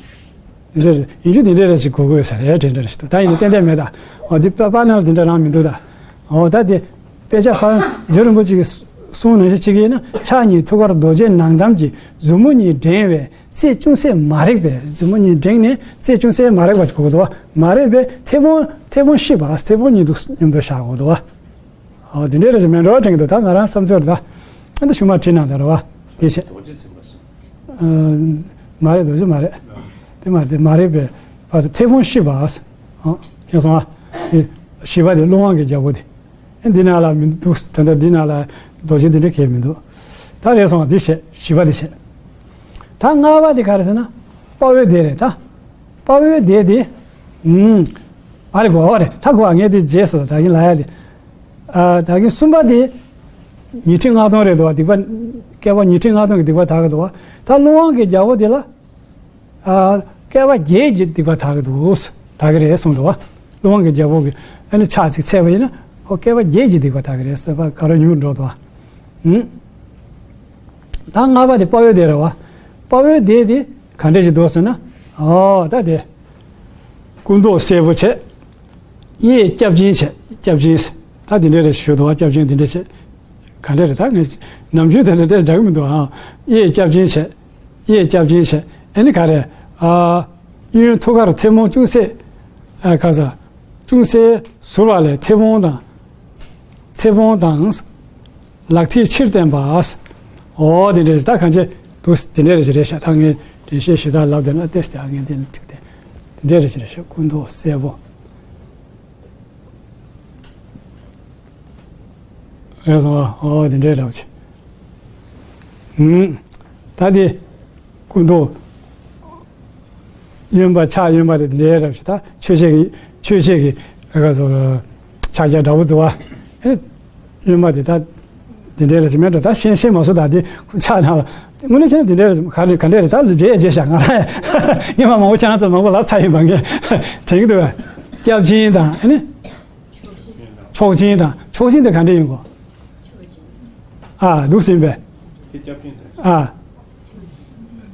འདི་འདྲ་རེད། ཡིན་རྒྱུ་འདི་འདྲ་རེད་ཅིག་གོ་དགོས་ས་རེད། དེ་འདྲ་རེད་ཞིག་འདུག་ད་ཡིན་ན་ཏན་ཏན་མེད་ད། འོ་འདི་པ་པ་ནང་ལ་འདི་འདྲ་རང་མི་འདུག་ད། འོ་ད་དེ་དཔེ་ཆ་ཁ་རྗེ་རིན་པོ་ཆེ་གི་གསུང་ནང་བཞིན་བྱེད་ཀྱི་ཡིན་ན། ཕྱག་གཉིས་ཐུགས་ཀར་རྡོ་རྗེ་ནག་འདམ་གྱི་མཛུབ་མོ་གཉིས་བསྒྲེངས་པའི་རྩེ་ཅུང་ཟད་མ་རེག་པའི། མཛུབ་མོ་གཉིས་བསྒྲེངས་ནས་རྩེ་ཅུང་ཟད་མ་རེག་པ་ཞིག་གོ་དགོས་འདུག་བ། མ་རེག་པའི་མཐེ་བོང་མཐེ་བོང་བཤིག་པ། མཐེ་བོང་གཉིས་འདུག་མཉམ་དུ་བཞག་དགོས་འདུག་བ། ཨོ་དེ་འདྲའི་རེ་ཞིག་མེད་འགྲོ་དྲན་གྱི་འདུག་ད་ང་རང་བསམ་ཚོར་ད། ཨ་འདི་ཤུ་མ་བྲིས་ན་ད་རེད་བ། དེ་བྱས། རྡོ་རྗེ་འཛིན་པ་སོ། ཨ། མ་རེད། རྡོ་རྗེ་མ་རེད། དེ་མ་རེད། དེ་མ་རེད་པས། བར་དུ་མཐེ་བོང་བཤིག་པ། ཨ། མཁྱེན་སོང་ཨ། དེ་བཞི་པ་དེ་ཀླུ་དབང་གི་རྒྱལ་པོ་དེ། ཨ་འདི་ན་ལ་མི་འདུག་ད་ལྟ་འདི་ན་ལ་རྡོ་རྗེ་འདི་འདྲ་གས་མི་འདུག་ད་རེད་སོང་ཨ། དེ་བྱས། བཞི་པ་དེ་བྱས། ད་ལྔ་པ་དེ་ག་རེ་ཟེར་ན། དཔའ་བོའི་སྡེ་རེད་ད། དཔའ་བོའི་སྡེ་དེ། ཨུམ། ཨ་རེ་གོ་བ་རེད། ད་གོ་བ་ངས་དེ་རྗེས་སུ་ད་གིན་ལ་ཡ་དེ། ཨ། ད་གིན་གསུམ་པ་དེ། ཉི་ཁྲི་ལྔ་སྟོང་རེད་འདུག་བ། སྡིག་པ། བསྐལ་པ་ཉི་ཁྲི་ལྔ་སྟོང་གི་སྡིག་པ་དག་གི་འདུག་བ། ད་ཀླུ་དབང་གི་རྒྱལ་པོ་དེ་ལ། ཨ། བསྐལ་པ་བརྒྱད་ཀྱི་སྡིག་པ་དག་གི་འདུག་དག་གི་རེད་གསུངས་འདུག་བ། ཀླུ་དབང་གི་རྒྱལ་པོ་གི་ཨ་ནི་ཕྱག་ཅིག་འཚལ་བ་ཡིན་ན། ཨོ་བསྐལ་པ་བརྒྱད་ཀྱི་སྡིག་པ་དག་གི་རེད་ཟེར་བ་ག་རེ་ཉུང་འགྲོ་འདུག་བ། ཨུམ། ད་ལྔ་པ་དེ་དཔའ་བོའི་སྡེ་རེད་བ། དཔའ་བོའི་སྡེ་དེ་ག་འདྲས་ཞིག་འདུག་ཟེར་ན། ཨོ་ད་དེ། སྐུ་མདོག་སེར་པོ་བྱས། གཡས་སྐྱབས་སྦྱིན་བྱས། སྐྱབས་སྦྱིན། ད་དེ་འདྲས་རེ་ཞུ་འདུག་བ། སྐྱབས་སྦྱིན་དེ་འདྲས་བྱས། ག་འདྲས་རེད། ད་ངས་ནམ་རྒྱུན་དེ་འདྲ་དེ་འདྲ་གི་མི་འདུག་ཨ། གཡས་སྐྱབས་སྦྱིན་བྱས། གཡས་སྐྱབས་སྦྱིན་བྱས། ཨ་ནི་ག་རེ། ཨ། གཡོན་ཐུགས་ཀར་མཐེ་བོང་ཅུང་ཟད། ཨ། ག་ས། ཅུང་ཟད་ཟུར་བ་ལས་མཐེ་བོང་དང་། མཐེ་བོང་དང་། ལག་མཐིལ་ཕྱིར་བསྟན་པ། ཨོ་དེ་འདྲ་ཞིག་ད་གང་ཅི་འདུག་དེ་འདྲ་རེ་ཞིག་རེད་ཤག་ད་ངས་དྲན་ཤེས་ཞུ་དག་ལབ་བསྡད་ན་ཏེས་ཏེ་ཨ་ངས་དེ་འགྲིག་སྟེ། དེ་འདྲ་རེ་ཞིག་རེད་ཤག་སྐུ་མདོག་སེར་པོ། རེད་སོང་ཨ། ཨོ་དེ་འདྲའི་འདྲ་པོ་ཆེ། ཨུམ། ད་དེ། སྐུ་མདོག་གཡོན་པ་ཕྱག་གཡོན་པ་དེ་འདྲའི་རབ་ཞིག་ད་ཆོས་བྱེད་ཀྱི་ཆོས་བྱེད་ཀྱི་ཨ་ག་སོ་ཕྱག་རྒྱ་འདྲ་པོ་འདུག་བ། ཨེ། གཡོན་པ་དེ་ད་དེ་འདྲའི་རབ་ཞིག་མེད་འགྲོ། ད་ཤེས་ཤེས་མ་སོང་ད་དེ་ཕྱག་ནང་ལ་དངོས་གནས་བྱས་ན་དེ་འདྲའི་རབ་ཞིག་ག་འདྲ་ག་འདྲའི་རེད། ད་རྗེས་རྗེས་བཞག་ང་རང་ཡིན་པ་མང་པོ་ཁྱེད་རང་ཚོ་མང་པོ་ལབ་ཚར་ཡིན་པ་ངས་དྲན་གྱི་འདུག་བ། སྐྱབས་སྦྱིན་དང་ཨེ་ནི་ཕྱོགས་སྦྱིན་དང་། ཕྱོགས་སྦྱིན་དེ་ག་འདྲ་ཡིན་གོ། ཨ་འདུག་ཟིན་པས། དེ་སྐྱབས་སྦྱིན་ཟེར། ཨ།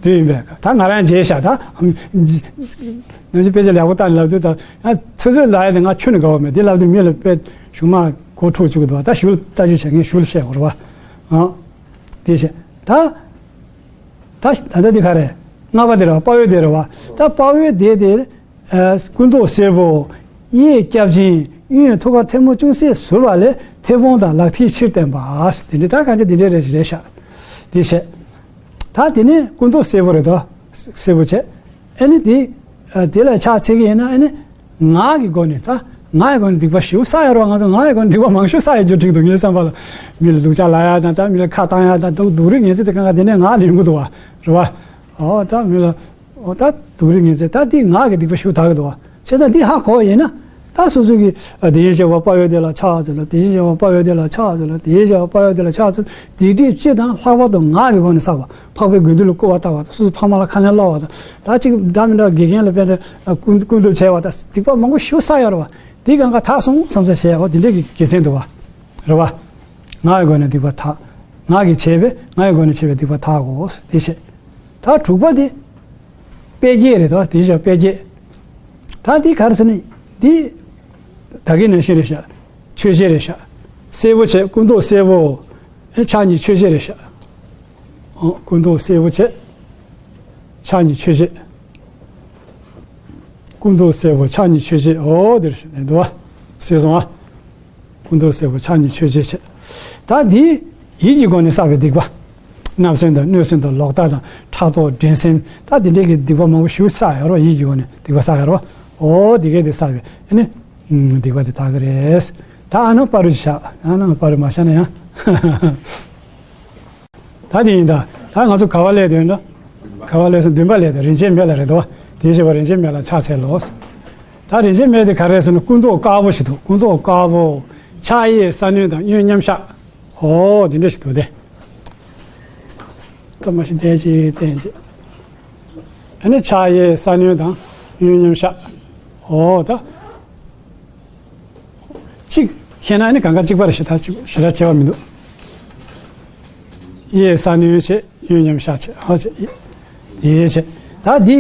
དེ་ཡིན་པས། ད་ང་རང་རྗེས་བཞག་ད། ནམ་རྒྱུན་དཔེ་ཆ་ལེགས་པོ་བལྟས་ནས་ལབ་དུས་ད། ཨ་ཚོད་ཚོད་ལ་ཡ་དེ་ང་ཁྱོན་ནས་དགའ་བ་མེད། དེ་ལབ་དུས་མི་ལ་དཔེ་གཞུག་མ་གོ་འཁྲུག་བཅུག་གི་འདུག་ད་ཞུ་ལྟ་རྒྱུ་བྱས་ངས་ཞུ་ལ་བཤད་དགོས་རེད་བ། ཨ། དེ་བྱས་ད། ད་ད་ལྟ་འདི་ག་རེད། ལྔ་པ་དེ་རེད་བ། དཔའ་བོའི་སྡེ་རེད་བ། ད་དཔའ་བོའི་སྡེ་དེ། ཨ། སྐུ་མདོག་སེར་པོ། གཡས་སྐྱབས་སྦྱིན། གཡོན་ཐུགས་ཀར་མཐེ་བོང་ཅུང་ཟད་ཟུར་བ་ལས་མཐེ་བོང་དང་ལག་མཐིལ་ཕྱིར་བསྟན་པ། དེ་འདྲའི་ད་གང་ཅི་དེ་འདྲའི་རེ་རེ་ཤག་དེ་བྱས། ད་དེ་ནས་སྐུ་མདོག་སེར་པོ་རེད་དོ། སེར་པོ་བྱས། ཨ་ནི་དེ། ཨ། དེ་ལ་ཕྱག་འཚལ་གྱི་ཡིན་ན་ཨ་ནི། ངག་གི་སྒོ་ནས་ད། ངག་གི་སྒོ་ནས་སྡིག་པ་ཞེ་པོ་བསགས་ཡོད་རེད་བ། ང་ཚོ་ངག་གི་སྒོ་ནས་སྡིག་པ་མང་ཤོས་བསགས་ཡོད་རྒྱུ་འགྲིག་འདུག་ངའི་བསམ་པ་ལ། མི་ལ་སྡུག་ཅག་ལབ་ཡ་དང་། ད་མི་ལ་ཁ་བཏང་ཡ་དང་། སྡུག་སྡུག་རུས་ངན་ཚད་དེ་གང་ག་དེ་ནས་ངག་ལ་ཡོང་གི་འདུག་བ། རེད་བ། ཨོ་ད་མི་ལ། ཨོ་ད་སྡུག་རུས་ངན་ཚད་ད་འདི་ངག་གི་སྡིག་པ་ཞེ་པོ་དག་གི་འདུག་བ། བྱས་ཙང་འདི་ཧ་གོ་བ་ཡིན་ན། ད་སོ་སོ་གིས་ཨ་དེ་བཞིན་གཤེགས་པ་དཔའ་བོའི་སྡེ་ལ་ཕྱག་འཚལ་ལོ། དེ་བཞིན་གཤེགས་པ་དཔའ་བོའི་སྡེ་ལ་ཕྱག་འཚལ་ལོ། དེ་བཞིན་གཤེགས་པ་དཔའ་བོའི་སྡེ་ལ་ཕྱག་འཚལ་ལོ། སྡིག་སྒྲིབ་སྤྱི་དང་ལྷག་པར་དུ་ངག་གི་སྒོ་ནས་བསགས་པ། འཕགས་པའི་དགེ་འདུན་ལ་སྐུར་བ་བཏབ་པ་དང་། སོ་སོའི་ཕ་མ་ལ་ཁ་ལན་སློག་པ་དང་། ད་ཅིག་འདྲ་མི་འདྲ་དགེ་རྒན་ལ་དཔེ་འདྲ་ཨ་སྐུར་སྐུར་འདེབས་བྱས་པ་དང་། སྡིག་པ་མང་པོ་ཞེ་པོ་བསགས་ཡོད་རེད་བ། དེ་གང་ག་དག་སོང་བསམ་ས་བྱས། ཨོ་དེ་འདྲས་ཀྱི་དགེ་མཚན་འདུག་བ། རེད་བ། ངག་གི་སྒོ་ནས་སྡིག་པ་དག། ངག་གིས་བྱས་པའི། ངག་གི་སྒོ་ནས་བྱས་པའི་སྡིག་པ་དག་གོ། དེ་བཤད། ད་དྲུག་པ་དེ། དཔེ་བརྒྱད་རེད་དོ། དེ་བཞག་དཔེ་བརྒྱད། ད་འདི་ག་རེ་ཟེར་ན། འདི་ད་གིན་ནང་བཞིན་རེད་ཤག་མཆོད་བྱེད་རེད་ཤག་སེར་པོ་བྱས། སྐུ་མདོག་སེར་པོ། ཨེ་ཕྱག་གཉིས་མཆོད་བྱེད་རེད་ཤག་ཨོ་སྐུ་མདོག་སེར་པོ་བྱས། ཕྱག་གཉིས་མཆོད་བྱེད། སྐུ་མདོག་སེར་པོ་ཕྱག་གཉིས་མཆོད་བྱེད། ཨོ་དེ་རེད་ཤག་འདུག་བ། ཤེས་སོང་ཨ། སྐུ་མདོག་སེར་པོ་ཕྱག་གཉིས་མཆོད་བྱེད་བྱས། ད་འདི་ཡིད་ཀྱི་སྒོ་ནས་བསགས་པའི་སྡིག་པ། བརྣབ་སེམས་དང་གནོད་སེམས་དང་ལོག་ལྟ་དང་ཕྲག་དོག་འགྲན་སེམས། ད་འདི་འདྲའི་གི་སྡིག་པ་མང་པོ་ཞེ་པོ་བསགས་ཡོད་རེད་བ། ཡིད་ཀྱི་སྒོ་ནས་སྡིག་པ་བསགས་ཡོད་རེད་བ། ཨོ་འདི་གས་དེ་བསགས་པའི་ཨ་ནི་སྡིག་པ་དེ་དག་གི་རེད། ད་ཨ་ནི་བར་དུ་བཞག་ཨ་ནི་བར་དུ་མ་བཞག་ན་ཡང་། ད་དེ་ཡིན་ད། ད་ང་ཚོ་ག་པར་སླེབས་དོན་འདྲ། ག་པར་སླེབས་སོང་། བདུན་པ་སླེབས་དོན། རིན་ཆེན་མེ་ལ་རེད་དོ། དེ་བཞིན་གཤེགས་པ་རིན་ཆེན་མེ་ལ་ཕྱག་འཚལ་ལོ། ད་རིན་ཆེན་མེ་དེ་ག་རེ་ཟེར་ན། སྐུ་མདོག་དཀར་པོ་ཞིག་འདུག་སྐུ་མདོག་དཀར་པོ། ཕྱག་གཡས་ས་གནོན་དང་གཡོན་མཉམ་བཞག་ཨོ་དེ་འདྲ་ཞིག་འདུག་སྟེ། ད་མ་ཤི་བསྟན་ཅིག་བསྟན་ཅིག་ཨ་ནི་ཕྱག་གཡས་ས་གནོན་དང་གཡོན་མཉམ་བཞག་ཨོ་ད། གཅིག་ཁྱེར་ན་ནི་གང་ག་གཅིག་པ་རེད་ཤག་ད་གཅིག་ཞེ་དྲག་ཁྱད་པར་མི་འདུག་གཡས་ས་གནོན་བྱས། གཡོན་མཉམ་བཞག་བྱས། ཧ་བྱས། དེ་བྱས། ད་འདི་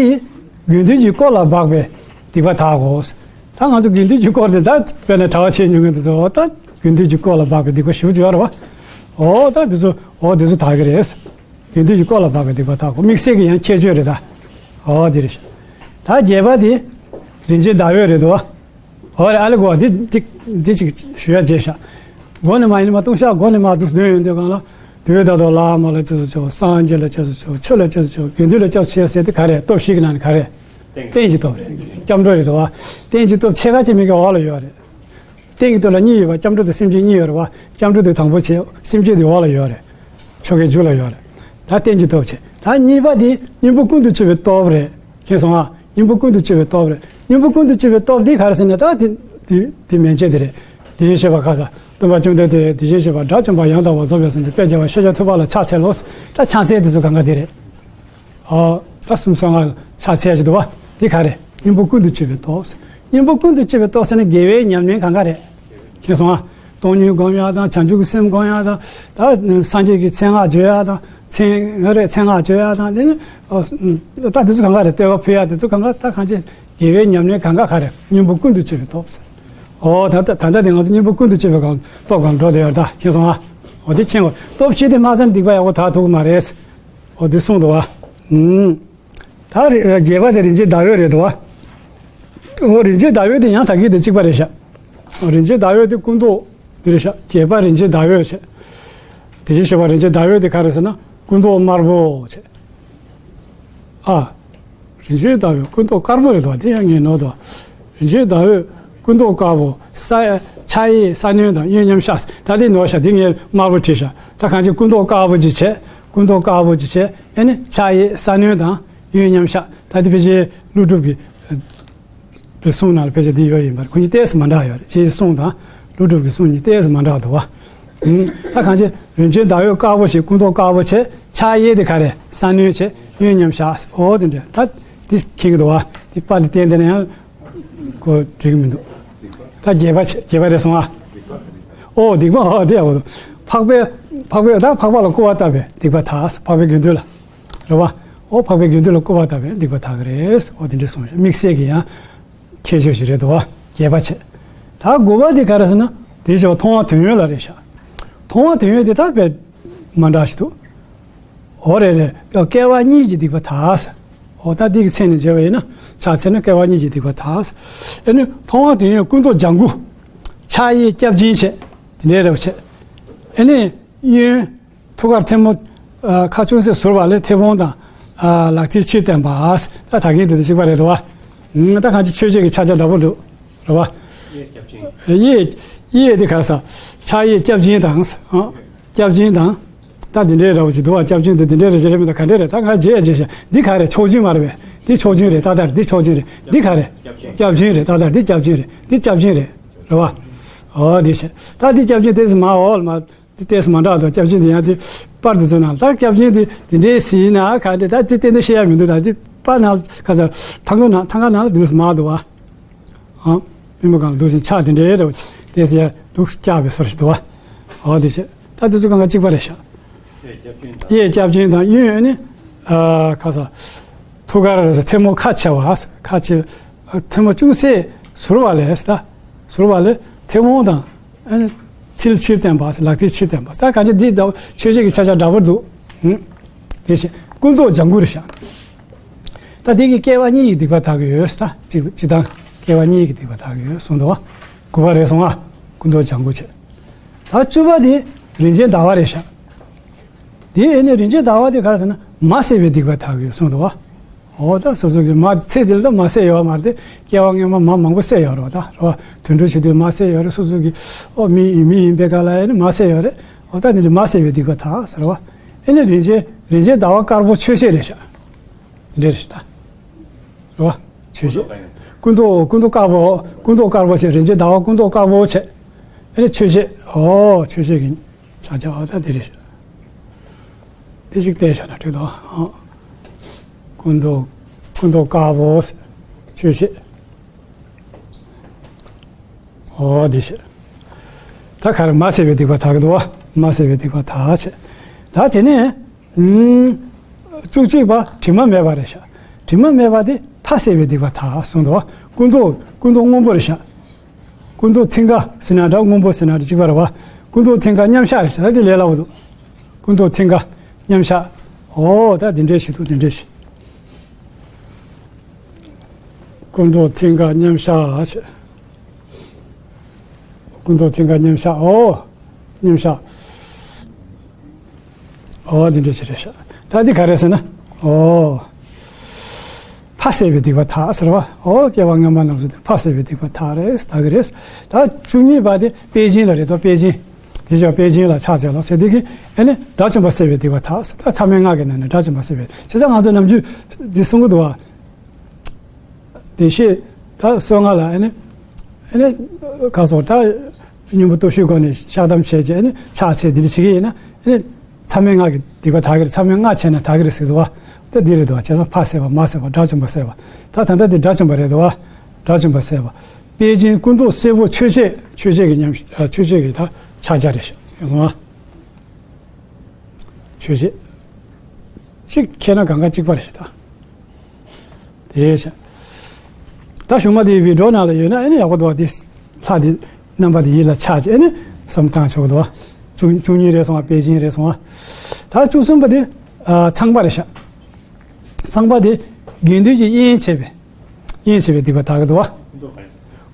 དགེ་འདུན་གྱི་དཀོར་ལ་འབག་པའི་སྡིག་པ་དག་གོ། ད་ང་ཚོ་དགེ་འདུན་གྱི་དཀོར་དེ་ད་དཔེར་ན་གྲྭ་པ་བྱས་མྱོང་མཁན་དེ་ཚོ། ད་དགེ་འདུན་གྱི་དཀོར་ལ་འབག་པའི་སྡིག་པ་ཞེ་པོ་ཅིག་ཡོད་རེད་བ། ཨོ་ད་འདི་ཚོ། ཨོ་འདི་ཚོ་དག་གི་རེད། དགེ་འདུན་གྱི་དཀོར་ལ་འབག་པའི་སྡིག་པ་དག་གོ། དམིགས་བསལ་གྱི་ཡང་ཁྱད་ཆོས་རེད་ད། ཨོ་འདི་རེད་ཤག་ད་བརྒྱད་པ་དེ་རིན་ཆེན་ཟླ་འོད་རེད་དོ། ཨོ་རེད། ཨ་ལེ་གོ། འདི་འདི་འདི་ཅིག་ཞུ་ཡ་བརྗེད་ཤག་སྒོ་ནས་མར་ཡིན་ན་མར་ལྟུང་བཤགས་སྒོ་ནས་མར་འདུག་འདོན་ཡོང་དུས་སྒང་ལ། དུས་ད་དུ་བླ་མ་ལ་སྐྱབས་སུ་མཆིའོ། སངས་རྒྱས་ལ་སྐྱབས་སུ་མཆིའོ། ཆོས་ལ་སྐྱབས་སུ་མཆིའོ། དགེ་འདུན་ལ་སྐྱབས་སུ་མཆིའོ་ཟེར་དེ་ག་རེ། སྟོབས་བཞི་གི་ནང་ནས་ག་རེ། རྟེན་གྱི་སྟོབས་རེད། སྐྱབས་འགྲོ་རེད་དོ། རྟེན་གྱི་སྟོབས་ཕྱེད་ཀ་ཅིག་མི་གའི་འོག་ལ་ཡོད་རེད། རྟེན་གྱི་སྟོབས་ལ་གཉིས་ཡོད་པ། སྐྱབས་འགྲོ་དང་སེམས་བསྐྱེད་གཉིས་ཡོད་རེད་བ། སྐྱབས་འགྲོ་དེ་དང་པོ་བྱས། སེམས་བསྐྱེད་དེ་འོག་ལ་ཡོད་རེད། ཆོ་གའི་མཇུག་ལ་ཡོད་རེད། ད་རྟེན་གྱི་སྟོབས་བྱས། ད་གཉིས་པ་དེ་སྙིང་པོ་ཀུན་ཏུ་སྤྱོད་པའི་སྟོབས་རེད། མཁྱེན་སོང་ཨ། སྙིང་པོ་ཀུན་ཏུ་སྤྱོད་པའི་སྟོབས་རེད། སྙིང་པོ་ཀུན་ཏུ་སྤྱོད་པའི་སྟོབས་འདི་ག་རེ་ཟེར་ན། ད་དེ་དེ་དེ་མན་ཆད་དེ་རེད། དེ་བཞིན་གཤེགས་པ་ཁ་ས་སྟོན་པ་བཅོམ་ལྡན་འདས། དེ་བཞིན་གཤེགས་པ་དགྲ་བཅོམ་པ་ཡང་དག་པར་རྫོགས་པའི་སངས་རྒྱས་དཔལ་ཆེན་ཤཱཀྱ་ཐུབ་པ་ལ་ཕྱག་འཚལ་ལོ། ད་ཕྱག་འཚལ་དེ་ཚོ་གང་ག་དེ་རེད། ཨ། ད་གསུམ་སོང་ང་ཕྱག་འཚལ་ཞིག་འདུག་བ། འདི་ག་རེ། སྙིང་པོ་ཀུན་ཏུ་སྤྱོད་པའི་སྟོབས། སྙིང་པོ་ཀུན་ཏུ་སྤྱོད་པའི་སྟོབས་ཟེར་ན་དགེ་བའི་ཉམས་ལེན་གང་ག་རེ། མཁྱེན་སོང་ང་། སྟོང་ཉིད་སྒོམ་ཡ་དང་། བྱང་ཆུབ་ཀྱི་སེམས་སྒོམ་ཡ་དང་། ད་སངས་རྒྱས་ཀྱི་མཚན་སྔགས་བརྗོད་ཡ་དང་། མཚན་ང་རེ་མཚན་སྔགས་བརྗོད་ཡ་དང་། དེ་ནི་ཨ། ད་དེ་ཚོ་གང་ག་རེ། བསྟོད་པ་ཕུལ་ཡ་དེ་ཚོ་གང་ག་ད་གང་ཅི་དགེ་བའི་ཉམས་ལེན་གང་ག་ག་རེ། སྙིང་པོ་ཀུན་ཏུ་སྤྱོད་པའི་སྟོབས་ཟེར། ཨོ་ད་ད་ད་ལྟ་དེ་ང་ཚོ་སྙིང་པོ་ཀུན་ཏུ་སྤྱོད་པའི་སྒང་སྟོབས་སྒང་འགྲོ་བསྡད་ཡོད་རེད་ད། མཁྱེན་སོང་ང་། ཨོ་དེ་མཁྱེན་དགོས། སྟོབས་བཞི་དེ་མ་ཚང་སྡིག་པ་ཡག་པོ་དག་ཐུབ་ཀྱི་མ་རེད། ཨོ་དེ་གསུངས་འདུག་བ། ཨུམ། ད་རེ་བརྒྱད་པ་དེ་རིན་ཆེན་ཟླ་འོད་རེད་འདུག་བ། ཨོ་རིན་ཆེན་ཟླ་འོད་དེ་ཡང་ད་གིན་དེ་གཅིག་པ་རེད་ཤག་ཨོ་རིན་ཆེན་ཟླ་འོད་དེ་སྐུ་མདོག་དེ་རེད་ཤག་བརྒྱད་པ་རིན་ཆེན་ཟླ་འོད་བྱས། དེ་བཞིན་གཤེགས་པ་རིན་ཆེན་ཟླ་འོད་དེ་ག་རེ་ཟེར་ན་སྐུ་མདོག་དམར་པོ་བྱས། ཨ། རིན་ཆེན་ཟླ་འོད་སྐུ་མདོག་དཀར་པོ་རེད་འདུག་བ། དེ་ཡང་ངས་ནོར་འདུག་བ། རིན་ཆེན་ཟླ་འོད་སྐུ་མདོག་དཀར་པོ། ས། ཕྱག་གཡས་ས་གནོན་དང་གཡོན་མཉམ་བཞག་ད་དེ་ནོར་ཤག་དེ་ངས་དམར་པོ་བྲིས་ཤག་ད་གང་ཅི་སྐུ་མདོག་དཀར་པོ་ཅིག་བྱས། སྐུ་མདོག་དཀར་པོ་ཅིག་བྱས། ཨེ་ནི་ཕྱག་གཡས་ས་གནོན་དང་གཡོན་མཉམ་བཞག་ད་དེ་ཕལ་ཆེར་ཀླུ་སྒྲུབ་ཀྱི་པའི་གསུང་ནང་ལ་ཕལ་ཆེར་འདི་ཡོད་ཡིན་པར། ཁོ་གཉིས་ཏོག་ཙམ་མ་འདྲ་ཡོད་རེད། ཁྱེད་ཀྱི་གསུང་དང་ཀླུ་སྒྲུབ་ཀྱི་གསུང་གཉིས་ཏོག་ཙམ་མ་འདྲ་འདུག་བ། ཨུམ། ད་གང་ཅི་རིན་ཆེན་ཟླ་འོད་དཀར་པོ་ཞིག་སྐུ་མདོག་དཀར་པོ་བྱས། ཕྱག་གཡས་དེ་ག་རེ་ས་གནོན་བྱས། གཡོན་མཉམ་བཞག་ཨོ་དེ་འདྲ་ད་འདི་མཁྱེན་གྱི་འདུག་བ། འདི་པར་ལ་བསྟན་དེ་ན་ཡང་ཁོ་འགྲིག་གི་མི་འདུག་ད་བརྒྱད་པ་བྱས། བརྒྱད་པ་རེད་སོང་ཨ། ཨོ་སྡིག་པ། ཨོ་དེ་ཡག་པོ་འདུག་འཕགས་པའི་འཕགས་པའི་ད་འཕགས་པ་ལ་སྐུར་བ་བཏབ་པའི་སྡིག་པ་དག་འཕགས་པའི་དགེ་འདུན་ལ། རེད་བ། ཨོ་འཕགས་པའི་དགེ་འདུན་ལ་སྐུར་བ་བཏབ་པའི་སྡིག་པ་དག་གི་རེད། ཨོ་དེ་འདྲ་གསུངས་ཤག་དམིགས་བསལ་གྱི་ཡང་ཁྱད་ཆོས་ཤིག་རེད་འདུག་བ། བརྒྱད་པ་བྱས། ད་དགུ་པ་དེ་ག་རེ་ཟེར་ན། དེའི་ཕྱིར་མཐོང་བ་དོན་ཡོད་ལ་རེད་ཤག་མཐོང་བ་དོན་ཡོད་དེ་ད་དཔེ་མ་འདྲ་ཞིག་འདུག་ཨོ་རེད་རེད། སྐྱེ་བ་གཉིས་ཀྱི་སྡིག་པ་དག་ཟེར། ཨོ་ད་འདི་གི་མཚན་ནས་བརྗོད་པ་ཡིན་ན་ཕྱག་འཚལ་ན་སྐྱེ་བ་གཉིས་ཀྱི་སྡིག་པ་དག་ཟེར། ཨེ་ནི་མཐོང་བ་དོན་ཡོད་སྐུ་མདོག་ལྗང་གུ། ཕྱག་གཡས་སྐྱབས་སྦྱིན་བྱས། དེ་འདྲའི་རེ་བ་བྱས། ཨེ་ནི་གཡོན། ཐུགས་ཀར་ཐལ་མོ། ཨ། ཁ་ཅུང་ཟད་ཟུར་བ་ལས་མཐེ་བོང་དང་། ཨ། ལག་མཐིལ་ཕྱིར་བསྟན་པ། ད་ད་གིན་དེ་དང་གཅིག་པ་རེད་དོ། ཨ། ད་གང་ཅི་མཆོད་བྱེད་ཀྱི་ཕྱག་རྒྱ་འདྲ་པོ་འདུག་རེད་བ། གཡས། གཡས་དེ་ག་ས། ཕྱག་གཡས་སྐྱབས་སྦྱིན་དང་། ཨ། སྐྱབས་སྦྱིན་དང་། ད་འདི་འདྲའི་ར་བ་ཅིག་འདུག་བ། སྐྱབས་སྦྱིན་དེ་འདི་འདྲའི་ར་ཅིག་རེད་མི་འདུག་ག་འདྲ་རེད། ད་ང་རྗེས་རྗེས་ཤ་འདི་ག་རེད། ཕྱོགས་སྦྱིན་མ་རེད་པས། འདི་ཕྱོགས་སྦྱིན་རེད། ཏག་ཏག་འདི་ཕྱོགས་སྦྱིན་རེད། འདི་ག་རེད། སྐྱབས་སྦྱིན་རེད། ཏག་ཏག་འདི་སྐྱབས་སྦྱིན་རེད། འདི་སྐྱབས་སྦྱིན་རེད། རེད་བ། ཨོ་འདི་བྱས། ད་འདི་སྐྱབས་སྦྱིན་དེ་ཚོ་མ་འོག་ལ་མ། འདི་ཏོག་ཙམ་མ་འདྲ་འདུག་སྐྱབས་སྦྱིན་དེ་ཡང་དེ་པར་དུ་ཚོ་ནང་ད་སྐྱབས་སྦྱིན་དེ་དེ་འདྲའི་ཟིན་ན་ག་འདྲ་ད་དེ་ཏན་ཏན་བཤད་ཡ་མི་འདུག་ད་དེ་པར་ནང་ག་ས་ཐང་ག་ནང་ཐང་ག་ནང་ལ་དུས་སུ་མ་འདུག་བ། ཨང་། པུས་མོ་སྒང་ལ་འདུག་ཅིང་ཕྱག་དེ་འདྲའི་རེ་བ་ཅིག་ཏོག་ཙམ་ཡ་འདུག་སྐྱག་པའི་སོར་ཞིག་འདུག་བ། ཨོ་དེ་བྱས། ད་དེ་ཚོ་གང་ག་གཅིག་པ་རེད་ཤག་གཡས་སྐྱབས་སྦྱིན་དང་གཡོན་ནི། ཨ་ག་ས། ཐུགས་ཀར་རེ་ས་ཐལ་མོ་ཁ་ཕྱེ་བ། ཁ་ཕྱེ། ཐལ་མོ་ཅུང་ཟད་ཟུར་བ་ལས་ད། ཟུར་བ་ལས་ཐལ་མོ་དང་། ཨ་ནི། མཐིལ་ཕྱིར་བསྟན་པ། ལག་མཐིལ་ཕྱིར་བསྟན་པ། ད་གང་ཅི་འདི་ད་མཆོད་བྱེད་ཀྱི་ཆ་ཆ་འདྲ་པོ་འདུག་ཧུམ། དེ་བཞིན་སྐུ་མདོག་ལྗང་གུ་རེད་ཤག་ད་འདི་གི་སྐྱེ་བ་གཉིས་ཀྱི་སྡིག་པ་དག་གི་ཡོད་ཟེར། ད་སྤྱི་སྤྱི་དང་སྐྱེ་བ་གཉིས་ཀྱི་སྡིག་པ་དག་གི་ཡོད་གསུངས་འདུག་བ། དགུ་པ་རེད་སོང་ང་། སྐུ་མདོག་ལྗང་གུ་བྱས། ད་བཅུ་པ་དེ་རིན་ཆེན་ཟླ་བ་རེད་ཤག་དེ་ཨེ་ནི་རིན་ཆེན་ཟླ་བ་དེ་ག་རེ་ཟེར་ན་མ་བསད་པའི་སྡིག་པ་དག་གི་ཡོད་གསུངས་འདུག་བ། འོ་ད་སོ་སོ་གི་མ་ཚེ་འདི་ལ་ད་མ་བསད་ཡོད་མ་རེད་དེ། སྐྱེ་བ་སྔོན་མ་མ་མང་པོ་བསད་ཡོད་རེད་བ། ད་རེད་བ། དུད་འགྲོ་བྱེད་དུས་མ་བསད་ཡོད་རེད། སོ་སོ་གི་ཨོ་མི་མི་ཡིན་པའི་སྐབས་ལ་ཨེ་ནི་མ་བསད་ཡོད་རེད། འོ་ད་འདི་འདྲ་མ་བསད་པའི་སྡིག་པ་དག་ཟེར་བ། ཨེ་ནི་རིན་ཆེན་རིན་ཆེན་ཟླ་བ་དཀར་པོ་ཆོས་བཤད་རེད་ཤག་འདི་འདྲ་རེད་ཤག་ད། རེད་བ། ཆོས་བཤད། སྐུ་མདོག་སྐུ་མདོག་དཀར་པོ། སྐུ་མདོག་དཀར་པོ་བྱས། རིན་ཆེན་ཟླ་བ་སྐུ་མདོག་དཀར་པོ་བྱས། ཨེ་ནི་ཆོས་བཤད། ཨོ་ཆོས་བཤད་ཀྱི། ཕྱག་རྒྱ་བ་ད་འདི་རེད། འདི་ཞིག་བལྟས་བཞག་ན་འགྲིག་འདུག་ཨ། སྐུ་མདོག་སྐུ་མདོག་དཀར་པོ། ཆོས་བཤད། ཨོ་འདི་བཤད། ད་ག་རེ་མ་བསད་པའི་སྡིག་པ་དག་གི་འདུག་བ། མ་བསད་པའི་སྡིག་པ་དག་བྱས། ད་དེ་ནས། ཨུམ། བཅུ་གཅིག་པ་དྲི་མ་མེད་པ་རེད་ཤག་དྲི་མ་མེད་པ་དེ་ཕ་བསད་པའི་སྡིག་པ་དག་གསུངས་འདུག་བ། སྐུ་མདོག་སྐུ་མདོག་སྔོན་པོ་རེད་ཤག་སྐུ་མདོག་མཐིང་ག་ཟེར་ན་འདྲ། སྔོན་པོ་ཟེར་ན་འདྲ། གཅིག་པ་རེད་བ། སྐུ་མདོག་མཐིང་ག་མཉམ་གཞག་རེད་ཟེར། ད་འདི་ལས་སླ་པོ་འདུག་སྐུ་མདོག་མཐིང་ག་མཉམ་གཞག་ཨོ་ད་འདི་འདྲའི་ཞིག་འདུག་འདི་འདྲའི་ཞིག་སྐུ་མདོག་མཐིང་ག་མཉམ་གཞག་བྱས། སྐུ་མདོག་མཐིང་ག་མཉམ་གཞག་ཨོ། མཉམ་གཞག་ཨོ་འདི་འདྲ་ཞིག་རེད་ཤག་ད་འདི་ག་རེ་ཟེར་ན། ཨོ། ཕ་བསད་པའི་སྡིག་པ་དག་ཟེར་བ། ཨོ་སྐྱེ་བ་སྔོན་མ་རྣམས་སུ་ཕ་བསད་པའི་སྡིག་པ་དག་རེད། དག་གི་རེད། ད་བཅུ་གཉིས་པ་དེ་དཔལ་སྦྱིན་ལ་རེད་དོ། དཔལ་སྦྱིན། དེ་ཞག་དཔལ་སྦྱིན་ལ་ཕྱག་འཚལ་ལོ་ཟེར་དེ་གི་ཨེ་ནི་དགྲ་བཅོམ་པ་བསད་པའི་སྡིག་པ་དག་ཟེར། ད་མཚམས་མེད་ལྔ་གི་ནང་ནས་དགྲ་བཅོམ་པ་བསད་པའི། བྱས་ཙང་ང་ཚོ་ནམ་རྒྱུན་འདི་གསུང་གི་འདུག་བ། དེ་ཤེས། ད་སོ་ལྔ་ལ་ཨེ་ནི། ཨེ་ནི། ག་སོང་ད། སྙིང་པོ་སྟོབས་བཅུའི་སྒོ་ནས་བཤགས་བདམས་བྱས་རྗེས་ཨེ་ནི་ཕྱག་འཚལ་འདི་འདྲ་བྱེད་ཀྱི་ཡིན་ན་ཨེ་ནི། མཚམས་མེད་ལྔ་གི་སྡིག་པ་དག་གི་རེད། མཚམས་མེད་ལྔ་བྱས་ན་དག་གི་རེད་ཟེར་འདུག་བ། ད་འདི་རེད་འདུག་བ། བྱས་ཙང་ཕ་བསད་པ། མ་བསད་པ། དགྲ་བཅོམ་པ་བསད་པ། ད་ད་ལྟ་འདི་དགྲ་བཅོམ་པ་རེད་འདུག་བ། དགྲ་བཅོམ་པ་བསད་པ། དཔལ་སྦྱིན་སྐུ་མདོག་སེར་པོ་ཆོས་འཆད། ཆོས་འཆད་ཀྱི་ཉམས། ཨ། ཆོས་འཆད་ཀྱི་ད་ཕྱག་རྒྱ་རེད་ཤག་ཡོང་སོང་ཨ། ཆོས་འཆད། གཅིག་ཁྱེད་རང་གང་ག་གཅིག་པ་རེད་ཤག་ད། དེ་བྱས། ད་གཞུག་མ་དེ་བི་ཌི་ཡོ་ནང་ལ་ཡོད་ན་ཨེ་ནི་ཡག་པོ་འདུག་བ། དེ་ལྷ་དེ་རྣམ་པ་དེ་ཡིད་ལ་ཆགས་ཀྱི་ཨེ་ནི་བསམ་བཏང་ཆོག་གི་འདུག་བ། བཅུ་བཅུ་གཉིས་རེད་སོང་བ། དཔལ་སྦྱིན་རེད་སོང་བ། ད་བཅུ་གསུམ་པ་དེ་ཨ་ཚངས་པ་རེད་ཤག་ཚངས་པ་དེ་དགེ་འདུན་གྱི་དབྱེན་བྱས་པའི། དབྱེན་བྱས་པའི་སྡིག་པ་དག་གི་འདུག་བ།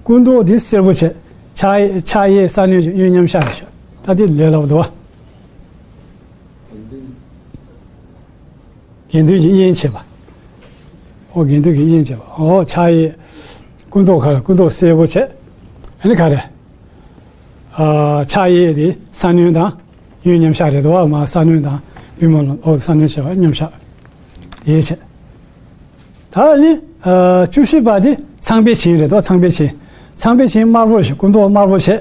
སྐུ་མདོག་དེ་སེར་པོ་བྱས། ཕྱག་ཕྱག་གཡས་ས་གནོན་གྱི་གཡོན་མཉམ་གཞག་རེད་ཤག་ད་དེ་ལས་སླ་པོ་འདུག་བ། དགེ་འདུན་གྱི་དབྱེན་བྱེད་པ། ཨོ་དགེ་འདུན་གྱི་དབྱེན་བྱེད་པ། ཨོ་ཕྱག་གཡས། སྐུ་མདོག་ག་རེ། སྐུ་མདོག་སེར་པོ་བྱས། ཨ་ནི་ག་རེ། ཨ་ཕྱག་གཡས་དེ་ས་གནོན་དང་གཡོན་མཉམ་གཞག་རེད་དོ། མར་ས་གནོན་དང་པུས་མོ་ལ་ཨོ་ས་གནོན་བྱེད་པ་མཉམ་གཞག་དེ་བྱས། ད་ནི་ཨ་བཅུ་བཞི་པ་དེ་ཚངས་པའི་བྱིན་རེད་དོ། ཚངས་པའི་བྱིན། ཚངས་པའི་བྱིན་དམར་པོ་ཞིག་སྐུ་མདོག་དམར་པོ་བྱས།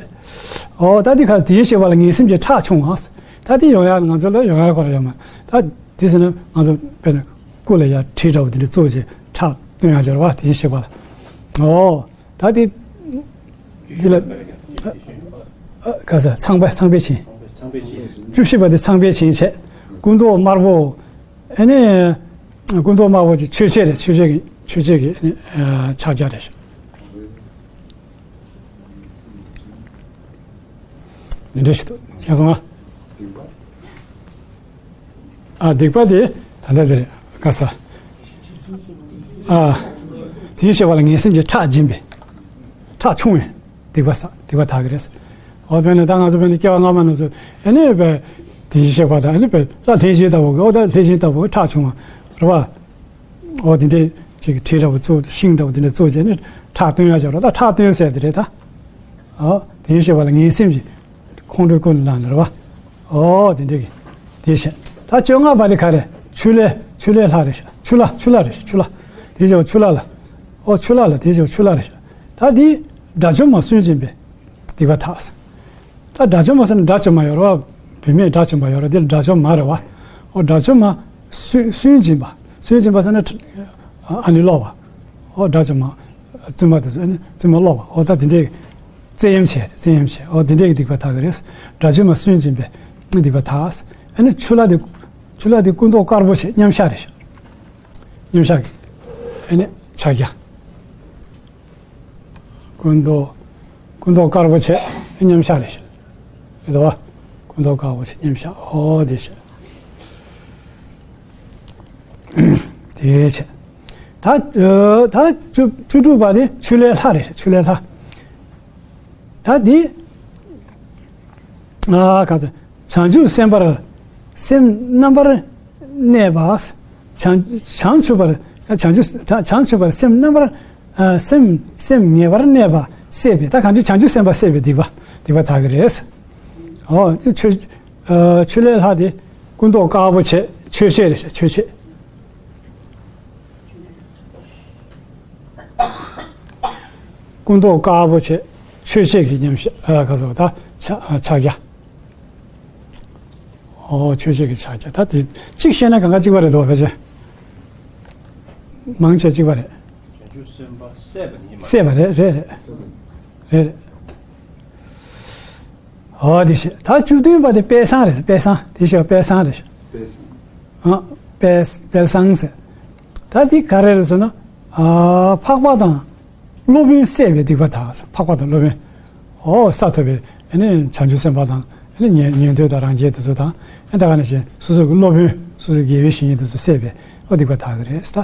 ཨོ་ད་འདི་ག་དེ་བཞིན་གཤེགས་པ་ལ་ངན་སེམས་ཀྱི་ཁྲག་ཕྱུང་བ། ད་འདི་ཡོང་ཡ་ང་ཚོ་ལ་ཡོང་ཡ་ཁོ་ར་ཡོད་མ། ད་འདི་ཟེར་ན་ང་ཚོ་དཔེར་ན་སྐུ་ལ་ཡ་གྲི་འདྲ་བོ་དེ་འདྲ་བཙུགས་བྱས་ཁྲག་བཏོན་ཡ་བྱས་ར་བ། དེ་བཞིན་གཤེགས་པ་ལ། ཨོ་ད་འདི་འདི་ལ་ཨ་ག་ས་ཚངས་པ། ཚངས་པའི་བྱིན། བཅུ་བཞི་པ་དེ་ཚངས་པའི་བྱིན་བྱས། སྐུ་མདོག་དམར་པོ། ཨ་ནི། སྐུ་མདོག་དམར་པོ་ཅིག་ཆོས་འཆད་རེད། ཆོས་འཆད་ཀྱི་ཆོས་འཆད་ཀྱི་ཨ་ནི་ཕྱག་རྒྱ་རེད། འདི་འདྲ་ཞིག་འདུག་མཁྱེན་སོང་ང་། ཨ་སྡིག་པ་དེ་ད་ལྟ་དེ་རེད། ག་ས། ཨ་དེ་བཞིན་གཤེགས་པ་ལ་ངན་སེམས་ཀྱི་ཁྲག་འབྱིན་པས། ཁྲག་ཕྱུང་བས། སྡིག་པ་བསགས། སྡིག་པ་དག་གི་རེད། འོ་དཔེར་ན་ད་ང་ཚོ་དཔེར་ན་སྐྱེ་བ་སྔ་མ་རྣམས་སུ་ཨེ་ནས་དཔེ་དེ་བཞིན་གཤེགས་པ་དང་ཨེ་ནས་དཔེ་ད་ལྷས་བྱིན་ལྟ་བུ་གི། འོ་ད་ལྷས་བྱིན་ལྟ་བུ་གི་ཁྲག་ཕྱུང་བ་རེད་བ། འོ་དེ་འདྲས་ཅིག་གི་གྲི་འདྲ་བོ་བཙུགས། ཤིང་འདྲ་བོ་དེ་འདྲས་བཙུགས་བྱས་ནས་ཁྲག་བཏོན་ཡ་བྱ་རོགས། ད་ཁྲག་བཏོན་ཟེར་དེ་རེད་ད། ཨོ། དེ་བྱས་པ་ལ་ངན་སེམས་ཀྱི་ཁོང་ཁྲོའི་ཀུན་ནས་བསླངས་ནས་རེད་བ། ཨོ། དེ་འདྲ་གི། དེ་བྱས། ད་བཅོ་ལྔ་པ་དེ་ག་རེ། ཆུ་ལྷའི། ཆུ་ལྷའི་ལྷ་རེད་ཤག་ཆུ་ལྷ། ཆུ་ལྷ་རེད་ཤག་ཆུ་ལྷ། དེ་བྱས་པ་ཆུ་ལྷ་ལ། ཨོ། ཆུ་ལྷ་ལ། དེ་བྱས་པ་ཆུ་ལྷ་རེད་ཤག་ད་དེ་དགྲ་བཅོམ་པ་སུན་འབྱིན་པའི་སྡིག་པ་དག་ད་དགྲ་བཅོམ་པ་ཟེར་ན་དགྲ་བཅོམ་པ་ཡོད་རེད་བ། བུད་མེད་དགྲ་བཅོམ་པ་ཡོད་རེད། དེ་ལ་དགྲ་བཅོམ་མ་རེད་བ། ཨོ། དགྲ་བཅོམ་པ་སུན། སུན་འབྱིན་པ། སུན་འབྱིན་པ་ཟེར་ན་ཨ་ནི་ལོག་པ། ཨོ། དགྲ་བཅོམ་པ། བཙུན་མ་དེ་ཚོ་ཨ་ནི་བཙུན་མ་ལོག་པ། ཨོ། ད་དེ་འདྲའི་བཙན་གཡེམ་བྱས། བཙན་གཡེམ་བྱས། ཨོ། དེ་འདྲའི་སྡིག་པ་དག་གི་རེད། དགྲ་བཅོམ་པ་སུན་འབྱིན་པའི་སྡིག་པ་དག་ཨ་ནི་ཆུ་ལྷ་དེ། ཆུ་ལྷ་དེ་སྐུ་མདོག་དཀར་པོ་བྱས། མཉམ་གཞག་རེད་ཤག་མཉམ་གཞག་གི། ཨ་ནི་ཕྱག་རྒྱ། སྐུ་མདོག་སྐུ་མདོག་དཀར་པོ་བྱས། མཉམ་གཞག་རེད་ཤག་རེད་བ། སྐུ་མདོག་དཀར་པོ་བྱས་མཉམ་གཞག་ཨོ་དེ་བྱས། དེ་བྱས། ད་ད་བཅུ་བཅུ་དྲུག་པ་དེ་ཆུ་ལྷའི་ལྷ་རེད། ཆུ་ལྷའི་ལྷ། ད་འདི། ཨ། ག་ཚོད། བྱང་ཆུབ་སེམས་དཔར་སེམས་རྣམ་པར་གནས་པ། བྱང་བྱང་ཆུབ་པར། བྱང་ཆུབ་ད་བྱང་ཆུབ་པར་སེམས་རྣམ་པར། ཨ། སེམས་སེམས་ངེས་པར་གནས་པ་སེལ་བའི། ད་གང་ཅི་བྱང་ཆུབ་སེམས་དཔའ་སེལ་བའི་སྡིག་པ་སྡིག་པ་དག་གི་རེད། ཨོ། ཆུ་ཨ་ཆུ་ལྷའི་ལྷ་དེ་སྐུ་མདོག་དཀར་པོ་བྱས། ཆོས་བྱེད་རེད་ཤག་ཆོས་བྱེད། སྐུ་མདོག་དཀར་པོ་བྱས། ཆོས་བྱེད་ཀྱི་མཉམ་གཞག་ཨ། ག་ཚོད། ད་ཕྱག་ཕྱག་རྒྱ། ཨོ། ཆོས་བྱེད་ཀྱི་ཕྱག་རྒྱ། ད་དེ་གཅིག་བཤད་ན་གང་ག་གཅིག་པ་རེད་འདུག་ཕལ་ཆེར། མང་ཆེ་གཅིག་པ་རེད། བྱང་ཆུབ་སེམས་དཔའ་སད་པ་ནི་མ་སད་པ་རེད། རེད་རེད། རེད་རེད། ཨོ་དེ་བྱས། ད་བཅུ་བདུན་པ་དེ་དཔལ་བཟང་རེད། དཔལ་བཟང་། དེ་བྱས་དཔལ་བཟང་རེད། དཔལ་བཟང་། ཨ། དཔལ་དཔལ་བཟང་ཟེར། ད་འདི་ག་རེ་རེད་ཟེར་ན། ཨ། འཕགས་པ་དང་སློབ་དཔོན་བསད་པའི་སྡིག་པ་དག་འཕགས་པ་དང་སློབ་དཔོན། ཨོ། ས་ཐོབ་པའི་ཨ་ནི་བྱང་ཆུབ་སེམས་དཔའ་དང་། ཨ་ནི་ཉན་ཉན་ཐོས་དང་རང་རྒྱལ་དེ་ཚོ་དང་། ཨ། ད་ག་ནང་བཞིན་སོ་སོ་གི་སློབ་དཔོན། སོ་སོའི་དགེ་བའི་བཤེས་གཉེན་དེ་ཚོ་བསད་པའི། ཨོ། སྡིག་པ་དག་གི་རེད་ད།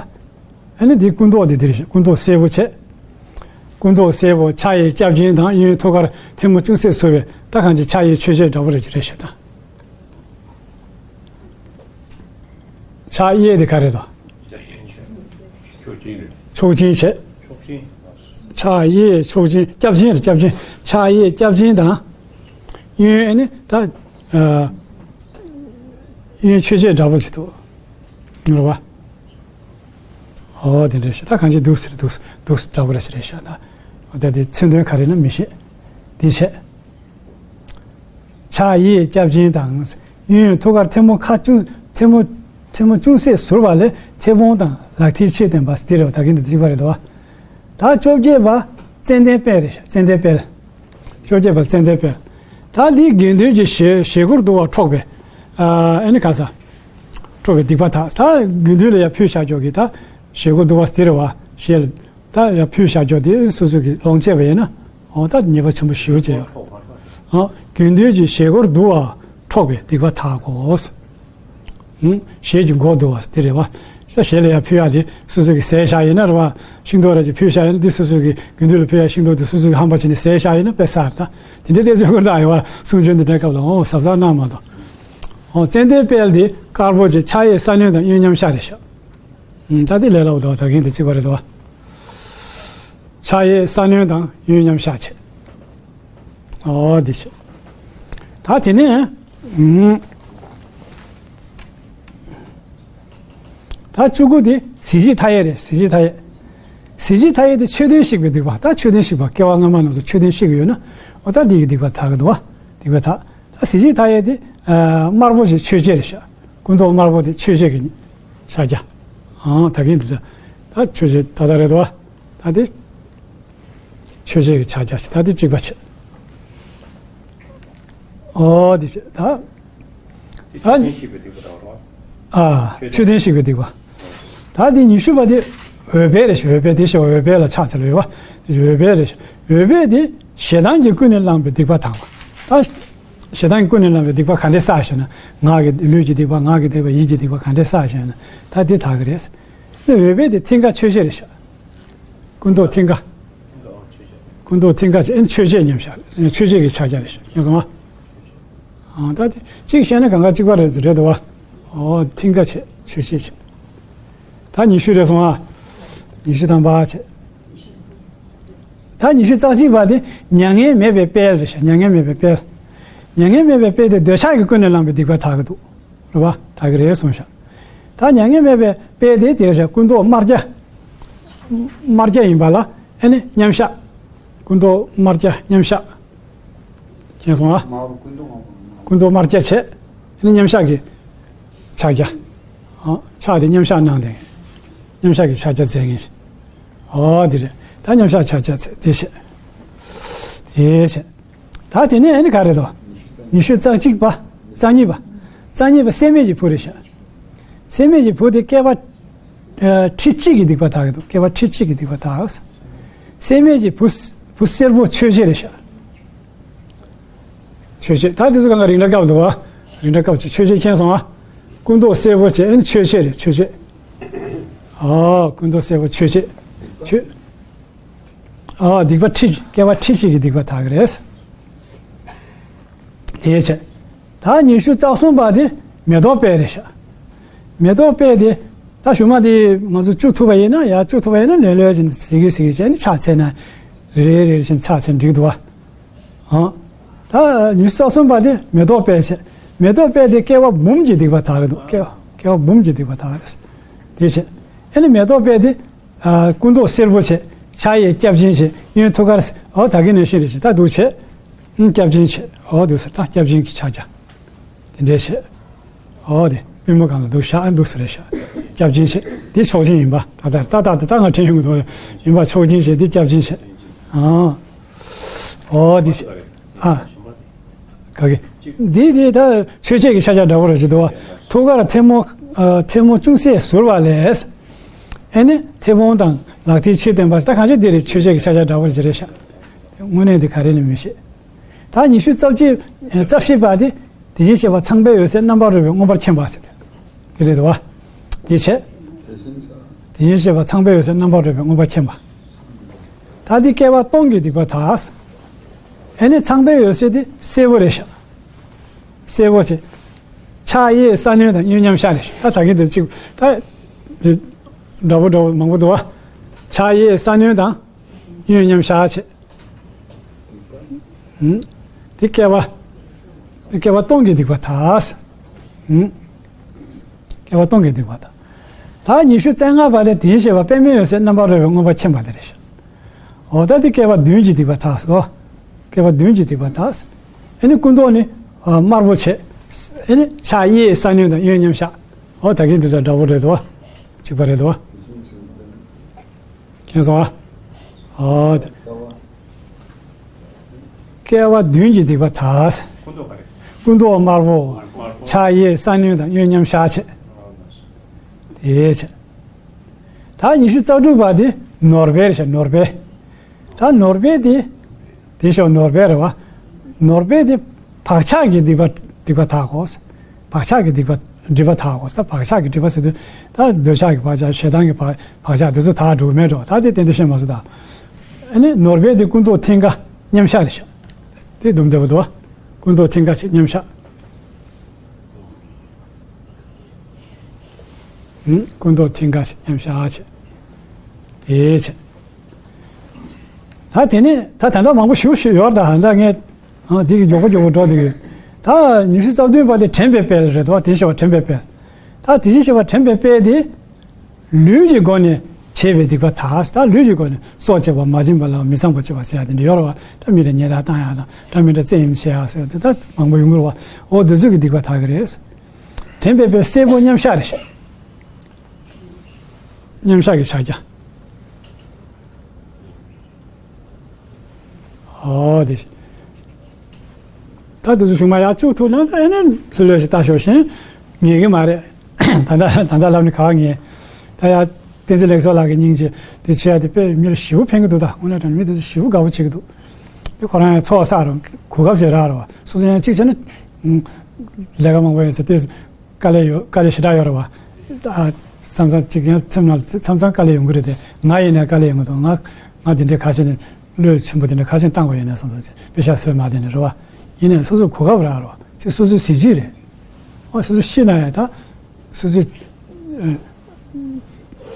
ཨ་ནི་འདི་སྐུ་མདོག་འདི་འདི་རེད། སྐུ་མདོག་སེར་པོ་བྱས། སྐུ་མདོག་སེར་པོ་ཕྱག་གཡས་སྐྱབས་སྦྱིན་དང་། གཡོན་ཐུགས་ཀར་ཐལ་མོ་ཅུང་ཟད་ཟུར་བའི། ད་གང་ཅི་ཕྱག་གཡས་ཆོས་བྱེད་འདྲ་པོ་རེད་ཅིག་རེད་ཤག་ད། ཕྱག་གཡས་དེ་ག་རེ་དང་། ཕྱག་གཡས་ཕྱོགས་བཅིངས་རེད། ཕྱོགས་བཅིངས་བྱས། ཕྱོགས་བཅིངས། ཕྱག་གཡས་ཕྱོགས་བཅིངས། སྐྱབས་སྦྱིན་རེད། སྐྱབས་སྦྱིན། ཕྱག་གཡས་སྐྱབས་སྦྱིན་དང་། གཡོན་ཨ་ནི་ད། ཨ། གཡོན་ཆོས་བྱེད་འདྲ་པོ་ཅིག་འདུག་རེད་བ། ཨོ་དེ་འདྲ་ཞིག་ད་གང་ཅི་འདུག་ཟེར། འདུག་འདུག་འདྲ་པོ་རེ་ཞིག་རེད་ཤག་ད། ཨོ་ད་དེ་མཚོན་དོན་ག་རེ་ན་མི་ཤེས། དེ་བྱས། ཕྱག་གཡས་སྐྱབས་སྦྱིན་དང་། གཡོན་ཐུགས་ཀར་ཐལ་མོ་ཁ་ཅུང་ཐལ་མོ་ཐལ་མོ་ཅུང་ཟད་ཟུར་བ་ལས་མཐེ་བོང་དང་ལག་མཐིལ་ཕྱེད་ལྡན་པ་དེ་རེད་བ། ད་གིན་དེ་གཅིག་པ་རེད་དོ། ད་བཅོ་བརྒྱད་པ་ཙན་དན་དཔལ་རེད་ཤག་ཙན་དན་དཔལ། བཅོ་བརྒྱད་པ་ཙན་དན་དཔལ། ད་འདི་དགེ་འདུན་གྱི་བཞེས་བཞེས་སྒོར་བསྡུ་བ་འཕྲོག་པའི། ཨ་ནི་ག་ས། འཕྲོག་པའི་སྡིག་པ་དག་ད་དགེ་འདུན་ལ་ཡར་ཕུལ་བཞག་ཀྱོག་གི་ད་བཞེས་སྒོར་བསྡུ་བ་དེ་རེད་བ། བཞེས་ལ་ད་ཡར་ཕུལ་བཞག་ཀྱོག་དེ་སོ་སོ་གི་ལོངས་སྤྱད་པ་ཡིན་ན། འོ་ད་ཉེས་པ་ཆེན་པོ་ཞེ་པོ་ཅིག་ཡོད། འོ་དགེ་འདུན་གྱི་བཞེས་སྒོར་བསྡུ་བ་འཕྲོག་པའི་སྡིག་པ་དག་གོ། ཞེས་ཀྱི་མགོ་བསྡུ་བ་དེ་རེད་བ། ཞེས་ལ་ཡང་ཕུལ་ཡག་དེ་སོ་སོ་གི་ཟས་བཞག་ཡིན་ན་རེད་བ། ཤིང་ཏོག་ར་ཅིག་ཕུལ་བཞག་ཡིན་ན་དེ་སོ་སོ་གི་དགེ་འདུན་ལ་ཕུལ་ཡག་ཤིང་ཏོག་དེ་སོ་སོ་གི་ཧམ་པ་བྱས་ནས་ཟས་བཞག་ཡིན་ན་དཔེ་ཟ་རེད་ད། དེ་འདྲའི་ཏེ་ཚོད་ཀོར་དང་ཡོད་བ་གསུང་ཆོས་འདི་འདྲའི་སྐབས་ལ་འོ་གཟབ་གཟབ་གནང་མ་གཏོགས། འོ་ཙན་དན་དཔལ་དེ་དཀར་པོ་ཅིག་ཕྱག་གཡས་ས་གནོན་དང་གཡོན་མཉམ་གཞག་རེད་ཤག་ད་དེ་ལས་སླ་བོ་འདུག་ད་གིན་དེ་གཅིག་པ་རེད་དོ། ཕྱག་གཡས་ས་གནོན་དང་གཡོན་མཉམ་གཞག་བྱས། ཨོ་འདི་བྱས། ད་དེ་ནས། ཨུམ། ད་བཅུ་དགུ་དེ་གཟི་བརྗིད་མཐའ་ཡས་རེད། གཟི་བརྗིད་མཐའ་ཡས། གཟི་བརྗིད་མཐའ་ཡས་དེ་ཆོས་དོན་བཤིག་པའི་སྡིག་པ། ད་ཆོས་དོན་བཤིག་པ་སྐྱེ་བ་སྔ་མ་རྣམས་སུ་ཆོས་དོན་བཤིག་གི་ཡོད་ན། འོ་ད་འདི་གི་སྡིག་པ་དག་གི་འདུག་བ། སྡིག་པ་དག་ད་གཟི་བརྗིད་མཐའ་ཡས་དེ་ཨ་དམར་པོ་ཞིག་ཆོས་བྱེད་རེད་ཤག་སྐུ་མདོག་དམར་པོ་དེ་ཆོས་བྱེད་ཀྱི་ཕྱག་རྒྱ། ཨང་ད་གིན་འདི་ད་ཆོས་བྱེད་ད་ད་རེད་དོ། ད་དེ་ཆོས་བྱེད་ཀྱི་ཕྱག་རྒྱ་ཞིག་ད་དེ་གཅིག་པ་བྱེད། ཨོ་དེ་བྱེད་ད། ད་ཆོས་དོན་བཤིག་པའི་སྡིག་པ་དང་རོ། ཨ་ཆོས་དོན་བཤིག་པའི་སྡིག་པ། ད་དེ་ཉི་ཤུ་པ་དེ་འོད་དཔལ་རེད་ཤག་འོད་དཔལ་དེ་ཞེས་པ་འོད་དཔལ་ལ་ཕྱག་འཚལ་ལོ་ཡོད་པ། དེ་འོད་དཔལ་རེད་ཤག་འོད་དཔལ་དེ་ཞེ་སྡང་གིས་ཀུན་ནས་བསླངས་པའི་སྡིག་པ་དག་པ། ད་ཞེ་སྡང་གིས་ཀུན་ནས་བསླངས་པའི་སྡིག་པ་ག་འདྲས་བསགས་ཤེ་ན། ངག་གི་ལུས་ཀྱི་སྡིག་པ། ངག་གི་སྡིག་པ། ཡིད་ཀྱི་སྡིག་པ་ག་འདྲས་བསགས་ཤེ་ན། ད་དེ་དག་གི་རེད། འོད་དཔལ་དེ་མཐིང་ག་ཆོས་བྱེད་རེད་ཤག་སྐུ་མདོག་མཐིང་ག་སྐུ་མདོག་མཐིང་ག་ཅན་ཆོས་བྱེད་མཉམ་བཞག་ཆོས་བྱེད་ཀྱི་ཕྱག་རྒྱ་རེད་ཤག་མཁྱེན་སོང་ང་། ཨ་ད་དེ་གཅིག་བཤད་ན་གང་ག་གཅིག་པ་རེད་རེད་དོ་བ། ཨོ་མཐིང་ག་བྱེད་ཆོས་བྱེད་བྱེད། ད་ཉི་ཤུ་རེད་སོང་ང་། ཉི་ཤུ་ཐམ་པ་བྱེད། ད་ཉི་ཤུ་རྩ་གཅིག་པ་དེ་མྱ་ངན་མེད་པའི་དཔལ་རེད་ཤག་མྱ་ངན་མེད་པའི་དཔལ། མྱ་ངན་མེད་པའི་དཔལ་དེ་འདོད་ཆགས་ཀྱིས་ཀུན་ནས་བསླངས་པའི་སྡིག་པ་དག་གི་འདུག་རེད་བ། དག་གི་རེད་གསུངས་ཤག་ད་མྱ་ངན་མེད་པའི་དཔལ་དེ་དེ་ཤག་སྐུ་མདོག་དམར་སྐྱ། དམར་སྐྱ་ཡིན་པ་ལ་ཨ་ནི་མཉམ་གཞག་སྐུ་མདོག་དམར་སྐྱ་མཉམ་གཞག་མཁྱེན་སོང་ཨ། དམར་པོ་སྐུ་མདོག་དམར་པོ། སྐུ་མདོག་དམར་སྐྱ་བྱས། ཨ་ནི་མཉམ་གཞག་གི་ཕྱག་རྒྱ། ཨ། ཕྱག་དེ་མཉམ་གཞག་གནང་དེ། མཉམ་གཞག་གི་ཕྱག་རྒྱ་མཛད་མཁན་ཞིག་ཨོ་འདི་རེད། ད་མཉམ་གཞག་ཕྱག་རྒྱ་མཛད་དེ་བྱས། དེ་བྱས། ད་དེ་ནས་ཨ་ནི་ག་རེ་དོ། ཉི་ཤུ་རྩ་གཅིག་པ། རྩ་གཉིས་པ། རྩ་གཉིས་པ་སྲེད་མེད་ཀྱི་བུ་རེད་ཤག་སྲེད་མེད་ཀྱི་བུ་དེ་བསྐལ་པ། ཨ། ཁྲི་གཅིག་གི་སྡིག་པ་དག་གི་འདུག་བསྐལ་པ་ཁྲི་གཅིག་གི་སྡིག་པ་དག་སྲེད་མེད་ཀྱི་བུ། བུ་སེར་པོ་ཆོས་རྗེ་རེད་ཤག་ཆོས་རྗེ། ད་དེ་ཚོ་གང་ག་རིགས་འདྲ་དཀར་པོ་འདུག་བ། རིགས་འདྲ་དཀར་པོ་ཆོས་རྗེ་མཁྱེན་སོང་ཨ། སྐུ་མདོག་སེར་པོ་བྱས་ཨ་ནི་ཆོས་རྗེ་རེད་ཆོས་རྗེ། ཨ། སྐུ་མདོག་སེར་པོ་ཆོས་རྗེ། ཆོས། ཨ། སྡིག་པ་ཁྲི་བསྐལ་པ་ཁྲི་གཅིག་གི་སྡིག་པ་དག་གི་རེད། དེ་བྱས། ད་ཉི་ཤུ་རྩ་གསུམ་པ་དེ་མེ་ཏོག་དཔལ་རེད་ཤག་མེ་ཏོག་དཔལ་དེ། ད་གཞུག་མ་དེ་ང་ཚོ་བཅུག་ཐུབ་པ་ཡིན་ན་ཡ་བཅུག་ཐུབ་པ་ཡིན་ན་ལོས་ལོས་བྱས་ཟིག་གི་ཟིག་གི་བྱས་ནས་ཕྱག་འཚལ་ན། རེ་རེ་བྱས་ཕྱག་འཚལ་འགྲིག་འདུག་བ། ཨང་། ད་ཉི་ཤུ་རྩ་གསུམ་པ་དེ་མེ་ཏོག་དཔལ་བྱས། མེ་ཏོག་དཔལ་དེ་བསྐལ་པ་འབུམ་གྱི་སྡིག་པ་དག་གི་འདུག་བསྐལ་བ་བསྐལ་པ་འབུམ་གྱི་སྡིག་པ་དག་རེད། དེ་བྱས། ཨ་ནི་མེ་ཏོག་དཔལ་དེ། ཨ། སྐུ་མདོག་སེར་པོ་བྱས། ཕྱག་གཡས་སྐྱབས་སྦྱིན་བྱས། གཡོན་ཐུགས་ཀར། ཨོ་ད་གིན་ནས་ཤེས་རེད་ཤག་ད་འདུག་བྱས། ཨུམ། སྐྱབས་སྦྱིན་བྱས། ཨོ་འདུག་ཟེར་ད་སྐྱབས་སྦྱིན་གྱི་ཕྱག་རྒྱ། དེ་འདྲས་བྱས། ཨོ་དེ་པུས་མོ་སྒང་ལ་འདུག་ཤག་འདུག་ཟེར་རེད་ཤག་སྐྱབས་སྦྱིན་བྱས། དེ་ཆོག་མཆན་ཡིན་པ། ད་ལྟ་ད་ད་ད་ད་ང་དྲན་ཡོང་གི་འདུག་ཡིན་པ་ཆོག་མཆན་བྱས་དེ་སྐྱབས་སྦྱིན་བྱས། ཨ། ཨོ་དེ་བྱས། ཨ། ག་གི། འདི་འདི་ད་ཆོས་འཆད་ཀྱི་ཕྱག་རྒྱ་འདྲ་པོ་རེད་ཅེས་འདུག་བ། ཐུགས་ཀར་ཐལ་མོ། ཨ། ཐལ་མོ་ཅུང་ཟད་ཟུར་བ་ལས། ཨེ་ནི་མཐེ་བོང་དང་ལག་མཐིལ་ཕྱིར་བསྟན་པ་ད་གང་ཅི་འདི་རེད། ཆོས་འཆད་ཀྱི་ཕྱག་རྒྱ་འདྲ་པོ་རེད་ཅེས་རེད་ཤག་དངོས་གནས་འདི་ག་རེ་ལ་མི་ཤེས། ད་ཉི་ཤུ་རྩ་བཞི། རྩ་བཞི་པ་དེ། དེ་བཞིན་གཤེགས་པ་ཚངས་པའི་འོད་ཟེར་རྣམ་པར་རོལ་པའི་མངོན་པར་མཁྱེན་པ་ཟེར་ཏེ། དེ་རེད་དོ། དེ་བྱས། དེ་བཞིན་གཤེགས་པ་ཚངས་པའི་འོད་ཟེར་རྣམ་པར་རོལ་པའི་མངོན་པར་མཁྱེན་པ། ད་འདི་བསྐལ་པ་སྟོང་གི་སྡིག་པ་དག་ཨེ་ནི་ཚངས་པའི་འོད་ཟེར་དེ་སེར་པོ་རེད་ཤག་སེར་པོ་བྱས། ཕྱག་གཡས་ས་གནོན་དང་གཡོན་མཉམ་བཞག་རེད་ཤག་ད་ད་གིན་དེ་གཅིག་ད། འདི་འདྲ་པོ་འདྲ་པོ་མང་པོ་འདུག་བ། ཕྱག་གཡས་ས་གནོན་དང་། གཡོན་མཉམ་བཞག་བྱས། ཧུམ། དེ་བསྐལ་པ། དེ་བསྐལ་པ་སྟོང་གི་སྡིག་པ་དག་ཧུམ། བསྐལ་པ་སྟོང་གི་སྡིག་པ་དག་ད་ཉི་ཤུ་རྩ་ལྔ་པ་དེ་དེ་བཞིན་གཤེགས་པ་པདྨའི་འོད་ཟེར་རྣམ་པར་རོལ་པའི་མངོན་པར་མཁྱེན་པ་དེ་རེད་ཤག་འོ་ད་དེ་བསྐལ་པ་བདུན་གྱི་སྡིག་པ་དག་སོ། བསྐལ་པ་བདུན་གྱི་སྡིག་པ་དག་ཨེ་ནི་སྐུ་མདོག་ནི། ཨ། དམར་པོ་བྱས། ཨེ་ནི་ཕྱག་གཡས་ས་གནོན་དང་གཡོན་མཉམ་བཞག་འོ་ད་གིན་འདི་དང་འདྲ་པོ་རེད་དོ། གཅིག་པ་རེད་དོ། མཁྱེན་སོང་ཨ། ཨོ་དེ། བསྐལ་པ་བདུན་གྱི་སྡིག་པ་དག་སྐུ་མདོག་དམར་པོ། ཕྱག་གཡས་ས་གནོན་དང་གཡོན་མཉམ་བཞག་བྱས། དེ་བྱས། ད་ཉི་ཤུ་རྩ་དྲུག་པ་དེ་ནོར་དཔལ་རེད་ཤག་ནོར་དཔལ། ད་ནོར་དཔལ་དེ། དེ་ཤོག་ནོར་དཔལ་རེད་བ། ནོར་དཔལ་དེ། བག་ཆགས་ཀྱི་སྡིག་པ་སྡིག་པ་དག་གོ། བག་ཆགས་ཀྱི་སྡིག་པ་སྒྲིབ་པ་དག་གོ། ད་བག་ཆགས་ཀྱི་སྒྲིབ་པ་ཟེར་དུས། ད་འདོད་ཆགས་ཀྱི་བག་ཆགས་ཞེ་སྡང་གི་བག་བག་ཆགས་དེ་ཚོ་དག་འགྲོ་གི་མེད་འགྲོ། ད་དེ་ཏན་ཏན་ཤེས་མ་སོང་ད། ཨ་ནི་ནོར་དཔལ་དེ་སྐུ་མདོག་མཐིང་ག་མཉམ་བཞག་རེད་ཤག་དེ་སྡོམ་བདེ་པོ་འདུག་བ། སྐུ་མདོག་མཐིང་ག་ཞིག་མཉམ་བཞག་ཧུམ། སྐུ་མདོག་མཐིང་ག་ཞིག་མཉམ་བཞག་བྱས། དེ་བྱས། ད་དེ་ནས་ད་ད་ལྟ་མང་པོ་ཞུ་ཞུ་ཡོད་ད་ད་ངས། ཨ། འདི་གི་མགྱོགས་པོ་མགྱོགས་པོ་འགྲོ་འདི་གི། ད་ཉི་ཤུ་རྩ་བདུན་པ་དེ་དྲན་པའི་དཔལ་རེད་དོ། དེ་བྱས་པ་དྲན་པའི་དཔལ། ད་དེ་བཞིན་གཤེགས་པ་དྲན་པའི་དཔལ་དེ། ལུས་ཀྱི་སྒོ་ནས་བྱས་པའི་སྡིག་པ་དག་ད་ལུས་ཀྱི་སྒོ་ནས་སྲོག་བཅད་པ་མ་བྱིན་པ་ལ་མི་ཚངས་པར་སྤྱོད་པ་ཟེར་ཡ་དེ་འདྲ་ཡོད་རེད་བ། ད་མི་འདྲ་ཉེས་དག་བཏང་ཡ་དང་འདྲ་མི་འདྲ་བཙན་གཡེམ་བྱེད་ཡ་ཟེར་ཡ་དེ་ད་མང་པོ་ཡོང་གི་རེད་བ། འོ་དེ་ཚོ་གི་སྡིག་པ་དག་གི་རེད། དྲན་པའི་དཔལ་སེར་པོ་མཉམ་བཞག་རེད་ཤག་མཉམ་བཞག་གི་ཕྱག་རྒྱ། ཨོ་དེ། ད་དེ་ཚོ་གཞུག་མ་ཡར་བཅུག་ཐུབ་ན་ད་ཨེ་ནས་ལྷོད་ལྷོད་ཞིག་ལྟ་ཞོག་ཤིང་ངེས་གི་མ་རེད། ད་ལྟ་ད་ལྟ་ལབ་ནས་ག་ངེས། ད་ཡར་བསྟན་འཛིན་ལེགས་བཟོ་ལགས་ཀྱི་སྙིང་རྗེ་དེ་བྱས་ཏེ་དཔེ་མི་ལ་ཞེ་པོ་ཕན་གི་འདུག་ད་དངོས་གནས་དྲང་མི་དེ་ཚོ་ཞེ་པོ་དགའ་པོ་བྱེད་ཀྱི་འདུག་དེ་ཁོ་རང་ཡང་ཚོགས་བསགས་རུང་གོ་སྐབས་ཅིག་རག་རུང་སོ་སོ་ཡང་གཅིག་བྱས་ན་ལས་ཀ་མང་པོ་ཡོད་ཚེ་དེ། དཀའ་ལས་ཡོད། དཀའ་ལས་ཞེ་དྲག་ཡོད་རེད་བ། ད་མཚམས་མཚམས་གཅིག་ཡང་མཚམས་ལ་མཚམས་མཚམས་དཀའ་ལས་ཡོང་གི་རེད་དེ། ང་ཡིན་ནའི་དཀའ་ལས་ཡོང་གི་འདུག་ང་ང་དེ་འདྲའི་ཁ་ཤས་ནས་བློས་ཆེན་པོ་དེ་འདྲ་ཁ་ཤས་བཏང་དགོས་ཡོད་ནའི་བསམ་སོང་། དཔེ་ཤག་བཟོས་མ་དེ་ནས་རེད་བ། ཡིན་ནའི་སོ་སོ་གོ་སྐབས་རག་རེད་བ། ཅིག་སོ་སོའི་གཟི་བརྗིད་རེད། ཨ་སོ་སོ་ཤི་ན་ཡང་ད་སོ་སོའི་ཨ་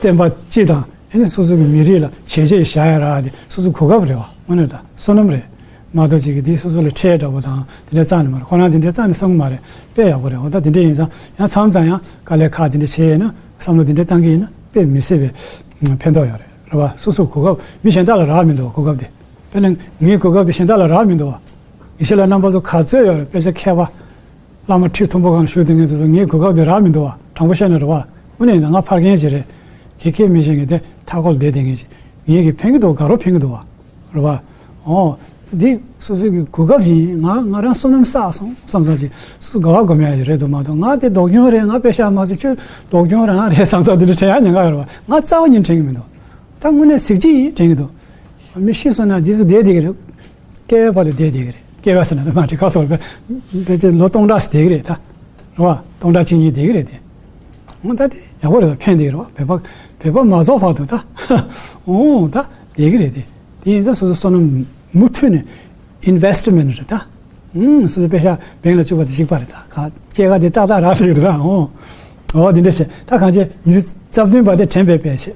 བསྟན་པ་སྤྱི་དང་ ཨ་ནི་སོ་སོ་གི་མི་རིགས་ལ་བྱས་རྗེས་བཞག་ཡ་རག་དེ་སོ་སོ་གོ་སྐབས་རེད་བ། དངོས་གནས་ད་བསོད་ནམས་རེད། མ་གཏོགས་ཅིག་གིས་དེ་སོ་སོ་ལ་ཁྲལ་འདྲ་པོ་དང་དེ་འདྲ་རྩ་ནས་མ་རེད། ཁོ་རང་དེ་འདྲ་རྩ་ནས་བསམ་གི་མ་རེད། དཔེ་ཡག་པོ་རེད་བ། ད་དེ་འདྲ་ཡིན་ཙང་ཡང་མཚམས་མཚམས་ཡང་དཀའ་ལས་ཁག་དེ་འདྲ་བྱས་ཡིན་ན་བསམ་བློ་དེ་འདྲ་བཏང་གི་ཡིན་ན་དཔེ་མི་སྲིད་པའི་ཕན་ཐོགས་ཡོད་རེད། རེད་བ། སོ་སོ་གོ་སྐབས་མི་གཞན་དག་ལ་རག་མི་འདུག་གོ་སྐབས་དེ། དཔེར་ན་ངའི་གོ་སྐབས་དེ་གཞན་དག་ལ་རག་མི་འདུག་བ། ཡེ་ཤེས་ལགས་རྣམ་པ་ཚོ་ག་ཚོད་ཡོད་རེད། དཔེ་ཆ་མཁས་པ། བླ་མ་ཁྲི་མཐོན་པོ་སྒང་ལ་བཞུགས་བསྡད་མཁན་དེ་ཚོ་ངའི་གོ་སྐབས་དེ་རག་མི་འདུག་བ། དྲང་པོ་བཤད་ན་རེད་བ། དངོས་གནས་ཡིན་ན་ང་ཕར་རྒན་ཅིག་རེད། གལ་གལ་མི་ཤེས་མཁན་དེ་མཐའ་འཁོར་ལ་བསྡད་བསྡད་མཁན་ཅིག་ངེད་ཀྱིས་ཕན་གྱི་འདུག་དགའ་རབ་ཕན་གྱི་འདུག་བ། རེད་བ། ཨོ། འདི་སོ་སོའི་གི་གོ་སྐབས་ཡིན། ང་ང་རང་བསོད་ནམས་བསགས་སོང་བསམ་ས་ཅིག་སོ་སོ་དགའ་བ་སྒོམ་ཡ་ཡི་རེད་འདུག་མ་གཏོགས། ང་དེ་སྡུག་གྱོང་རེད། ང་དཔེ་བཞག་མ་སོང་། ཁྱོད་སྡུག་གྱོང་རང་རེད་བསམ་ས་དེ་འདྲ་དྲན་ཡ་ཉེན་ཁ་ཡོད་རེད་བ། ང་རྩ་བ་ཉིད་དྲན་གྱི་མི་འདུག་ད་དངོས་གནས་གཟི་བརྗིད་ཡིན་དྲན་གྱི་འདུག་མི་ཤི་སོང་ན་འདི་ཚོ་བསྡད་བསྡད་ཀྱི་རེད། སྐྱེ་བའི་བར་དུ་བསྡད་བསྡད་ཀྱི་རེད། སྐྱེ་བ་ཟེར་ན་མ་འགྲིག་ག་སོགས་པའི་ཕལ་ཆེར་ལོ་སྟོང་ཕྲག་ཙམ་བསྡད་ཀྱི་རེད་ད། རེད་བ། སྟོང་ཕྲག་གཅིག་གཉིས་བསྡད་ཀྱི་རེད་དེ། འོ་ད་དེ་ཡག་པོ་རེད་ད། ཕན་བསྡད་ཀྱི་རེད་བ། བོད་པ་བོད་པ་མ་རྫོགས་བར་དུ་ད། འོ་ད་བསྡད་ཀྱི་རེད་དེ། དེ་ཡིན་ཙང་སོ་སོ་བསོད་ནམས་མུ་མཐུད་ནས་ཨིན་ཝེ་སི་ཊི་མེན་ཊི་རེད་ད། ཨུམ། སོ་སོ་པེ་ཤག་བེང་ལ་བཅུག་པ་དེ་གཅིག་པ་རེད་ད། ག་སྐྱེད་ཀ་དེ་ཏག་ཏག་རག་ལས་རེད་ད། འོ། འོ་དེ་འདྲ་བྱས་ད་གང་བྱས་ཉི་ཤུ་རྩ་བདུན་པ་དེ་དྲན་པའི་དཔེ་བྱས།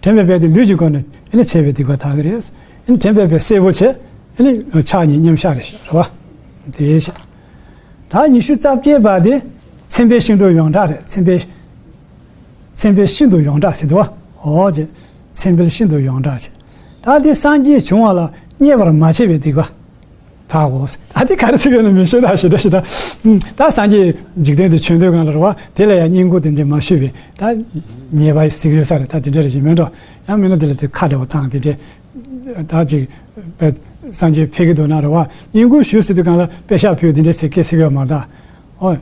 དྲན་པའི་དཔེ་དེ་ལུས་ཀྱི་སྒོ་ནས་ཨེ་ནི་བྱས་པའི་སྡིག་པ་དག་གི་རེད། ཨེ་ནི་དྲན་པའི་དཔེ་གསལ་པོ་བྱས། ཨེ་ནི་ཕྱག་གཉིས་མཉམ་བཞག་རེད་ཤག་རེད་བ། དེ་བྱས། ད་ཉི་ཤུ་རྩ་བརྒྱད་པ་དེ་མཚན་དཔེ་ཤིན་ཏུ་ཡོངས་གྲགས་རེད། མཚན་དཔེ། མཚན་དཔེ་ཤིན་ཏུ་ཡོངས་གྲགས་ཟེར་འདུག་བ། འོ་བྱས། མཚན་དཔེ་ཤིན་ཏུ་ཡོངས་གྲགས་བྱས། ད་དེ་སངས་རྒྱས་བྱུང་བ་ལ་བརྙས་པར་མ་བྱས་པའི་སྡིག་པ། དག་གོ། ད་དེ་ག་རེ་ཟེར་གྱི་ཡོད་ན་མི་ཤེས་ད་ཞེ་དྲག་ཞེ་དྲག་ད་སངས་རྒྱས་འཇིག་རྟེན་དུ་བྱོན་དུས་སྒང་ལ་རེད་བ། དེ་ལ་ཡང་བསྙེན་བཀུར་དེ་འདྲ་མ་ཞུས་པས་ད་ཉེས་པ་ཟེར་གྱི་ཡོད་ས་རེད། ད་དེ་འདྲ་རེད་ཅེས་མིན་འགྲོ། ཡང་མིན་ན་དེ་ལ་དེ་ཁ་འདྲ་བོ་བཏང་དེ་འདྲ། ད་ཅིག་པའི་སངས་རྒྱས་ཕེབས་ཀྱི་འདུག་ན་རེད་བ། བསྙེན་བཀུར་ཞུ་ཟེར་དུས་སྒང་ལ་དཔེ་ཤག་ཕུལ་དེ་འདྲ་ཟེར་སྐད་ཟེར་གྱི་ཡོད་མ་རེད་ད། ཨོ།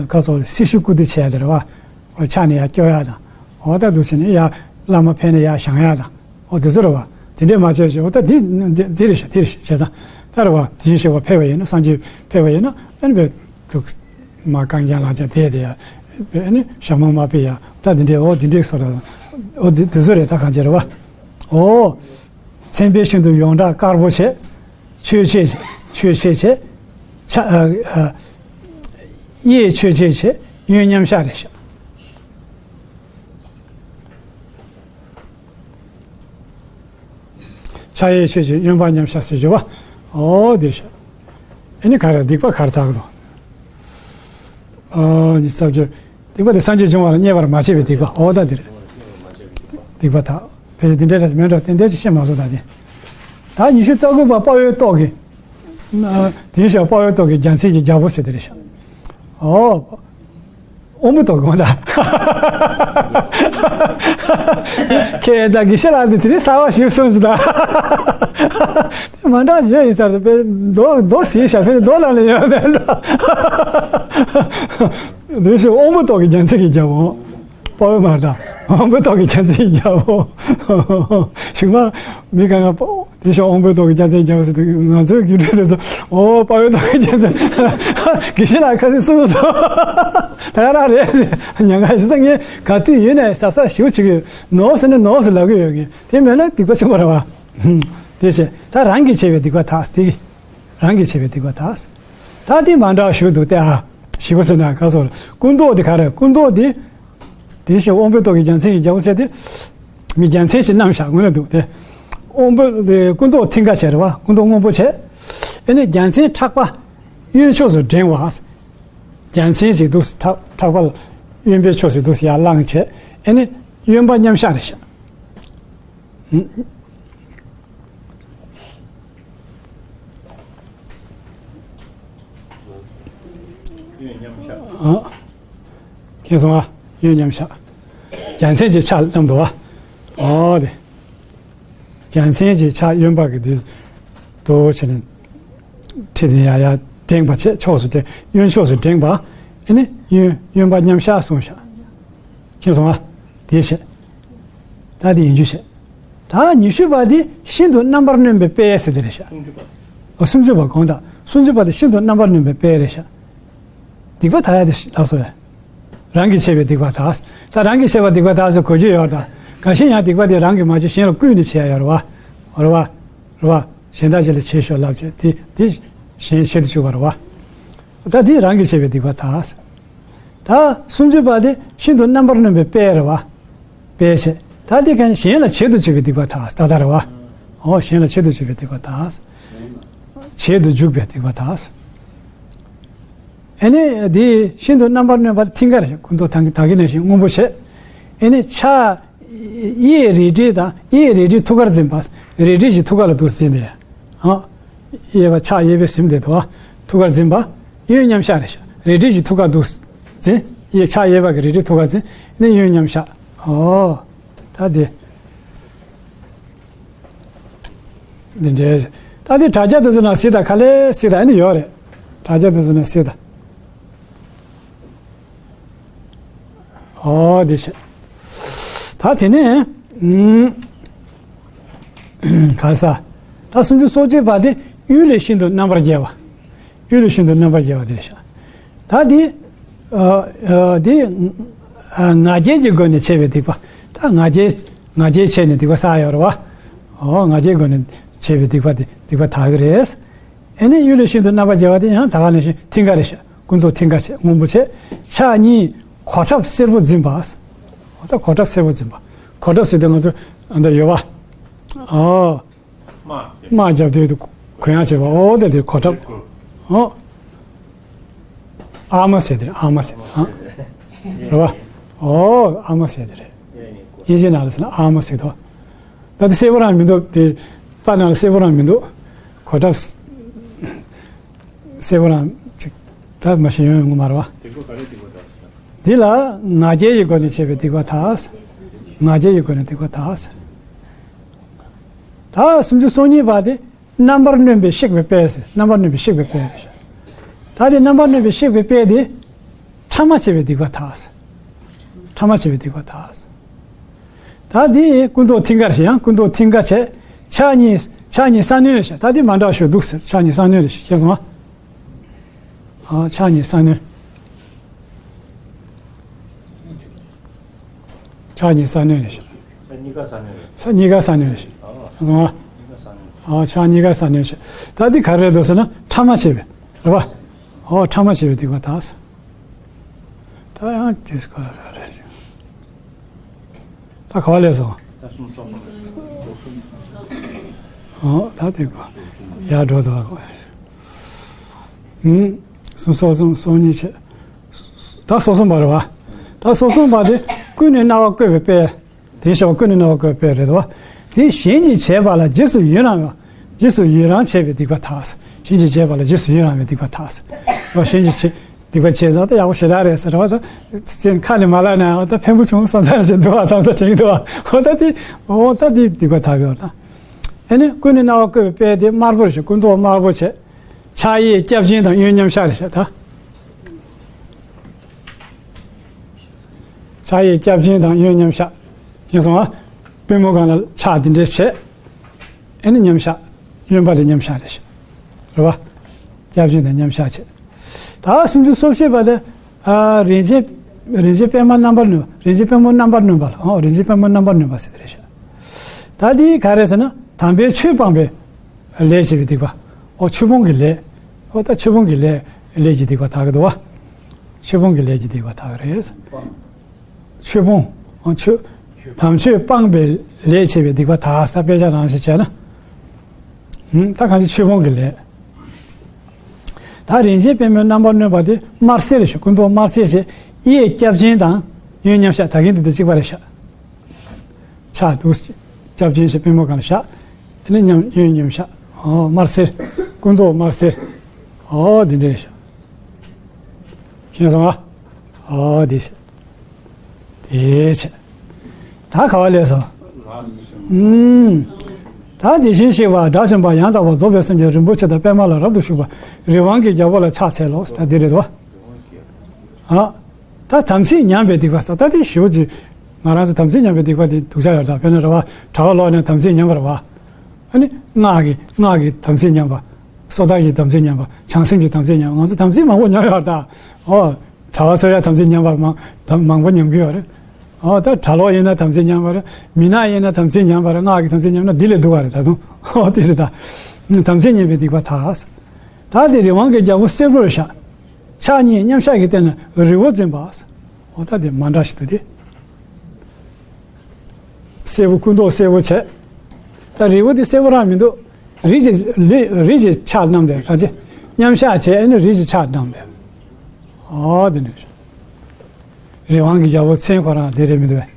ཁ་སོ་སྲི་ཞུ་བཀུར་སྟི་བྱས་དེ་རེད་བ། ཨོ་ཕྱག་ནས་ཡར་སྐྱོར་ཡག་དང་། ཨོ་ད་འདུག་ཟེར་ནས་ཡར་བླ་མ་ཕེབས་ནས་ཡར་བཞེངས་ཡག་དང་། ཨོ་དེ་ཚོ་རེད་བ། དེ་འདྲས་མ་བྱས་ཤིག་ཨོ་ད་འདི་འདི་འདི་རེད་ཤག་འདི་རེད་ཤག་བྱས་ཙང་། ད་རེད་བ། དེ་བཞིན་གཤེགས་པ་ཕེབས་པ་ཡིན་ན། སངས་རྒྱས་ཕེབས་པ་ཡིན་ན་ཨ་ནི་བས་འདུག་མ་རྐང་རྐྱང་ལག་ཆ་དེ་དེ་ཡ། ཨ་ནི་ཞྭ་མོ་མ་ཕེབས་ཡ། ད་འདི་འདྲས་ཨོ་འདི་འདྲས་སོ་ར། ཨོ་འདི་དེ་ཚོ་རེད་ད་གང་བྱས་རེད་བ། ཨོ། མཚན་དཔེ་ཤིན་ཏུ་ཡོངས་གྲགས་དཀར་པོ་བྱས། ཆོས་འཆད་བྱས། ཆོས་འཆད་བྱས། ཕྱག་ཨ་ཨ། གཡས་ཆོས་འཆད་བྱས། གཡོན་མཉམ་བཞག་རེད་ཤག་ཕྱག་གཡས་ཆོས་འཆད་གཡོན་པ་མཉམ་བཞག་ཟེར་གྱི་བ། ཨོ་དེ་ཤག་ཨ་ནི་ག་རེ་སྡིག་པ་ག་རེ་དག་གི་འདུག་ཨོ་ཉི་ཤུ་རྩ་བརྒྱད། སྡིག་པ་དེ་སངས་རྒྱས་འབྱུང་བ་ལ་བརྙས་པར་མ་བྱས་པའི་སྡིག་པ། ཨོ་ད་འདིར། སྡིག་པ་དག་ཕལ་ཆེར་འདི་འདྲའི་རེད་མིན་འགྲོ། ཏན་ཏན་ཅིག་བཤད་མ་སོང་ད་དེ། ད་ཉི་ཤུ་རྩ་དགུ་པ་དཔའ་བོའི་ཏོག་གི། དེའི་ཞག་དཔའ་བོའི་ཏོག་གི་རྒྱལ་མཚན་གྱི་རྒྱལ་པོ་ཟེར་དེ་རེད་ཤག་ཨོ། དབང་པོའི་ཏོག་གི་དབང་ད། ཁྱེད་ད་དགེ་བཤེས་ལགས་འདི་དེ་རིང་གསར་པ་ཞིག་གསུངས་སོང་ད། མ་འདྲ་ཞིག་ཡིན་ས་རེད་པས། མདོ་མདོ་ཟེར་ཤག་ཕེ་མདོ་ལ་ལ་ཡོད་པས་འགྲོ། དེ་བཞིན་དབང་པོའི་ཏོག་གི་རྒྱལ་མཚན་གྱི་རྒྱལ་པོ། དཔའ་བོའི་མ་རེད་ད། དབང་པོའི་ཏོག་གི་རྒྱལ་མཚན་གྱི་རྒྱལ་པོ། ཞིག་མ། མི་གང་ག་དཔའ་བོ། དེ་བཞིན་དབང་པོའི་ཏོག་གི་རྒྱལ་མཚན་རྒྱལ་པོ་ཟེར་དུས་ང་ཚོའི་རྒྱུད་སྟོད་དེ་ཚོ། ཨོ་དཔའ་བོའི་ཏོག་གི་རྒྱལ་མཚན། དགེ་བཤེས་ལགས་ཁ་སང་གསུངས་སོང་། ད་ག་རང་རེད་ཟེར། ཉན་ག་ཞིག་ས་ངས་ག་དུས་ཡིན་ནའི་གཟབ་གཟབ་ཞིབ་བྱེད་ཀྱི་ནོར་ཟེར་ན་ནོར་ཟེར་ལབ་ཀྱི་ཡོད་ཀྱི། དེ་མེད་ན་སྡིག་པ་ཆེན་པོ་རེད་བ། དེ་བྱས་ད་རང་གིས་བྱས་པའི་སྡིག་པ་དག་སྟེ། རང་གིས་བྱས་པའི་སྡིག་པ་དག་ད་དེ་མ་འདྲ་བ་ཞིག་འདུག་སྟེ། ཨ། ཞིག་པ་ཟེར་ན་ག་སོ། སྐུ་མདོག་དེ་ག་རེ། སྐུ་མདོག་དེ། དེ་བཞིན་དབང་པོའི་ཏོག་གི་རྒྱལ་མཚན་གྱི་རྒྱལ་པོ་ཟེར་དེ། མི་རྒྱལ་མཚན་ཞིག་བསྣམས་ཤག་དངོས་གནས་འདུག་སྟེ། དབང་པོ་དེ་སྐུ་མདོག་མཐིང་ག་བྱས་རེད་བ། སྐུ་མདོག་སྔོན་པོ་བྱས། ཨེ་ནི་རྒྱལ་མཚན་ཕྲག་པ་གཡོན་ཕྱོགས་སུ་བསྒྲེངས་པ། རྒྱལ་མཚན་ཞིག་འདུག་ཕྲག་ཕྲག་པ་གཡོན་པའི་ཕྱོགས་སུ་འདུག་ཡར་བསླངས་བྱས། ཨེ་ནི་གཡོན་པ་མཉམ་བཞག་རེད་ཤག་ཨ། མཁྱེན་སོང་ཨ། གཡོན་མཉམ་བཞག་རྒྱལ་མཚན་གྱི་ཕྱག་བསྣམས་འདུག་ཨ། ཨོ་དེ། རྒྱལ་མཚན་གྱི་ཕྱག་གཡོན་པ་གི་དུས། དུ་བྱས་ནས། ཁྲི་དེ་ཡར་ཡར་བསྒྲེངས་པ་བྱས། ཕྱོགས་སུ་བསྒྲེངས། གཡོན་ཕྱོགས་སུ་བསྒྲེངས་པ། ཨེ་ནི་གཡོན་གཡོན་པ་མཉམ་བཞག་གསུངས་ཤག་མཁྱེན་སོང་ཨ། དེ་བྱས། ད་དེ་ཡིན་རྒྱུ་བྱས། ད་ཉི་ཤུ་པ་དེ་ཤིན་ཏུ་རྣམ་པར་གནོན་པའི་དཔེ་ཟེར་དེ་རེད་ཤག་སུམ་ཅུ་པ། ཨོ་སུམ་ཅུ་པ་དགོངས་དག་སུམ་ཅུ་པ་དེ་ཤིན་ཏུ་རྣམ་པར་གནོན་པའི་དཔེ་རེད་ཤག་སྡིག་པ་དག་ཡ་དེ་ལབ་སོང་ཡ། རང་གིས་བྱས་པའི་སྡིག་པ་དག་ད་རང་གིས་བྱས་པ་སྡིག་པ་དག་ཟེར་གོ་རྒྱུ་ཡོད་ད། འགའ་ཤས་ཡང་སྡིག་པ་དེ་རང་གིས་མ་བྱས་གཞན་ལ་བསྐུལ་ནས་བྱས་ཡ་ཡོད་རེད་བ། རེད་བ། རེད་བ། གཞན་དག་ཅིག་ལ་བྱས་ཤོག་ལབ་བྱས་དེ་དེ་གཞན་བྱེད་དུ་བཅུག་པ་རེད་བ། ད་དེ་རང་གིས་བྱས་པའི་སྡིག་པ་དག་ད་སུམ་ཅུ་པ་དེ་ཤིན་ཏུ་རྣམ་པར་གནོན་པའི་དཔེ་རེད་བ། དཔེ་བྱས། ད་དེ་ག་ནི་གཞན་ལ་བྱེད་དུ་བཅུག་པའི་སྡིག་པ་དག་ད་ལྟ་རེད་བ། འོ་གཞན་ལ་བྱེད་དུ་བཅུག་པའི་སྡིག་པ་དག་བྱེད་དུ་འཇུག་པའི་སྡིག་པ་དག་ཨ་ནི་དེ་ཤིན་ཏུ་རྣམ་པར་གནོན་པ་མཐིང་ག་རེད། ཀུན་རྟོག་ད་གི་ནང་བཞིན་སྔོན་པོ་བྱས། ཨ་ནི་ཕྱག་གཡས་རལ་གྲི་དང་གཡས་རལ་གྲི་ཐུགས་ཀར་འཛིན་པ། རལ་གྲི་ཞིག་ཐུགས་ཀ་ལ་འདུག་འཛིན་ནས། ཨ། གཡས་པ་ཕྱག་གཡས་པའི་ཟིན་བསྡད་དོ། ཐུགས་ཀར་འཛིན་པ། གཡོན་མཉམ་གཞག་རེད་ཤག་རལ་གྲི་ཞིག་ཐུགས་ཀར་འདུག་འཛིན། གཡས་ཕྱག་གཡས་པ་གི་རལ་གྲི་ཐུགས་ཀར་འཛིན། ཨ་ནི་གཡོན་མཉམ་གཞག་འོ། ད་དེ། འདི་འདྲའི། ད་འདི་དྲ་རྒྱ་དེ་ཚོ་ནང་གཟིགས་དང་། ག་ལེར་གཟིགས་དང་། ཨ་ནི་ཡོད་རེད། དྲ་རྒྱ་དེ་ཚོ་ནང་གཟིགས་དང་། ཨོ་དེ་བྱས། ད་དེ་ནས་ཨུམ། ག་ས། ད་སུམ་ཅུ་སོ་གཅིག་པ་དེ་གཡུལ་ལས་ཤིན་ཏུ་རྣམ་པར་རྒྱལ་བ། གཡུལ་ལས་ཤིན་ཏུ་རྣམ་པར་རྒྱལ་བ་དེ་རེད་ཤག་ད་འདི། ཨ། ཨ། འདི། ཨ། ང་རྒྱལ་གྱི་སྒོ་ནས་བྱས་པའི་སྡིག་པ། ད་ང་རྒྱལ། ང་རྒྱལ་བྱས་ནས་སྡིག་པ་བསགས་ཡོད་རེད་བ། ཨོ་ང་རྒྱལ་སྒོ་ནས་བྱས་པའི་སྡིག་པ་དེ་སྡིག་པ་དག་གི་རེད། ཨ་ནི་གཡུལ་ལས་ཤིན་ཏུ་རྣམ་པར་རྒྱལ་བ་དེ་ཡང་ད་ག་ནང་བཞིན་མཐིང་ག་རེད་ཤག་ཀུན་རྟོག་མཐིང་ག་བྱས། སྔོན་པོ་བྱས། ཕྱག་གཉིས་གོ་ཁྲབ་སེར་པོ་འཛིན་པ། ད་གོ་ཁྲབ་སེར་པོ་འཛིན་པ། གོ་ཁྲབ་ཟེར་དུས་ང་ཚོ་ཨ་འདི་ཡོད་པ། ཨོ། དམག་རྒྱབ་དུས་དུ་གུ་ཡངས་བྱེད་པ། ཨོ་དེ་དེ་གོ་ཁྲབ། ཨོ། ཨར་མར་ཟེར་དེ་རེད། ཨར་མར་ཟེར་དེ་རེད། ཨོ་ཨར་མར་ཟེར་དེ་རེད། དབྱིན་ཇི་ནང་ལ་ཟེར་ན་ཨར་མར་ཟེར་དོ། ད་དེ་སེར་པོ་རང་མི་འདུག་དེ་པར་ནང་ལ་སེར་པོ་རང་མི་འདུག་གོ་ཁྲབ་སེར་པོ་རང་ཅིག་ད་མ་ཤེས་ཡོང་ཡོང་གི་མ་རེད་བ། འདི་ལ་ང་རྒྱལ་གྱི་སྒོ་ནས་བྱས་པའི་སྡིག་པ་དག་ང་རྒྱལ་གྱི་སྒོ་ནས་སྡིག་པ་དག་ད་སུམ་ཅུ་སོ་གཉིས་པ་དེ་རྣམ་པར་གནོན་པས་གཤེགས་པའི་དཔལ་ཟེར། རྣམ་པར་གནོན་པས་གཤེགས་པའི་དཔལ་ཟེར། ད་དེ་རྣམ་པར་གནོན་པས་གཤེགས་པའི་དཔལ་དེ་ཕྲ་མ་བྱས་པའི་སྡིག་པ་དག་ཕྲ་མ་བྱས་པའི་སྡིག་པ་དག་ད་དེ་ཀུན་རྟོག་མཐིང་ག་རེད་ཤག་ཡང་ཀུན་རྟོག་མཐིང་ག་བྱས། ཕྱག་གཉིས། ཕྱག་གཉིས་ས་གནོན་རེད་ཤག་ད་དེ་མ་འདྲ་བ་ཞིག་འདུག་ཟེར། ཕྱག་གཉིས་ས་གནོན་རེད་ཤག་མཁྱེན་སོང་ཨ། ཨ། ཕྱག་གཉིས་ས་གནོན། ཕྱག་གཉིས་ས་གནོན་རེད་ཤག་ཕྱག་གཉིས་ཀ་ས་གནོན་རེད། ས་གཉིས་ཀ་ས་གནོན་རེད་ཤག་ཨ། སོང་ཨ། གཉིས་ཀ་ས་གནོན། ཨ། ཕྱག་གཉིས་ཀ་ས་གནོན་ཤག་ད་འདི་ག་རེ་རེད་འདུག་ཟེར་ན་ཕྲ་མ་བྱས་པའི་རེད་པ། ཨོ་ཕྲ་མ་བྱས་པའི་སྡིག་པ་དག་ད་ཡང་དེ་སྐོར་རེད། ད་ག་བ་ལས་སོང་། ཨོ་ད་དེ་གོ་ཡར་འགྲོ་དོ། ཨུམ། སུམ་ཅུ་སོ་གསུམ། སོ་གཉིས་བྱས། ད་སོ་གསུམ་པ་རེད་བ། ད་སོ་གསུམ་པ་དེ་ཀུན་ནས་སྣང་བ་བཀོད་པའི་དཔལ། དེ་བྱ་བ་ཀུན་ནས་སྣང་བ་བཀོད་པའི་དཔལ་རེད་བ། དེ་གཞན་གྱིས་བྱས་པ་ལ་རྗེས་སུ་ཡི་རང་བ། རྗེས་སུ་ཡི་རང་བྱས་པའི་སྡིག་པ་དག་གཞན་གྱིས་བྱས་པ་ལ་རྗེས་སུ་ཡི་རང་བའི་སྡིག་པ་དག་གཞན་གྱིས་བྱས། སྡིག་པ་བྱས་ཙང་ད་ཡག་པོ་ཞེ་དྲག་རེད་ཟེར་བ་ད། ཁ་ནས་མ་ལབ་ན་ད་ཕན་པོ་བྱུང་བསམ་ཚར་ཞིག་འདུག་བ། དམ་ཚ་དྲན་གྱི་འདུག་བ། འོ་ད་དེ། འོ་ད་དེ་སྡིག་པ་དག་ཡོད་ད། ཨ་ནི་ཀུན་ནས་སྣང་བ་བཀོད་པའི་དཔལ་དེ་དམར་པོ་རེད་ཤག་ཀུན་རྟོག་དམར་པོ་བྱས། ཕྱག་གཡས་སྐྱབས་སྦྱིན་དང་གཡོན་མཉམ་གཞག་རེད་ཤག་ད། ཕྱག་གཡས་སྐྱབས་སྦྱིན་དང་གཡོན་མཉམ་གཞག་མཁྱེན་སོང་ཨ། པུས་མོ་སྒང་ལ་ཕྱག་འདི་འདྲས་བྱས། ཨ་ནི་མཉམ་གཞག་གཡོན་པ་ལ་མཉམ་གཞག་རེད་ཤག་རེད་བ། སྐྱབས་སྦྱིན་དང་མཉམ་གཞག་བྱས། ད་སུམ་ཅུ་སོ་བཞི་པ་དེ། ཨ། རིན་ཆེན། རིན་ཆེན་པད་མ་རྣམ་པར་གནོན། རིན་ཆེན་པད་མ་རྣམ་པར་གནོན་པ་ལ། ཨོ་རིན་ཆེན་པད་མ་རྣམ་པར་གནོན་པ་ཟེར་དེ་རེད་ཤག་ད་འདི་ག་རེ་ཟེར་ན་དམ་པའི་ཆོས་སྤངས་པའི་ལས་བྱས་པའི་སྡིག་པ། ཨོ་ཆོས་སྤོང་གི་ལས། ཨོ་ད་ཆོས་སྤོང་གི་ལས་ལས་ཀྱི་སྡིག་པ་དག་གི་འདུག་བ། ཆོས་སྤོང་གི་ལས་ཀྱི་སྡིག་པ་དག་གི་རེད། ཆོས་སྤོང་། ཨོ་ཆོས། དམ་ཆོས་སྤངས་པའི་ལས་བྱས་པའི་སྡིག་པ་དག་ས་དཔེ་ཆ་རང་ཞིག་བྱས་ན། ཧུམ། ད་གང་ཅི་ཆོས་སྤོང་གི་ལས། ད་རིན་ཆེན་པད་མོའི་རྣམ་པར་གནོན་པ་དེ་དམར་སེར་ཞིག་ཀུན་རྟོག་དམར་སེར་ཞིག་གཡས་སྐྱབས་སྦྱིན་དང་གཡོན་མཉམ་གཞག་ད་གིན་དེ་དང་གཅིག་པ་རེད་ཤག་ཕྱག་འདུག་སྐྱབས་སྦྱིན་ཞིག་པུས་མོ་སྒང་ལ་བཞག་དེ་ནས་མཉམ་གཡོན་མཉམ་གཞག་ཨོ་དམར་སེར། ཀུན་རྟོག་དམར་སེར། ཨོ་འདི་འདྲ་རེད་ཤག་མཁྱེན་སོང་ཨ། ཨོ་འདི་ཞིག་དེ་བྱས། ད་ག་བ་ལས་སོ། ཨུམ། ད་དེ་བཞིན་གཤེགས་པ་དགྲ་བཅོམ་པ་ཡང་དག་པར་རྫོགས་པའི་སེམས་ཀྱི་རིན་པོ་ཆེ་དང་པད་མ་ལ་རབ་ཏུ་ཞུགས་པ་རི་དབང་གི་རྒྱལ་པོ་ལ་ཕྱག་འཚལ་ལོ། ད་འདི་རེད་དོ། ཨ། ད་དམ་ཚིག་ཉམས་པའི་སྡིག་པ་ཟེར་ད་དེ་ཞེ་པོ་ཅིག་ང་རང་ཚོ་དམ་ཚིག་ཉམས་པའི་སྡིག་པ་དེ་སྡུག་ཅག་ཡོད་ད། དཔེར་ན་རེད་བ། གྲྭ་པ་ལོག་ནས་དམ་ཚིག་ཉམས་པ་རེད་བ། ཨ་ནི་སྔགས་ཀྱི་སྔགས་ཀྱི་དམ་ཚིག་ཉམས་པ། སོ་ཐར་གྱི་དམ་ཚིག་ཉམས་པ། བྱང་སེམས་ཀྱི་དམ་ཚིག་ཉམས་པ། ང་ཚོ་དམ་ཚིག་མང་པོ་ཉམས་ཡོད་ད། ཨོ། གྲྭ་པ་ཚོ་ཡང་དམ་ཚིག་ཉམས་པ་མང་དམ་མང་པོ་ཉམས་ཀྱི་ཡོད་རེད། ཨོ་ད་གྲྭ་ལོག་ཡིན་ན་དམ་ཚིག་ཉམས་པ་རེད། མི་ནག་ཡིན་ན་དམ་ཚིག་ཉམས་པ་རེད། སྔགས་ཀྱི་དམ་ཚིག་ཉམས་ན་འདི་ལས་སྡུག་པ་རེད་ད་དུང་། ཨོ་དེ་རེད་ད། དམ་ཚིག་ཉམས་པའི་སྡིག་པ་དག་ད་དེ་རི་དབང་གི་རྒྱལ་པོ་སེར་པོར་བཞག་ཕྱག་གཉིས་མཉམ་གཞག་གི་སྟེང་ན་རི་བོ་འཛིན་པ། ཨོ་ད་དེ་མ་འདྲ་ཞིག་འདུག་སྟེ། སེར་པོ་སྐུ་མདོག་སེར་པོ་བྱས། ད་རི་བོ་དེ་སེར་པོ་རང་མི་འདུག་རི་གི་ལི་རི་གི་ཆགས་རྣམས་དེ་ག་ཅི། མཉམ་གཞག་བྱས་ཨ་ནི་རི་གི་ཆགས་རྣམས་དེ། ཨོ་དེ་འདྲ། རི་དབང་གི་རྒྱལ་པོ་མཚན་ཁོ་རང་དེ་རེད་མི་འདུག་གས།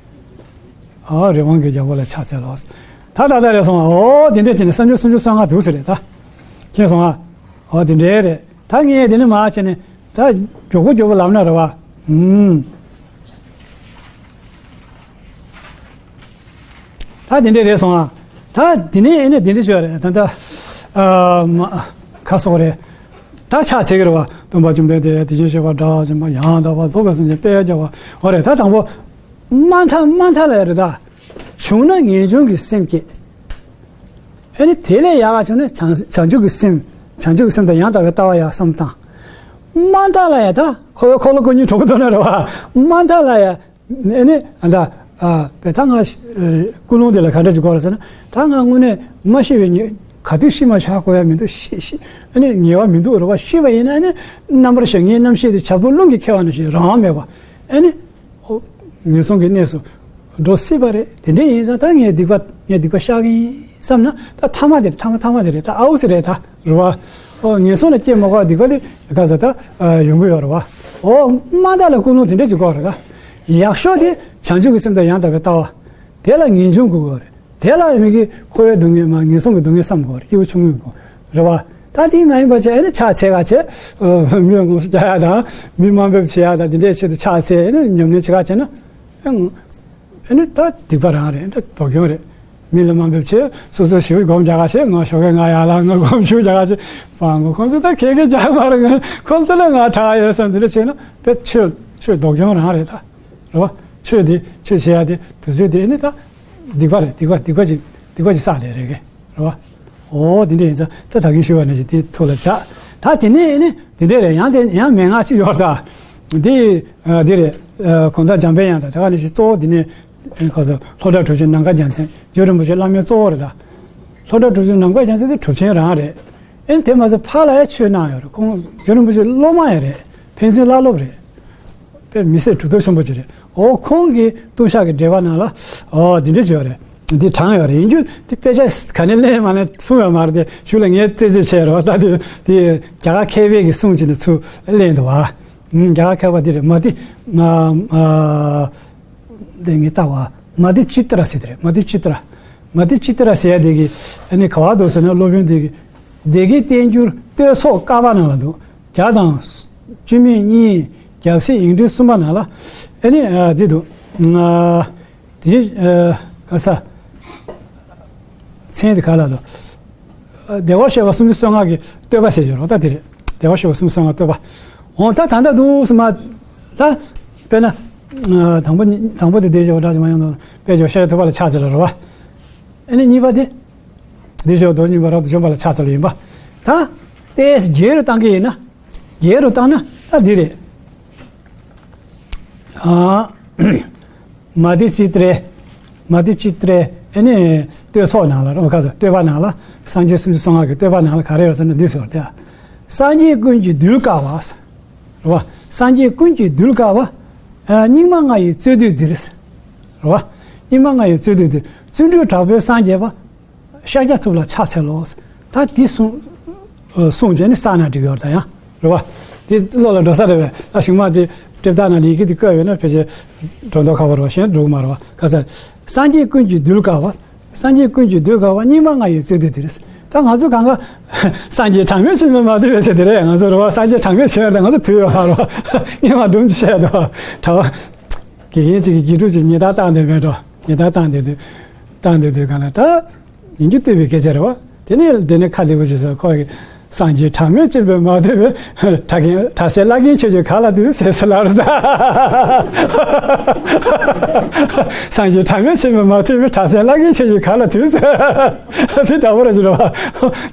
ཨོ་རི་དབང་གི་རྒྱལ་པོ་ལ་ཕྱག་འཚལ་ལོ། ད་ད་ད་རེད་སོང་བ། ཨོ་དེ་འདྲས་བྱས་ནས་སུམ་ཅུ་སུམ་ཅུ་སོ་ལྔ་འདུག་ཟེར་རེད་ད། མཁྱེན་སོང་ཨ། ཨོ་དེ་འདྲས་རེད། ད་ངས་དེ་ནས་མར་བྱས་ནས་ད་མགྱོགས་པོ་མགྱོགས་པོ་ལབ་ན་རེད་བ། ཨུམ། ད་དེ་འདྲས་རེད་སོང་ཨ། ད་དེ་ནས་ཨེ་ནས་དེ་འདྲས་བྱོས་རེད་ད་ད། ཨ་མ། ཁ་སོག་རེད། ད་ཕྱག་འཚལ་གི་རེད་བ། སྟོན་པ་བཅོམ་ལྡན་འདས་དེ་བཞིན་གཤེགས་པ་དགྲ་བཅོམ་པ་ཡང་དག་པར་རྫོགས་པའི་སངས་རྒྱས་དཔལ་རྒྱལ་བ། འོ་རེད་ད་དང་པོ། མ་མཐའ་མ་མཐའ་ལ་རེད་ད། བྱུང་ན་ངེས་འབྱུང་གི་སེམས་བསྐྱེད། ཨེ་ནི་དེ་ལས་ཡག་ག་བྱུང་ན་བྱང་བྱང་ཆུབ་ཀྱི་སེམས། བྱང་ཆུབ་ཀྱི་སེམས་དང་ཡང་དག་པའི་ལྟ་བ་ཡག་བསམ་བཏང་། མ་མཐའ་ལ་ཡ་ད་འཁོར་བའི་འཁོར་ལོ་སྐོར་སྙིང་བྲོ་གི་འདུག་ན་རེད་བ། མ་མཐའ་ལ་ཡ། ཨེ་ནི་ཨ་ད། ཨ་པེ་ད་ང་ཀུན་སློང་དེ་ལ་ག་འདྲ་ཅིག་དགོས་རེད་ཟེར་ན། ད་ང་དངོས་གནས་མ་ཤི་བའི་ཉེ་ག་དུས་ཤི་མ་ཤི་ཧ་གོ་ཡ་མི་འདུག་ཤི་ཤི་ཨེ་ནི་ངེས་པ་མི་འདུག་རེད་བ། ཤི་བ་ཡིན་ན་ཨེ་ནི་རྣམ་པར་ཤེས་ངའི་རྣམ་ཤེས་དེ་བྱ་སྤུ་རླུང་གིས་ཁྱེར་བ་ནང་བཞིན་རང་དབང་མེད་པ། ཨེ་ནི། ཨོ། ངན་སོང་གི་གནས་སུ་འགྲོ་སྲིད་པ་རེད། དེ་འདྲ་ཡིན་ཙང་ད་ངས་སྡིག་པ་ངས་སྡིག་པ་བཤགས་ཀྱི་ཡིན་བསམ་ན་ད་ཐ་མ་དེ་རེད། ཐ་མ་ཐ་མ་དེ་རེད། ད་ཨའུ་སི་རེད་ད་རེད་བ། ཨོ་ངན་སོང་ལ་སྐྱེ་མ་དགོས་པ་སྡིག་པ་དེ་ག་ས་ད་ཡོང་གི་ཡོད་རེད་བ། ཨོ་མ་ད་ལ་ཀུན་སློང་དེ་འདྲ་ཅིག་དགོས་རེད་ད། ཡག་ཤོས་དེ་བྱང་ཆུབ་ཀྱི་སེམས་དང་ཡང་དག་པའི་ལྟ་བ། དེ་ལ་ངེས་འབྱུང་དགོས་ཀྱི་ཡོད་རེད། དེ་ལ་མི་གི་འཁོར་བའི་སྡུག་བསྔལ་མ་ངན་སོང་གི་སྡུག་བསྔལ་བསམ་དགོས་རེད། སྐྱིད་པོ་ཆུང་ངུ་དགོས་རེད་བ། ད་དེ་མ་ཡིན་པ་བྱས་ཨ་ནི་ཕྱག་འཚལ་ག་བྱས། མི་ལ་དངངས་སུ་རྒྱག་ཡ་དང་མི་དམའ་འབེབས་བྱེད་ཡ་དང་དེ་འདྲའི་ཆེད་དུ་ཕྱག་འཚལ་ཨ་ནི་ཉམས་ལེན་བྱེད་ག་བྱས་ན། ཨ་ནི་ད་སྡིག་པ་རང་རེད། ད་སྡུག་གྱོང་རེད། མི་ལ་དམའ་འབེབས་བྱས་སོ་སོ་ཞེ་པོ་སྒོམ་རྒྱག་ག་བྱས། ང་ཞོགས་ཀས་ང་ཡར་ལངས་ང་སྒོམ་ཞུགས་རྒྱག་ག་བྱས། པང་གོ་ཁོང་ཚོ་ད་ཁེ་ཁེ་རྒྱག་མ་རེད། ང་ཁོང་ཚོ་ལ་ང་དྲག་ཡོད་བསམ་དེ་འདྲ་བྱས་ན་དཔེ་ཆོས་ཆོས་སྡུག་གྱོང་རང་རེད་ད། རེད་བ། ཆོས་དེ་ཆོས་བྱེད་ཡ་དེ་དུས་ཚོད་དེ་ནི་ད་སྡིག་པ་རེད། སྡིག་པ་སྡིག་པ་ཅིག་སྡིག་པ་ཅིག་བསགས་ལས་རེད་གི་རེད་བ། ཨོ་དེ་འདྲ་ཡིན་ཙང་ད་ད་གིན་ཞུས་པ་ནང་བཞིན་དེ་ཐུགས་ལ་བཞག་ད་དེ་ནས་ནི་དེ་འདྲ་རེད། ཡང་དེ་ཡང་མན་ངག་ཅིག་ཡོད་ད། དེ་དེ་རེད། གང་ལྟར་འཇམ་པའི་དབྱངས་དང་དེ་ག་ནང་བཞིན་གཙོ་བོ་དེ་ནས་ཁོ་ཚོ་ལྷོ་བྲག་གྲུབ་ཆེན་ནམ་མཁའ་རྒྱལ་མཚན་རྗེ་རིན་པོ་ཆེ་བླ་མའི་གཙོ་བོ་རེད་ད། ལྷོ་བྲག་གྲུབ་ཆེན་ནམ་མཁའ་རྒྱལ་མཚན་དེ་གྲུབ་ཆེན་རང་རེད། ཨེ་དེ་མ་ཟད་ཕར་ལ་ཡང་ཆོས་གནང་ཡོད་རེད། ཁོང་རྗེ་རིན་པོ་ཆེ་སློབ་མ་ཡང་རེད། ཕན་ཚུན་བླ་སློབ་རེད། དཔེ་མི་སེར་གྲུབ་ཐོབ་ཆེན་པོ་ཅིག་རེད། ཨོ་ཁོང་གི་ལྟུང་བཤགས་ཀྱི་འགྲེལ་པ་ནང་ལ་ཨོ་འདི་འདྲ་ཅིག་ཡོད་རེད། འདི་དྲངས་ཡོད་རེད། ཡིན་རྒྱུ་འདི་དཔེ་ཆ་ག་ནས་ལེན་མ་ལེན་གསུང་ཡོད་མ་རེད་དེ་གཞུག་ལ་ངས་རྩད་གཅོད་བྱས་རོགས། ད་དེ་དེ་རྒྱ་གར་མཁས་པའི་གི་གསུང་བྱས་ནས་ཚུར་ལེན་འདུག་བ། ཨུམ་རྒྱ་གར་མཁས་པ་འདི་རེད། མ་ཏི་མ་མ། དེ་ངས་ལྟ་བ་མ་ཏི་ཅི་ཏྲ་ཟེར་དེ་རེད། མ་ཏི་ཅི་ཏྲ། མ་ཏི་ཅི་ཏྲ་ཟེར་ཡ་དེ་གི་ཨ་ནི་ག་བ་འདུག་ཟེར་ན་སློབ་དཔོན་དེ་གི་སྡེ་དགེ་བསྟན་འགྱུར་བསྟོད་ཚོགས་ཀ་པ་ནང་ལ་འདུག་བརྒྱ་དང་བཅུ་མེད་གཉིས་རྒྱལ་སྲས་ཡིག་འབྲུ་གསུམ་པ་ནང་ལ་ཨ་ནི་ཨ་དེ་འདུག་ཨ་དེ་ཨ་ག་ས་མཚན་དེ་ག་ལ་འདུག་བདེ་བར་གཤེགས་པ་སུམ་ཅུ་སོ་ལྔ་གི་བསྟོད་པ་ཟེར་གྱི་རོ། ད་དེ་རེད། བདེ་བར་གཤེགས་པ་སུམ་ཅུ་སོ་ལྔ་བསྟོད་པ། འོ་ད་ད་ལྟ་འདུག་སེ་མ། ད་དཔེར་ན། དང་པོ་ཉི་དང་པོ་དེ་བདེ་བར་གཤེགས་པ་དགྲ་བཅོམ་པ་ཡང་དག་པའི་དཔལ་གྱི་ཤཱཀྱ་ཐུབ་པ་ལ་ཕྱག་འཚལ་ལ་རེད་བ། ཨ་ནི་གཉིས་པ་དེ། བདེ་བར་གཤེགས་པ་རྡོ་རྗེ་སྙིང་པོ་རབ་ཏུ་འཇོམས་པ་ལ་ཕྱག་འཚལ་ལ་ཡིན་པ། ད། ཏོག་ཙམ་རྒྱས་རུ་བཏང་གི་ཡིན་ན། རྒྱས་རུ་བཏང་ན་ད་འདི་རེད། ཨ། མ་ཏི་ཅི་ཏྲ། མ་ཏི་ཅི་ཏྲ། ཨ་ནི་བསྟོད་ཚོགས་ནང་ལ་རོ་ཁ་སོ་བསྟོད་པ་ནང་ལ་སངས་རྒྱས་སུམ་ཅུ་སོ་ལྔ་གི་བསྟོད་པ་ནང་ལ་ག་རེ་ཡོད་ཟེར་ན་འདི་ཟེར་ཏེ། སངས་རྒྱས་ཀུན་གྱི་གདུལ་དཀའ་བ། རེད་བ། སངས་རྒྱས་ཀུན་གྱི་གདུལ་དཀའ་བ། ཨ་སྙིགས་མ་ལྔ་ཡི་རྩོད་དུས་འདིར། རེད་བ། སྙིགས་མ་ལྔ་ཡི་རྩོད་དུས་འདིར་བརྩོན་འགྲུས་དྲག་པོས་སངས་རྒྱས་པ། ཤཱཀྱ་ཐུབ་ལ་ཕྱག་འཚལ་ལོ། ད་འདི་གསུང་། གསུང་བྱས་ནས་བསགས་ན་འགྲིག་ཡོད་ད་ཡང་། རེད་བ། དེ་བློ་ལ་འགྲོ་ས་རེད་བས། ད་གཞུག་མ་དེ་དེབ་རྟགས་ནང་ལ་ཡི་གེ་དེ་བཀོད་པས་ན་ཕལ་ཆེར་སྒྲོ་འདོགས་ཁ་པོ་རེད་བ། གཞན་འགྲིག་མ་རེད་བ། ག་ས། སངས་རྒྱས་ཀུན་གྱི་གདུལ་དཀའ་བ། སངས་རྒྱས་ཀུན་གྱི་གདུལ་དཀའ་བ་སྙིགས་མ་ལྔ་ཡི་རྩོད་དུས་འདིར། ད་ང་ཚོ་གང་ག་སངས་རྒྱས་གྲངས་མེད་ཆེན་པོས་མ་ཐུལ་བའི་ཚེ་དེ་རེད། ང་ཚོ་རེད་བ། སངས་རྒྱས་གྲངས་མེད་ཆེན་པོ་ད་ང་ཚོ་ཐུལ་ཡོད་མ་རེད་བ། སྙིགས་མ་སྒྲུབ་ཅི་བྱས་དོ། གྲྭ་བ། དགེ་རྒན་གཅིག་གིས་དགེ་ཕྲུག་ཅིག་ཉེས་རྡུང་བཏང་བསྡད་མེད་འགྲོ། ཉེས་རྡུང་བཏང་བསྡད་དུས། བཏང་བསྡད་དུས་གང་ལ་ད། ཡིན་རྒྱུ་བསྟོད་པའི་སྐད་ཆ་རེད་བ། དེ་ནས་དེ་ནས་ཁ་ལེགས་པོ་ཞིག་ཟེར་ཁོ་གིས། སངས་རྒྱས་གྲངས་མེད་ཆེན་པོས་མ་ཐུལ་བའི། གྲྭ་རྒན་གྲྭ་སའི་བླ་རྒན་ཁྱོད་ཀྱིས་ག་ལ་ཐུལ་ཟེར་ཟེར་ལབ་རེད་ཟེར། སངས་རྒྱས་གྲངས་མེད་ཆེན་པོས་མ་ཐུལ་བའི་གྲྭ་སའི་བླ་རྒན་ཁྱོད་ཀྱིས་ག་ལ་ཐུལ་ཟེར། དེ་འདྲ་པོ་རེད་ཟེར་བ།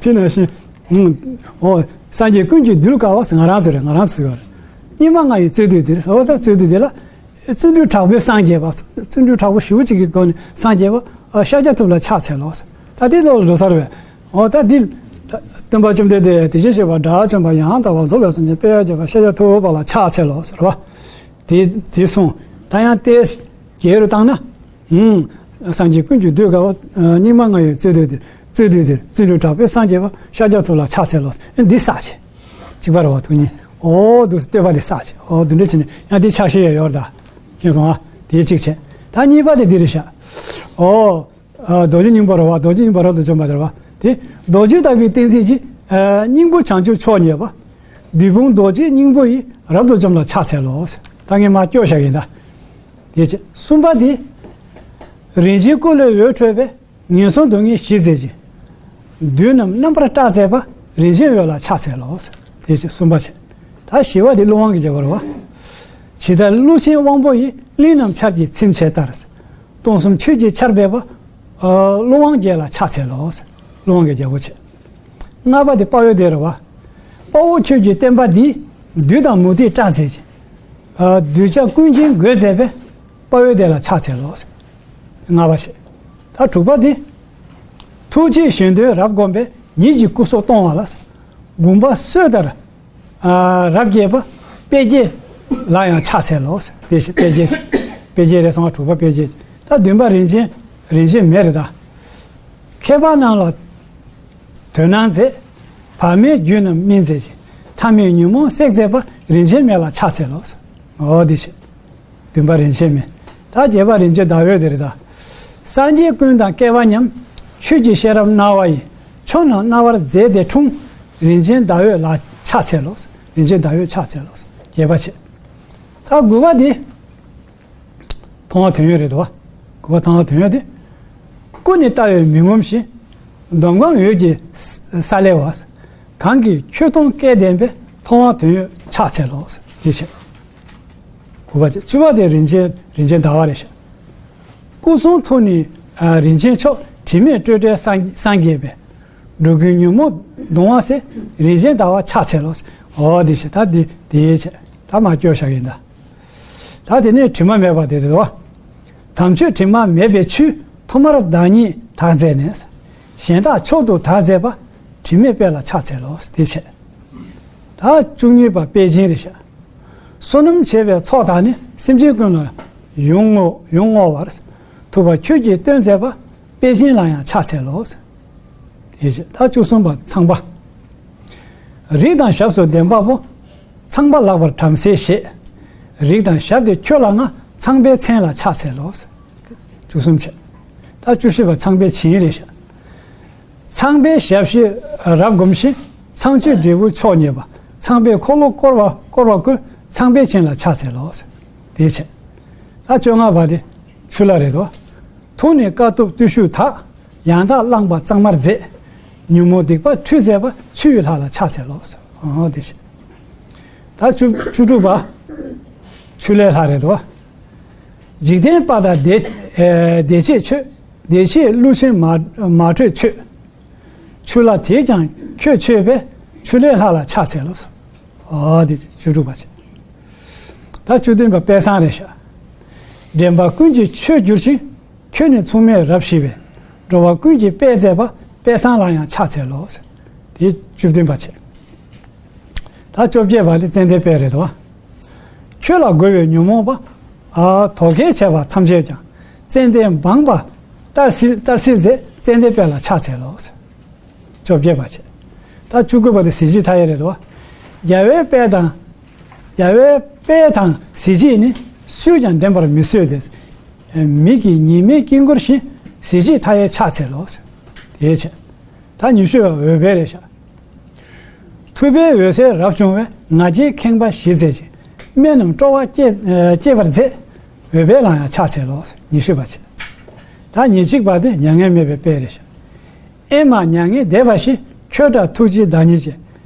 དེ་ནང་བཞིན། ཨོ། སངས་རྒྱས་ཀུན་གྱི་གདུལ་དཀའ་བ་ཟེར་ང་རང་ཚོ་རེད། ང་རང་ཚོ་ཡོད་རེད། སྙིགས་མ་ལྔ་ཡི་རྩོད་དུས་འདིར་ཟེར་བ་དང་རྩོད་དུས་དེ་ལ། བརྩོན་འགྲུས་དྲག་པོས་སངས་རྒྱས་པ། བརྩོན་འགྲུས་དྲག་པོ་ཞེ་པོ་ཅིག་གི་སྒོ་ནས་སངས་རྒྱས་པ། ཨ་ཤཱཀྱ་ཐུབ་ལ་ཕྱག་འཚལ་ལོ། ད་དེ་བློ་ལ་འགྲོ་ས་རེད་བས། འོ་ད་འདི། སྟོན་པ་བཅོམ་ལྡན་འདས་དེ་བཞིན་གཤེགས་པ་དགྲ་བཅོམ་པ་ཡང་དག་པར་རྫོགས་པའི་སངས་རྒྱས་དཔལ་རྒྱལ་བ་ཤཱཀྱ་ཐུབ་པ་ལ་ཕྱག་འཚལ་ལོ་ཟེར་བ། དེ་དེ་གསུངས། ད་ཡང་ཏོག་ཙམ་རྒྱས་རུ་བཏང་ན། ཨུམ། སངས་རྒྱས་ཀུན་གྱི་གདུལ་དཀའ་བ། སྙིགས་མ་ལྔ་ཡི་རྩོད་དུས་འདིར། རྩོད་དུས་འདིར་རྩོད་དུས་དྲག་པོའི་སངས་རྒྱས་པ། ཤཱཀྱ་ཐུབ་ལ་ཕྱག་འཚལ་ལོ། འདི་བསགས་བྱས། གཅིག་པ་རེད་བ། ཐུགས་ཉིད་འོ་འདུག་སེ་བསྟོད་པ་འདི་བསགས་བྱས། འོ་འདི་འདྲ་བྱས་ནས་ཡང་དེ་ཕྱག་བཞེས་ཡ་ཡོད་རེད་ད། མཁྱེན་སོང་ཨ། དེ་གཅིག་བྱས། ད་གཉིས་པ་དེ་འདི་རེད་ཤག་འོ། རྡོ་རྗེ་སྙིང་པོ་རེད་བ། རྡོ་རྗེ་སྙིང་པོ་རབ་ཏུ་འཇོམས་པ་དེ་རེད་བ། དེ་རྡོ་རྗེ་ལྟ་བུའི་གཏན་ཚིགས་ཀྱིས། སྙིང་པོ་བྱང་ཆུབ་མཆོག་བརྙེས་པ། བདུད་དཔུང་རྡོ་རྗེ་སྙིང་པོ་ཡིས། རབ་ཏུ་འཇོམས་ལ་ཕྱག་འཚལ་ལོ། ད་ངས་མར་སྐྱོར་བཞག་གི་ཡིན་ད། དེ་བྱས་གསུམ་པ་དེ། རིན་ཆེན་སྐུ་ལས་འོད་འཕྲོས་པས། ངན་སོང་སྡུག་བསྔལ་ཞི་མཛད་ཅིང་། བདུད་རྣམས་རྣམ་པར་སྐྲག་མཛད་པ། རིན་ཆེན་འོད་ལ་ཕྱག་འཚལ་ལོ། དེ་བཞིན་གསུམ་པ་བྱས། ད་བཞི་པ་དེ་ཀླུ་དབང་གི་རྒྱལ་པོ་རེད་བ། ཇི་ལྟར་ཀླུ་ཆེན་དབང་པོ་ཡིས། གླིང་རྣམས་ཆར་གྱིས་ཚིམ་བྱས་ལྟར། སྟོང་གསུམ་ཆོས་ཀྱི་ཆར་འབེབས་པ། ཀླུ་དབང་རྒྱལ་ལ་ཕྱག་འཚལ་ལོ། ཀླུ་དབང་གི་རྒྱལ་པོ་བྱས། ལྔ་པ་དེ་དཔའ་བོའི་སྡེ་རེད་བ། དཔའ་བོ་ཁྱོད་ཀྱི་བསྟན་པ་འདིས། བདུད་དང་མུ་སྟེགས་སྐྲག་མཛད་ཅིང་། གདུལ་བྱ་ཀུན་མཁྱེན་འགོད་མཛད་པའི། དཔའ་བོའི་སྡེ་ལ་ཕྱག་འཚལ་ལོ། ལྔ་པ་བྱས། ད་དྲུག་པ་འདི། ཐུགས་རྗེས་གཞན་དོན་རབ་བསྒོམས་པས། ཉིད་ཀྱི་སྐུ་སྲོག་གཏོང་བ་ལ། དགོངས་པ་སྲོད་ལྟར། རབ་བསྐྱེད་པ། དཔལ་དགྱེས་ལ་ཡང་ཕྱག་འཚལ་ལོ། དེ་བཞིན་དཔལ་དགྱེས། དཔལ་དགྱེས་རེད་སོང་བ། དྲུག་པ་དཔལ་དགྱེས། ད་བདུན་པ་རིན་ཆེན། རིན་ཆེན་མེ་རེད་ད། མཁས་པ་རྣམས་ལ་དོན་སྣང་མཛད། བར་མའི་རྒྱུད་རྣམས་སྨིན་མཛད་ཅིང་། ཐ་མལ་ཉོན་མོངས་བསྲེག་མཛད་པ། རིན་ཆེན་མེ་ལ་ཕྱག་འཚལ་ལོ། འོ་དེ་བཞིན། བདུན་པ་རིན་ཆེན་མེ། ད་བརྒྱད་པ་རིན་ཆེན་ཟླ་འོད་དེ་རེད་ད། སངས་རྒྱས་ཀུན་དང་སྐལ་བ་མཉམ། ཆོས་ཀྱི་ཤེས་རབ་སྣང་བ་ཡིས། ཕྱོགས་རྣམས་སྣང་བར་མཛད་དེ་འཁྲུངས། རིན་ཆེན་ཟླ་འོད་ལ་ཕྱག་འཚལ་ལོ། རིན་ཆེན་ཟླ་འོད་ཕྱག་འཚལ་ལོ། བརྒྱད་པ་བྱས། ད་དགུ་པ་འདི། མཐོང་བ་དོན་ཡོད་རེད་དོ། དགུ་པ་མཐོང་བ་དོན་ཡོད་དེ། ཀུན་ནས་ལྟ་བས་མི་ངོམས་ཤིང་། འདོམ་གང་འོད་ཀྱི་ས་ལེ་བ། གང་གིས་ཁྱོད་མཐོང་སྐལ་ལྡན་པའི། མཐོང་བ་དོན་ཡོད་ཕྱག་འཚལ་ལོ། འདི་བྱས། དགུ་པ་བྱས། བཅུ་པ་དེ་རིན་ཆེན། རིན་ཆེན་ཟླ་བ་རེད་ཤག་སྐུ་གསུང་ཐུགས་ནི་རིན་ཆེན་མཆོག་དྲི་མེད་སྤྲོས་བྲལ་སངས་སངས་རྒྱས་པའི། འགྲོ་ཀུན་ཉོན་མོངས་གདུང་བ་སེལ། རིན་ཆེན་ཟླ་བ་ཕྱག་འཚལ་ལོ། འོ་འདི་བྱས། ད་འདི་འདི་བྱས། ད་མར་སྐྱོར་བཞག་གི་ཡིན་ད། ད་དེ་ནས་དྲི་མ་མེད་པ་དེ་རེད་དོ། དམ་ཆོས་དྲི་མ་མེད་པའི་ཆོས། ཐོག་མར་བདག་ཉིད་དག་མཛད་ནས། གཞན་དག་མཆོག་ཏུ་དག་མཛད་པ། དྲི་མེད་དཔལ་ལ་ཕྱག་འཚལ་ལོ། དེ་བྱས། ད་བཅུ་གཉིས་པ་དཔལ་སྦྱིན་རེད་ཤག་བསོད་ནམས་བྱས་པའི་ཚོགས་དག་ནི། སེམས་ཅན་ཀུན་ལ་ཡོངས་བསྔོ་ཡོངས་བསྔོ་བར། ཐུབ་པ་ཁྱོད་ཀྱིས་སྟོན་མཛད་པ། དཔལ་སྦྱིན་ལ་ཡང་ཕྱག་འཚལ་ལོ། དེ་བཞིན་ད་བཅུ་གསུམ་པ་ཚངས་པ། རིགས་དང་ཞབས་སུ་ལྡན་པ་པོ། ཚངས་པ་ལགས་པར་བྲམ་ཟེ་ཞེས། རིགས་དང་ཞབས་ཏེ་ཁྱོད་ལ་ང་། ཚངས་པའི་མཚན་ལ་ཕྱག་འཚལ་ལོ། བཅུ་གསུམ་བྱས། ད་བཅུ་བཞི་པ་ཚངས་པའི་བྱིན་རེད་ཤག་ཚངས་པའི་ཞབས་ཕྱི་རབ་བསྒོམས་ཤིང་། ཚངས་སྤྱོད་འབྲས་བུ་མཆོག་བརྙེས་པ། ཚངས་པའི་འཁོར་ལོ་བསྐོར་བ་བསྐོར་བ་ཀུན། ཚངས་པའི་བྱིན་ལ་ཕྱག་འཚལ་ལོ། དེ་བྱས། ད་བཅོ་ལྔ་པ་དེ་ཆུ་ལྷ་རེད་དོ། ཐུགས་ནི་དཀའ་ཐུབ་བརྟུལ་ཞུགས་དག་ཡང་དག་བླངས་པ་གཙང་མར་མཛད། ཉོན་མོངས་སྡིག་པ་ཁྲུས་མཛད་པ། ཆུ་ཡི་ལྷ་ལ་ཕྱག་འཚལ་ལོ། འོ་དེ་བྱས། ད་བཅུ་བཅུ་དྲུག་པ། ཆུ་ལྷའི་ལྷ་རེད་དོ། འཇིག་རྟེན་པ་དང་བདེ་ཨེ་བདེ་བྱེད་ཆོས། བདེ་བྱེད་ཀླུ་ཆེན་མ་མ་དྲོས་ཁྱོད། ཆུ་ལྷ་དེས་ཀྱང་ཁྱོད་མཆོད་པས། ཆུ་ལྷའི་ལྷ་ལ་ཕྱག་འཚལ་ལོ། འོ་དེ་བཅུ་དྲུག་པ་བྱས། ད་བཅུ་བདུན་པ་དཔལ་བཟང་རེད་ཤག་འདྲེན་པ་ཀུན་གྱི་ཆོས་གྱུར་ཅིང་། ཁྱོད་ནི་མཚུངས་མེད་རབ་ཞི་བས། འགྲོ་བ་ཀུན་གྱི་དཔལ་མཛད་པ། དཔལ་བཟང་ལ་ཡང་ཕྱག་འཚལ་ལོ། དེ་བཅུ་བདུན་པ་བྱས། ད་བཅོ་བརྒྱད་པ་ལ་ཙན་དན་དཔལ་རེད་དོ། ཁྱོད་ལ་རྒོལ་བའི་ཉོན་མོངས་པ། ཨ་དོ་གལ་བྱས་པ་ཐམས་ཅད་ཀྱང་། ཙན་དན་སྦངས་པ་ལྟར་སིལ་ལྟར་སིལ་མཛད། ཙན་དན་དཔལ་ལ་ཕྱག་འཚལ་ལོ། བཅོ་བརྒྱད་པ་བྱས། ད་བཅུ་དགུ་པ་དེ་གཟི་བརྗིད་མཐའ་ཡས་རེད་དོ། རྒྱལ་བའི་དཔལ་དང་། རྒྱལ་བའི་དཔལ་དང་གཟི་བརྗིད་ནི། སུས་ཀྱང་འགྲན་པར་མི་བཟོད་དེ། མིག་གི་ཉི་མའི་དཀྱིལ་འཁོར་བཞིན། གཟི་བརྗིད་མཐའ་ཡས་ཕྱག་འཚལ་ལོ། དེ་བྱས། ད་ཉི་ཤུ་པ་འོད་དཔལ་རེད་ཤག་ཐུབ་པའི་འོད་ཟེར་རབ་བྱུང་བས། ང་རྒྱལ་ཁེངས་པ་ཞི་མཛད་ཅིང་། སྨན་རྣམས་སྤྲོ་བ་སྐྱེ་སྐྱེད་པར་མཛད། འོད་དཔལ་ལ་ཡང་ཕྱག་འཚལ་ལོ། ཉི་ཤུ་པ་བྱས། ད་ཉེར་གཅིག་པ་དེ་མྱ་ངན་མེད་པའི་དཔལ་རེད་ཤག་ཨེ་མ་མྱ་ངན་འདས་པ་ཞི། ཁྱོད་འདྲ་ཐུགས་རྗེའི་བདག་ཉིད་ཅན།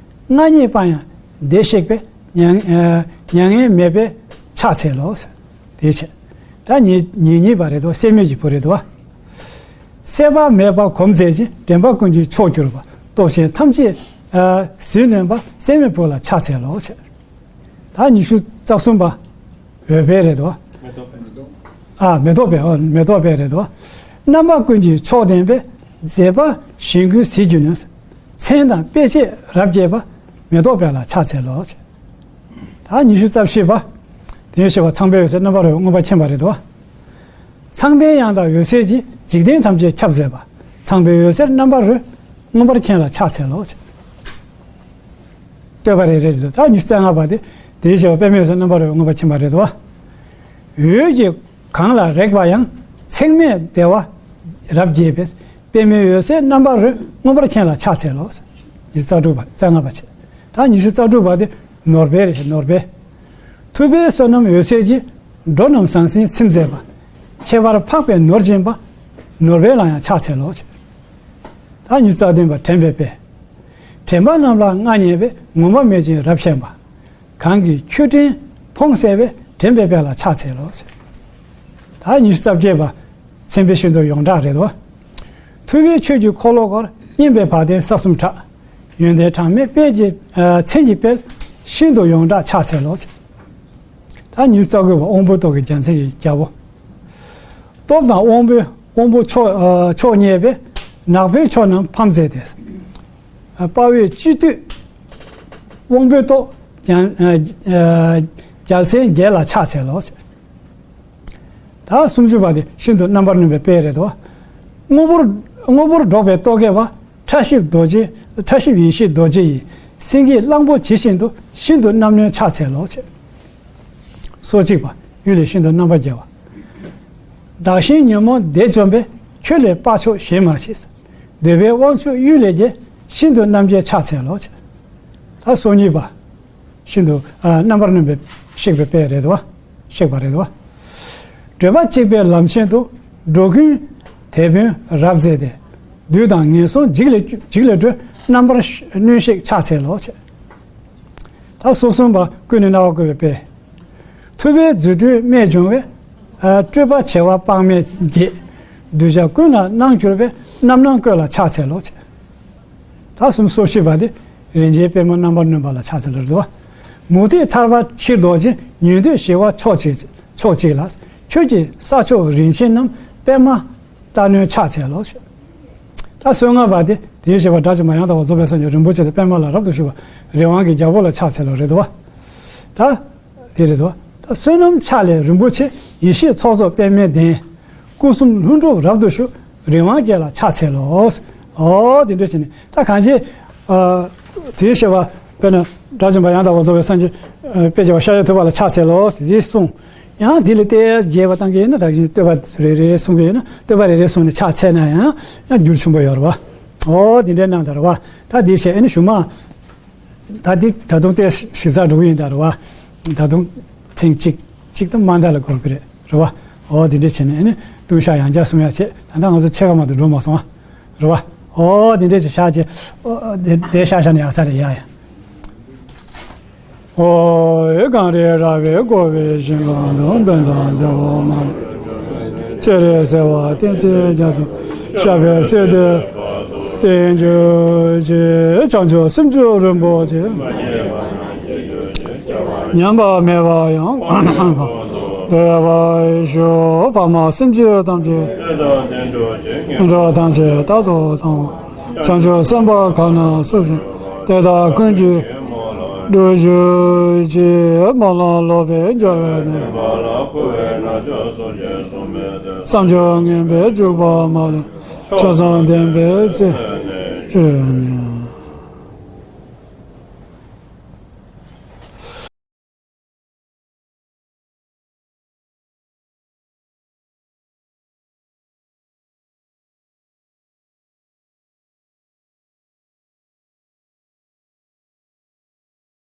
མངལ་ཉིད་པ་ཡང་བདེ་གཤེགས་པས། མྱ་མྱ་ངན་མེད་པའི་ཕྱག་འཚལ་ལོ། དེ་བྱས། ད་ཉེ་ཉེ་གཉིས་པ་རེད་དོ། སྲེད་མེད་ཀྱི་བུ་རེད་དོ། སྲེད་པ་མེད་པར་གོམས་མཛད་ཅིང་། འདྲེན་པ་ཀུན་གྱི་མཆོག་གྱུར་པ། སྟོབས་ཆེན་ཐམས་ཅད་ཟིལ་གནོན་པ། སྲེད་མེད་བུ་ལ་ཕྱག་འཚལ་ལོ། ད་ཉི་ཤུ་རྩ་གསུམ་པ་འོད་དཔལ་རེད་དོ། ཨ་མེ་ཏོག་དཔལ། ཨ་མེ་ཏོག་དཔལ་རེད་དོ། རྣམ་པ་ཀུན་གྱི་མཆོག་ལྡན་པའི། མཛད་པ་གཞན་ཀུན་ཟིལ་གྱིས་གནོན། མཚན་དང་དཔེ་བྱད་རབ་རྒྱས་པ། མེ་ཏོག་དཔལ་ལ་ཕྱག་འཚལ་ལོ། ད་ཉི་ཤུ་རྩ་བཞི་པ། དེའི་བཞི་པ་ཚངས་པའི་འོད་ཟེར་རྣམ་པར་རོལ་པའི་མངོན་པར་མཁྱེན་པ་རེད་དོ། ཚངས་པའི་དབྱངས་དང་འོད་ཟེར་གྱིས། འཇིག་རྟེན་ཐམས་ཅད་ཁྱབ་མཛད་པ། ཚངས་པའི་འོད་ཟེར་རྣམ་པར་རོལ། མངོན་པར་མཁྱེན་ལ་ཕྱག་འཚལ་ལོ། བསྟོད་པ་རེ་རེ་རེད། ད་ཉི་ཤུ་རྩ་ལྔ་པ་དེ། དེའི་ཞེས་པ་པདྨའི་འོད་ཟེར་རྣམ་པར་རོལ་མངོན་པར་མཁྱེན་པ་རེད་དོ། འོད་ཀྱིས་གང་ལ་རེག་པ་ཡང་། ཚེགས་མེད་བདེ་བ་རབ་རྒྱས་པས། པདྨའི་འོད་ཟེར་རྣམ་པར་རོལ། མངོན་པར་མཁྱེན་ལ་ཕྱག་འཚལ་ལོ། ཉི་ཤུ་རྩ་དྲུག་པ། རྩ་ལྔ་པ་བྱས། ད་ཉི་ཤུ་རྩ་དྲུག་པ་དེ་ནོར་སྦས་རེད། ནོར་སྦས། ཐུབ་པའི་བསོད་ནམས་འོད་ཟེར་གྱིས། འགྲོ་རྣམས་ཟང་ཟིང་ཚིམ་མཛད་པ། ཁྱད་པར་འཕགས་པའི་ནོར་སྦྱིན་པ། ནོར་སྦས་ལ་ཡང་ཕྱག་འཚལ་ལོ། ད་ཉི་ཤུ་རྩ་བདུན་པ་དྲན་པའི་དཔལ། དྲན་པ་རྣམས་ལ་མངའ་བརྙེས་པའི། ངོམས་པ་མེད་ཅིང་རབ་མཁྱེན་པ། གང་གིས་མཆོད་སྤྲིན་ཕོངས་སེལ་བའི། དྲན་པའི་དཔལ་ལ་ཕྱག་འཚལ་ལོ། ད་ཉི་ཤུ་རྩ་བརྒྱད་པ། མཚན་དཔེ་ཤིན་ཏུ་ཡོངས་གྲགས་རེད་དོ། ཐུབ་པའི་ཆོས་ཀྱི་འཁོར་ལོ་བསྐོར། སྙན་པའི་བ་དན་ས་གསུམ་གྲགས། ཡོན་ཏན་གྲངས་མེད་དཔལ་གྱི། ཨ། མཚན་གྱི་དཔལ། ཤིན་ཏུ་ཡོངས་གྲགས་ཕྱག་འཚལ་ལོ། ད་ཉི་ཤུ་རྩ་དགུ་པ། དབང་པོའི་ཏོག་གི་རྒྱལ་མཚན་གྱི་རྒྱལ་པོ། སྟོབས་དང་དབང་པོའི། དབང་པོ་མཆོག་ཨ། མཆོག་བརྙེས་པས། ནག་པོའི་ཕྱོགས་རྣམས་ཕམ་མཛད་དེ། ཨ། དཔའ་བོས་སྤྱི་བཏུལ། དབང་པོའི་ཏོག་རྒྱལ། ཨ། རྒྱལ་མཚན་བརྒྱད་ལ་ཕྱག་འཚལ་ལོ། ད་སུམ་ཅུ་པ་དེ་ཤིན་ཏུ་རྣམ་པར་གནོན་པའི་དཔལ་རེད་དོ། དངོས་པོར། དངོས་པོར་འགྲོགས་པའི་རྟོག་གེ་བ། ཕྲ་ཞིབ་རྡོ་རྗེ། ཕྲ་ཞིབ་ཡེ་ཤེས་རྡོ་རྗེ་ཡིས། སེང་གེའི་གླང་པོ་ཇི་བཞིན་དུ། ཤིན་ཏུ་རྣམ་གནོན་ཕྱག་འཚལ་ལོ། སོ་གཅིག་པ། གཡུལ་ལས་ཤིན་ཏུ་རྣམ་པར་རྒྱལ་བ། བདག་གཞན་ཉོན་མོངས་བདེ་འཇོམས་པའི། ཁྱོད་ལས་དཔའ་མཆོག་གཞན་མ་མཆིས། འདོད་པའི་དབང་ཕྱུག་གཡུལ་ལས་རྒྱལ། ཤིན་ཏུ་རྣམ་རྒྱལ་ཕྱག་འཚལ་ལོ། ད་སོ་གཉིས་པ། ཤིན་ཏུ། ཨ། རྣམ་པར་གནོན་པའི་གཤེགས་པའི་དཔལ་རེད་དོ། གཤེགས་པ་རེད་དོ། བགྲོད་པ་གཅིག་པའི་ལམ་ཆེན་དུ། འགྲོ་ཀུན་དེད་དཔོན་རབ་མཛད་དེ། བདུད་དང་ངན་སོང་འཇིགས་ལས། འཇིགས་ལས་སྒྲོལ། རྣམ་པར་གནོན་གཤེགས་ཕྱག་འཚལ་ལོ། ད་སོ་གསུམ་པ། ཀུན་ནས་སྣང་བ་བཀོད་པའི་དཔལ། ཐུབ་པའི་རྫུ་འཕྲུལ་རྨད་བྱུང་བའི། ཨ། སྤྲུལ་པ་བྱེ་བ་དཔག་མེད་བརྒྱད། གདུལ་བྱ་ཀུན་ལ་སྣང་གྱུར་པའི། རྣམ་སྣང་བཀོད་ལ་ཕྱག་འཚལ་ལོ། ད་སུམ་ཅུ་སོ་བཞི་པ་དེ། རིན་ཆེན་པད་མོ་རྣམ་པར་གནོན་པ་ལ་ཕྱག་འཚལ་ལོ་རེད་དོ། མུ་སྟེགས་ཐར་པ་ཕྱིར་ལྡོག་ཅིང་། ཉན་ཐོས་ཞི་བ་མཆོག་གཅིག་ཕྱོགས་གཅིག་ལ། ཁྱོད་ཀྱི་ས་ཕྱོགས་རིན་ཆེན་རྣམས། པདྨ་རྟ་གནོན་ཕྱག་འཚལ་ལོ། ད་སོ་ལྔ་པ་དེ། དེའི་ཞེས་པ་སྒྲ་གཅན་པ་ཡང་དག་པར་རྫོགས་པའི་སངས་རྒྱས་རིན་པོ་ཆེ་དང་པདྨ་ལ་རབ་ཏུ་ཞུགས་པ། རི་དབང་གི་རྒྱལ་པོ་ལ་ཕྱག་འཚལ་ལོ་རེད་དོ། ད་དེ་རེད་དོ། ད་བསོད་ནམས་ཕྱག་ལས་རིན་པོ་ཆེ། ཡེ་ཤེས་ཚོགས་རྫོགས་པདྨའི་གདན། སྐུ་གསུམ་ལྷུན་གྲུབ་རབ་ཏུ་ཞུགས། རི་དབང་རྒྱལ་ལ་ཕྱག་འཚལ་ལོ། ཨོ་དེ་འདྲ་བྱས་ནས་ད་གང་ཞིག་ཨ། དེའི་ཞེས་པ་དཔེར་ན་སྒྲ་གཅན་པ་ཡང་དག་པར་རྫོགས་པའི་སངས་རྒྱས། ཨ། དཔལ་རྒྱལ་བ་ཤཱཀྱ་ཐུབ་པ་ལ་ཕྱག་འཚལ་ལོ་ཞེས་གསུངས། ཡང་དེ་ལས་ཏོག་ཙམ་རྒྱས་པ་བཏང་གི་ཡིན་ན། ད་གིན་བསྟོད་པ་རེ་རེ་གསུང་གི་ཡིན་ན། བསྟོད་པ་རེ་རེ་གསུངས་ནས་ཕྱག་འཚལ་ན་ཡང་ཡང་འགྱུར་ཆེན་པོ་ཡོད་རེད་བ། ཨོ་དེ་འདྲའི་གནང་དང་རེད་བ། ད་དེ་བྱས་ཨ་ནི་གཞུག་མ། ད་འདི་ད་དུང་ཏོག་ཙམ་ཞིབ་ཚགས་འགྲོ་གི་ཡིན་ད་རེད་བ། ད་དུང་ཐེངས་གཅིག་གཅིག་ད་མ་འདའ་ལ་འགོར་གི་རེད་རེད་བ། ཨོ་དེ་འདྲ་བྱས་ནས་ཨ་ནི་ལྟུང་བཤགས་ཡང་བསྐྱར་གསུང་ཡ་བྱས། ད་ལྟ་ང་ཚོ་ཕྱེད་ཀ་མ་གཏོགས་འགྲོ་མ་སོང་བ་རེད་བ། ཨོ་དེ་འདྲ་བྱས་བཞག་བྱས། ཨོ་དེ་དེ་བཞག་བཞག་ནས་ཡག་ས་རེད་ཡ་ཡ། ཨོ་ཡི་གངས་རི་ར་བས་བསྐོར་བའི་ཞིང་ཁམས་དང་། དཔལ་དང་འདོད་པ་མ་ལུས་སྤྱན་རས་གཟིགས་དབང་བསྟན་འཛིན་རྒྱ་མཚོ། ཞབས་པད་སྲིད་མཐའི་རྟེན་གྱུར་ཅིག། བྱང་ཆུབ་སེམས་མཆོག་རིན་པོ་ཆེ། ཉམས་པ་མེད་པ་ཡང་དག་པར་རྫོགས་པར་ཤོག། འཕགས་མ་སེམས་ཅན་ཐམས་ཅད་འགྲོ་ཐམས་ཅད་རྟག་ཏུ་དང་། བྱང་ཆུབ་སེམས་དཔའ་གང་རྣམས་སུ་ཞིག། དེ་དག་ཀུན་གྱི་འགྲོ་ཞུགས་ཀྱིས། སྨོན་ལམ་ལོག་པའི་འགྱུར་བ་མེད། བསམ་བརྗོད་ངན་པའི་འཇུག་པ་མ་ལུས། ཆོས་བཟང་ལྡན་པའི་ཚེ་བཅུད་ནི།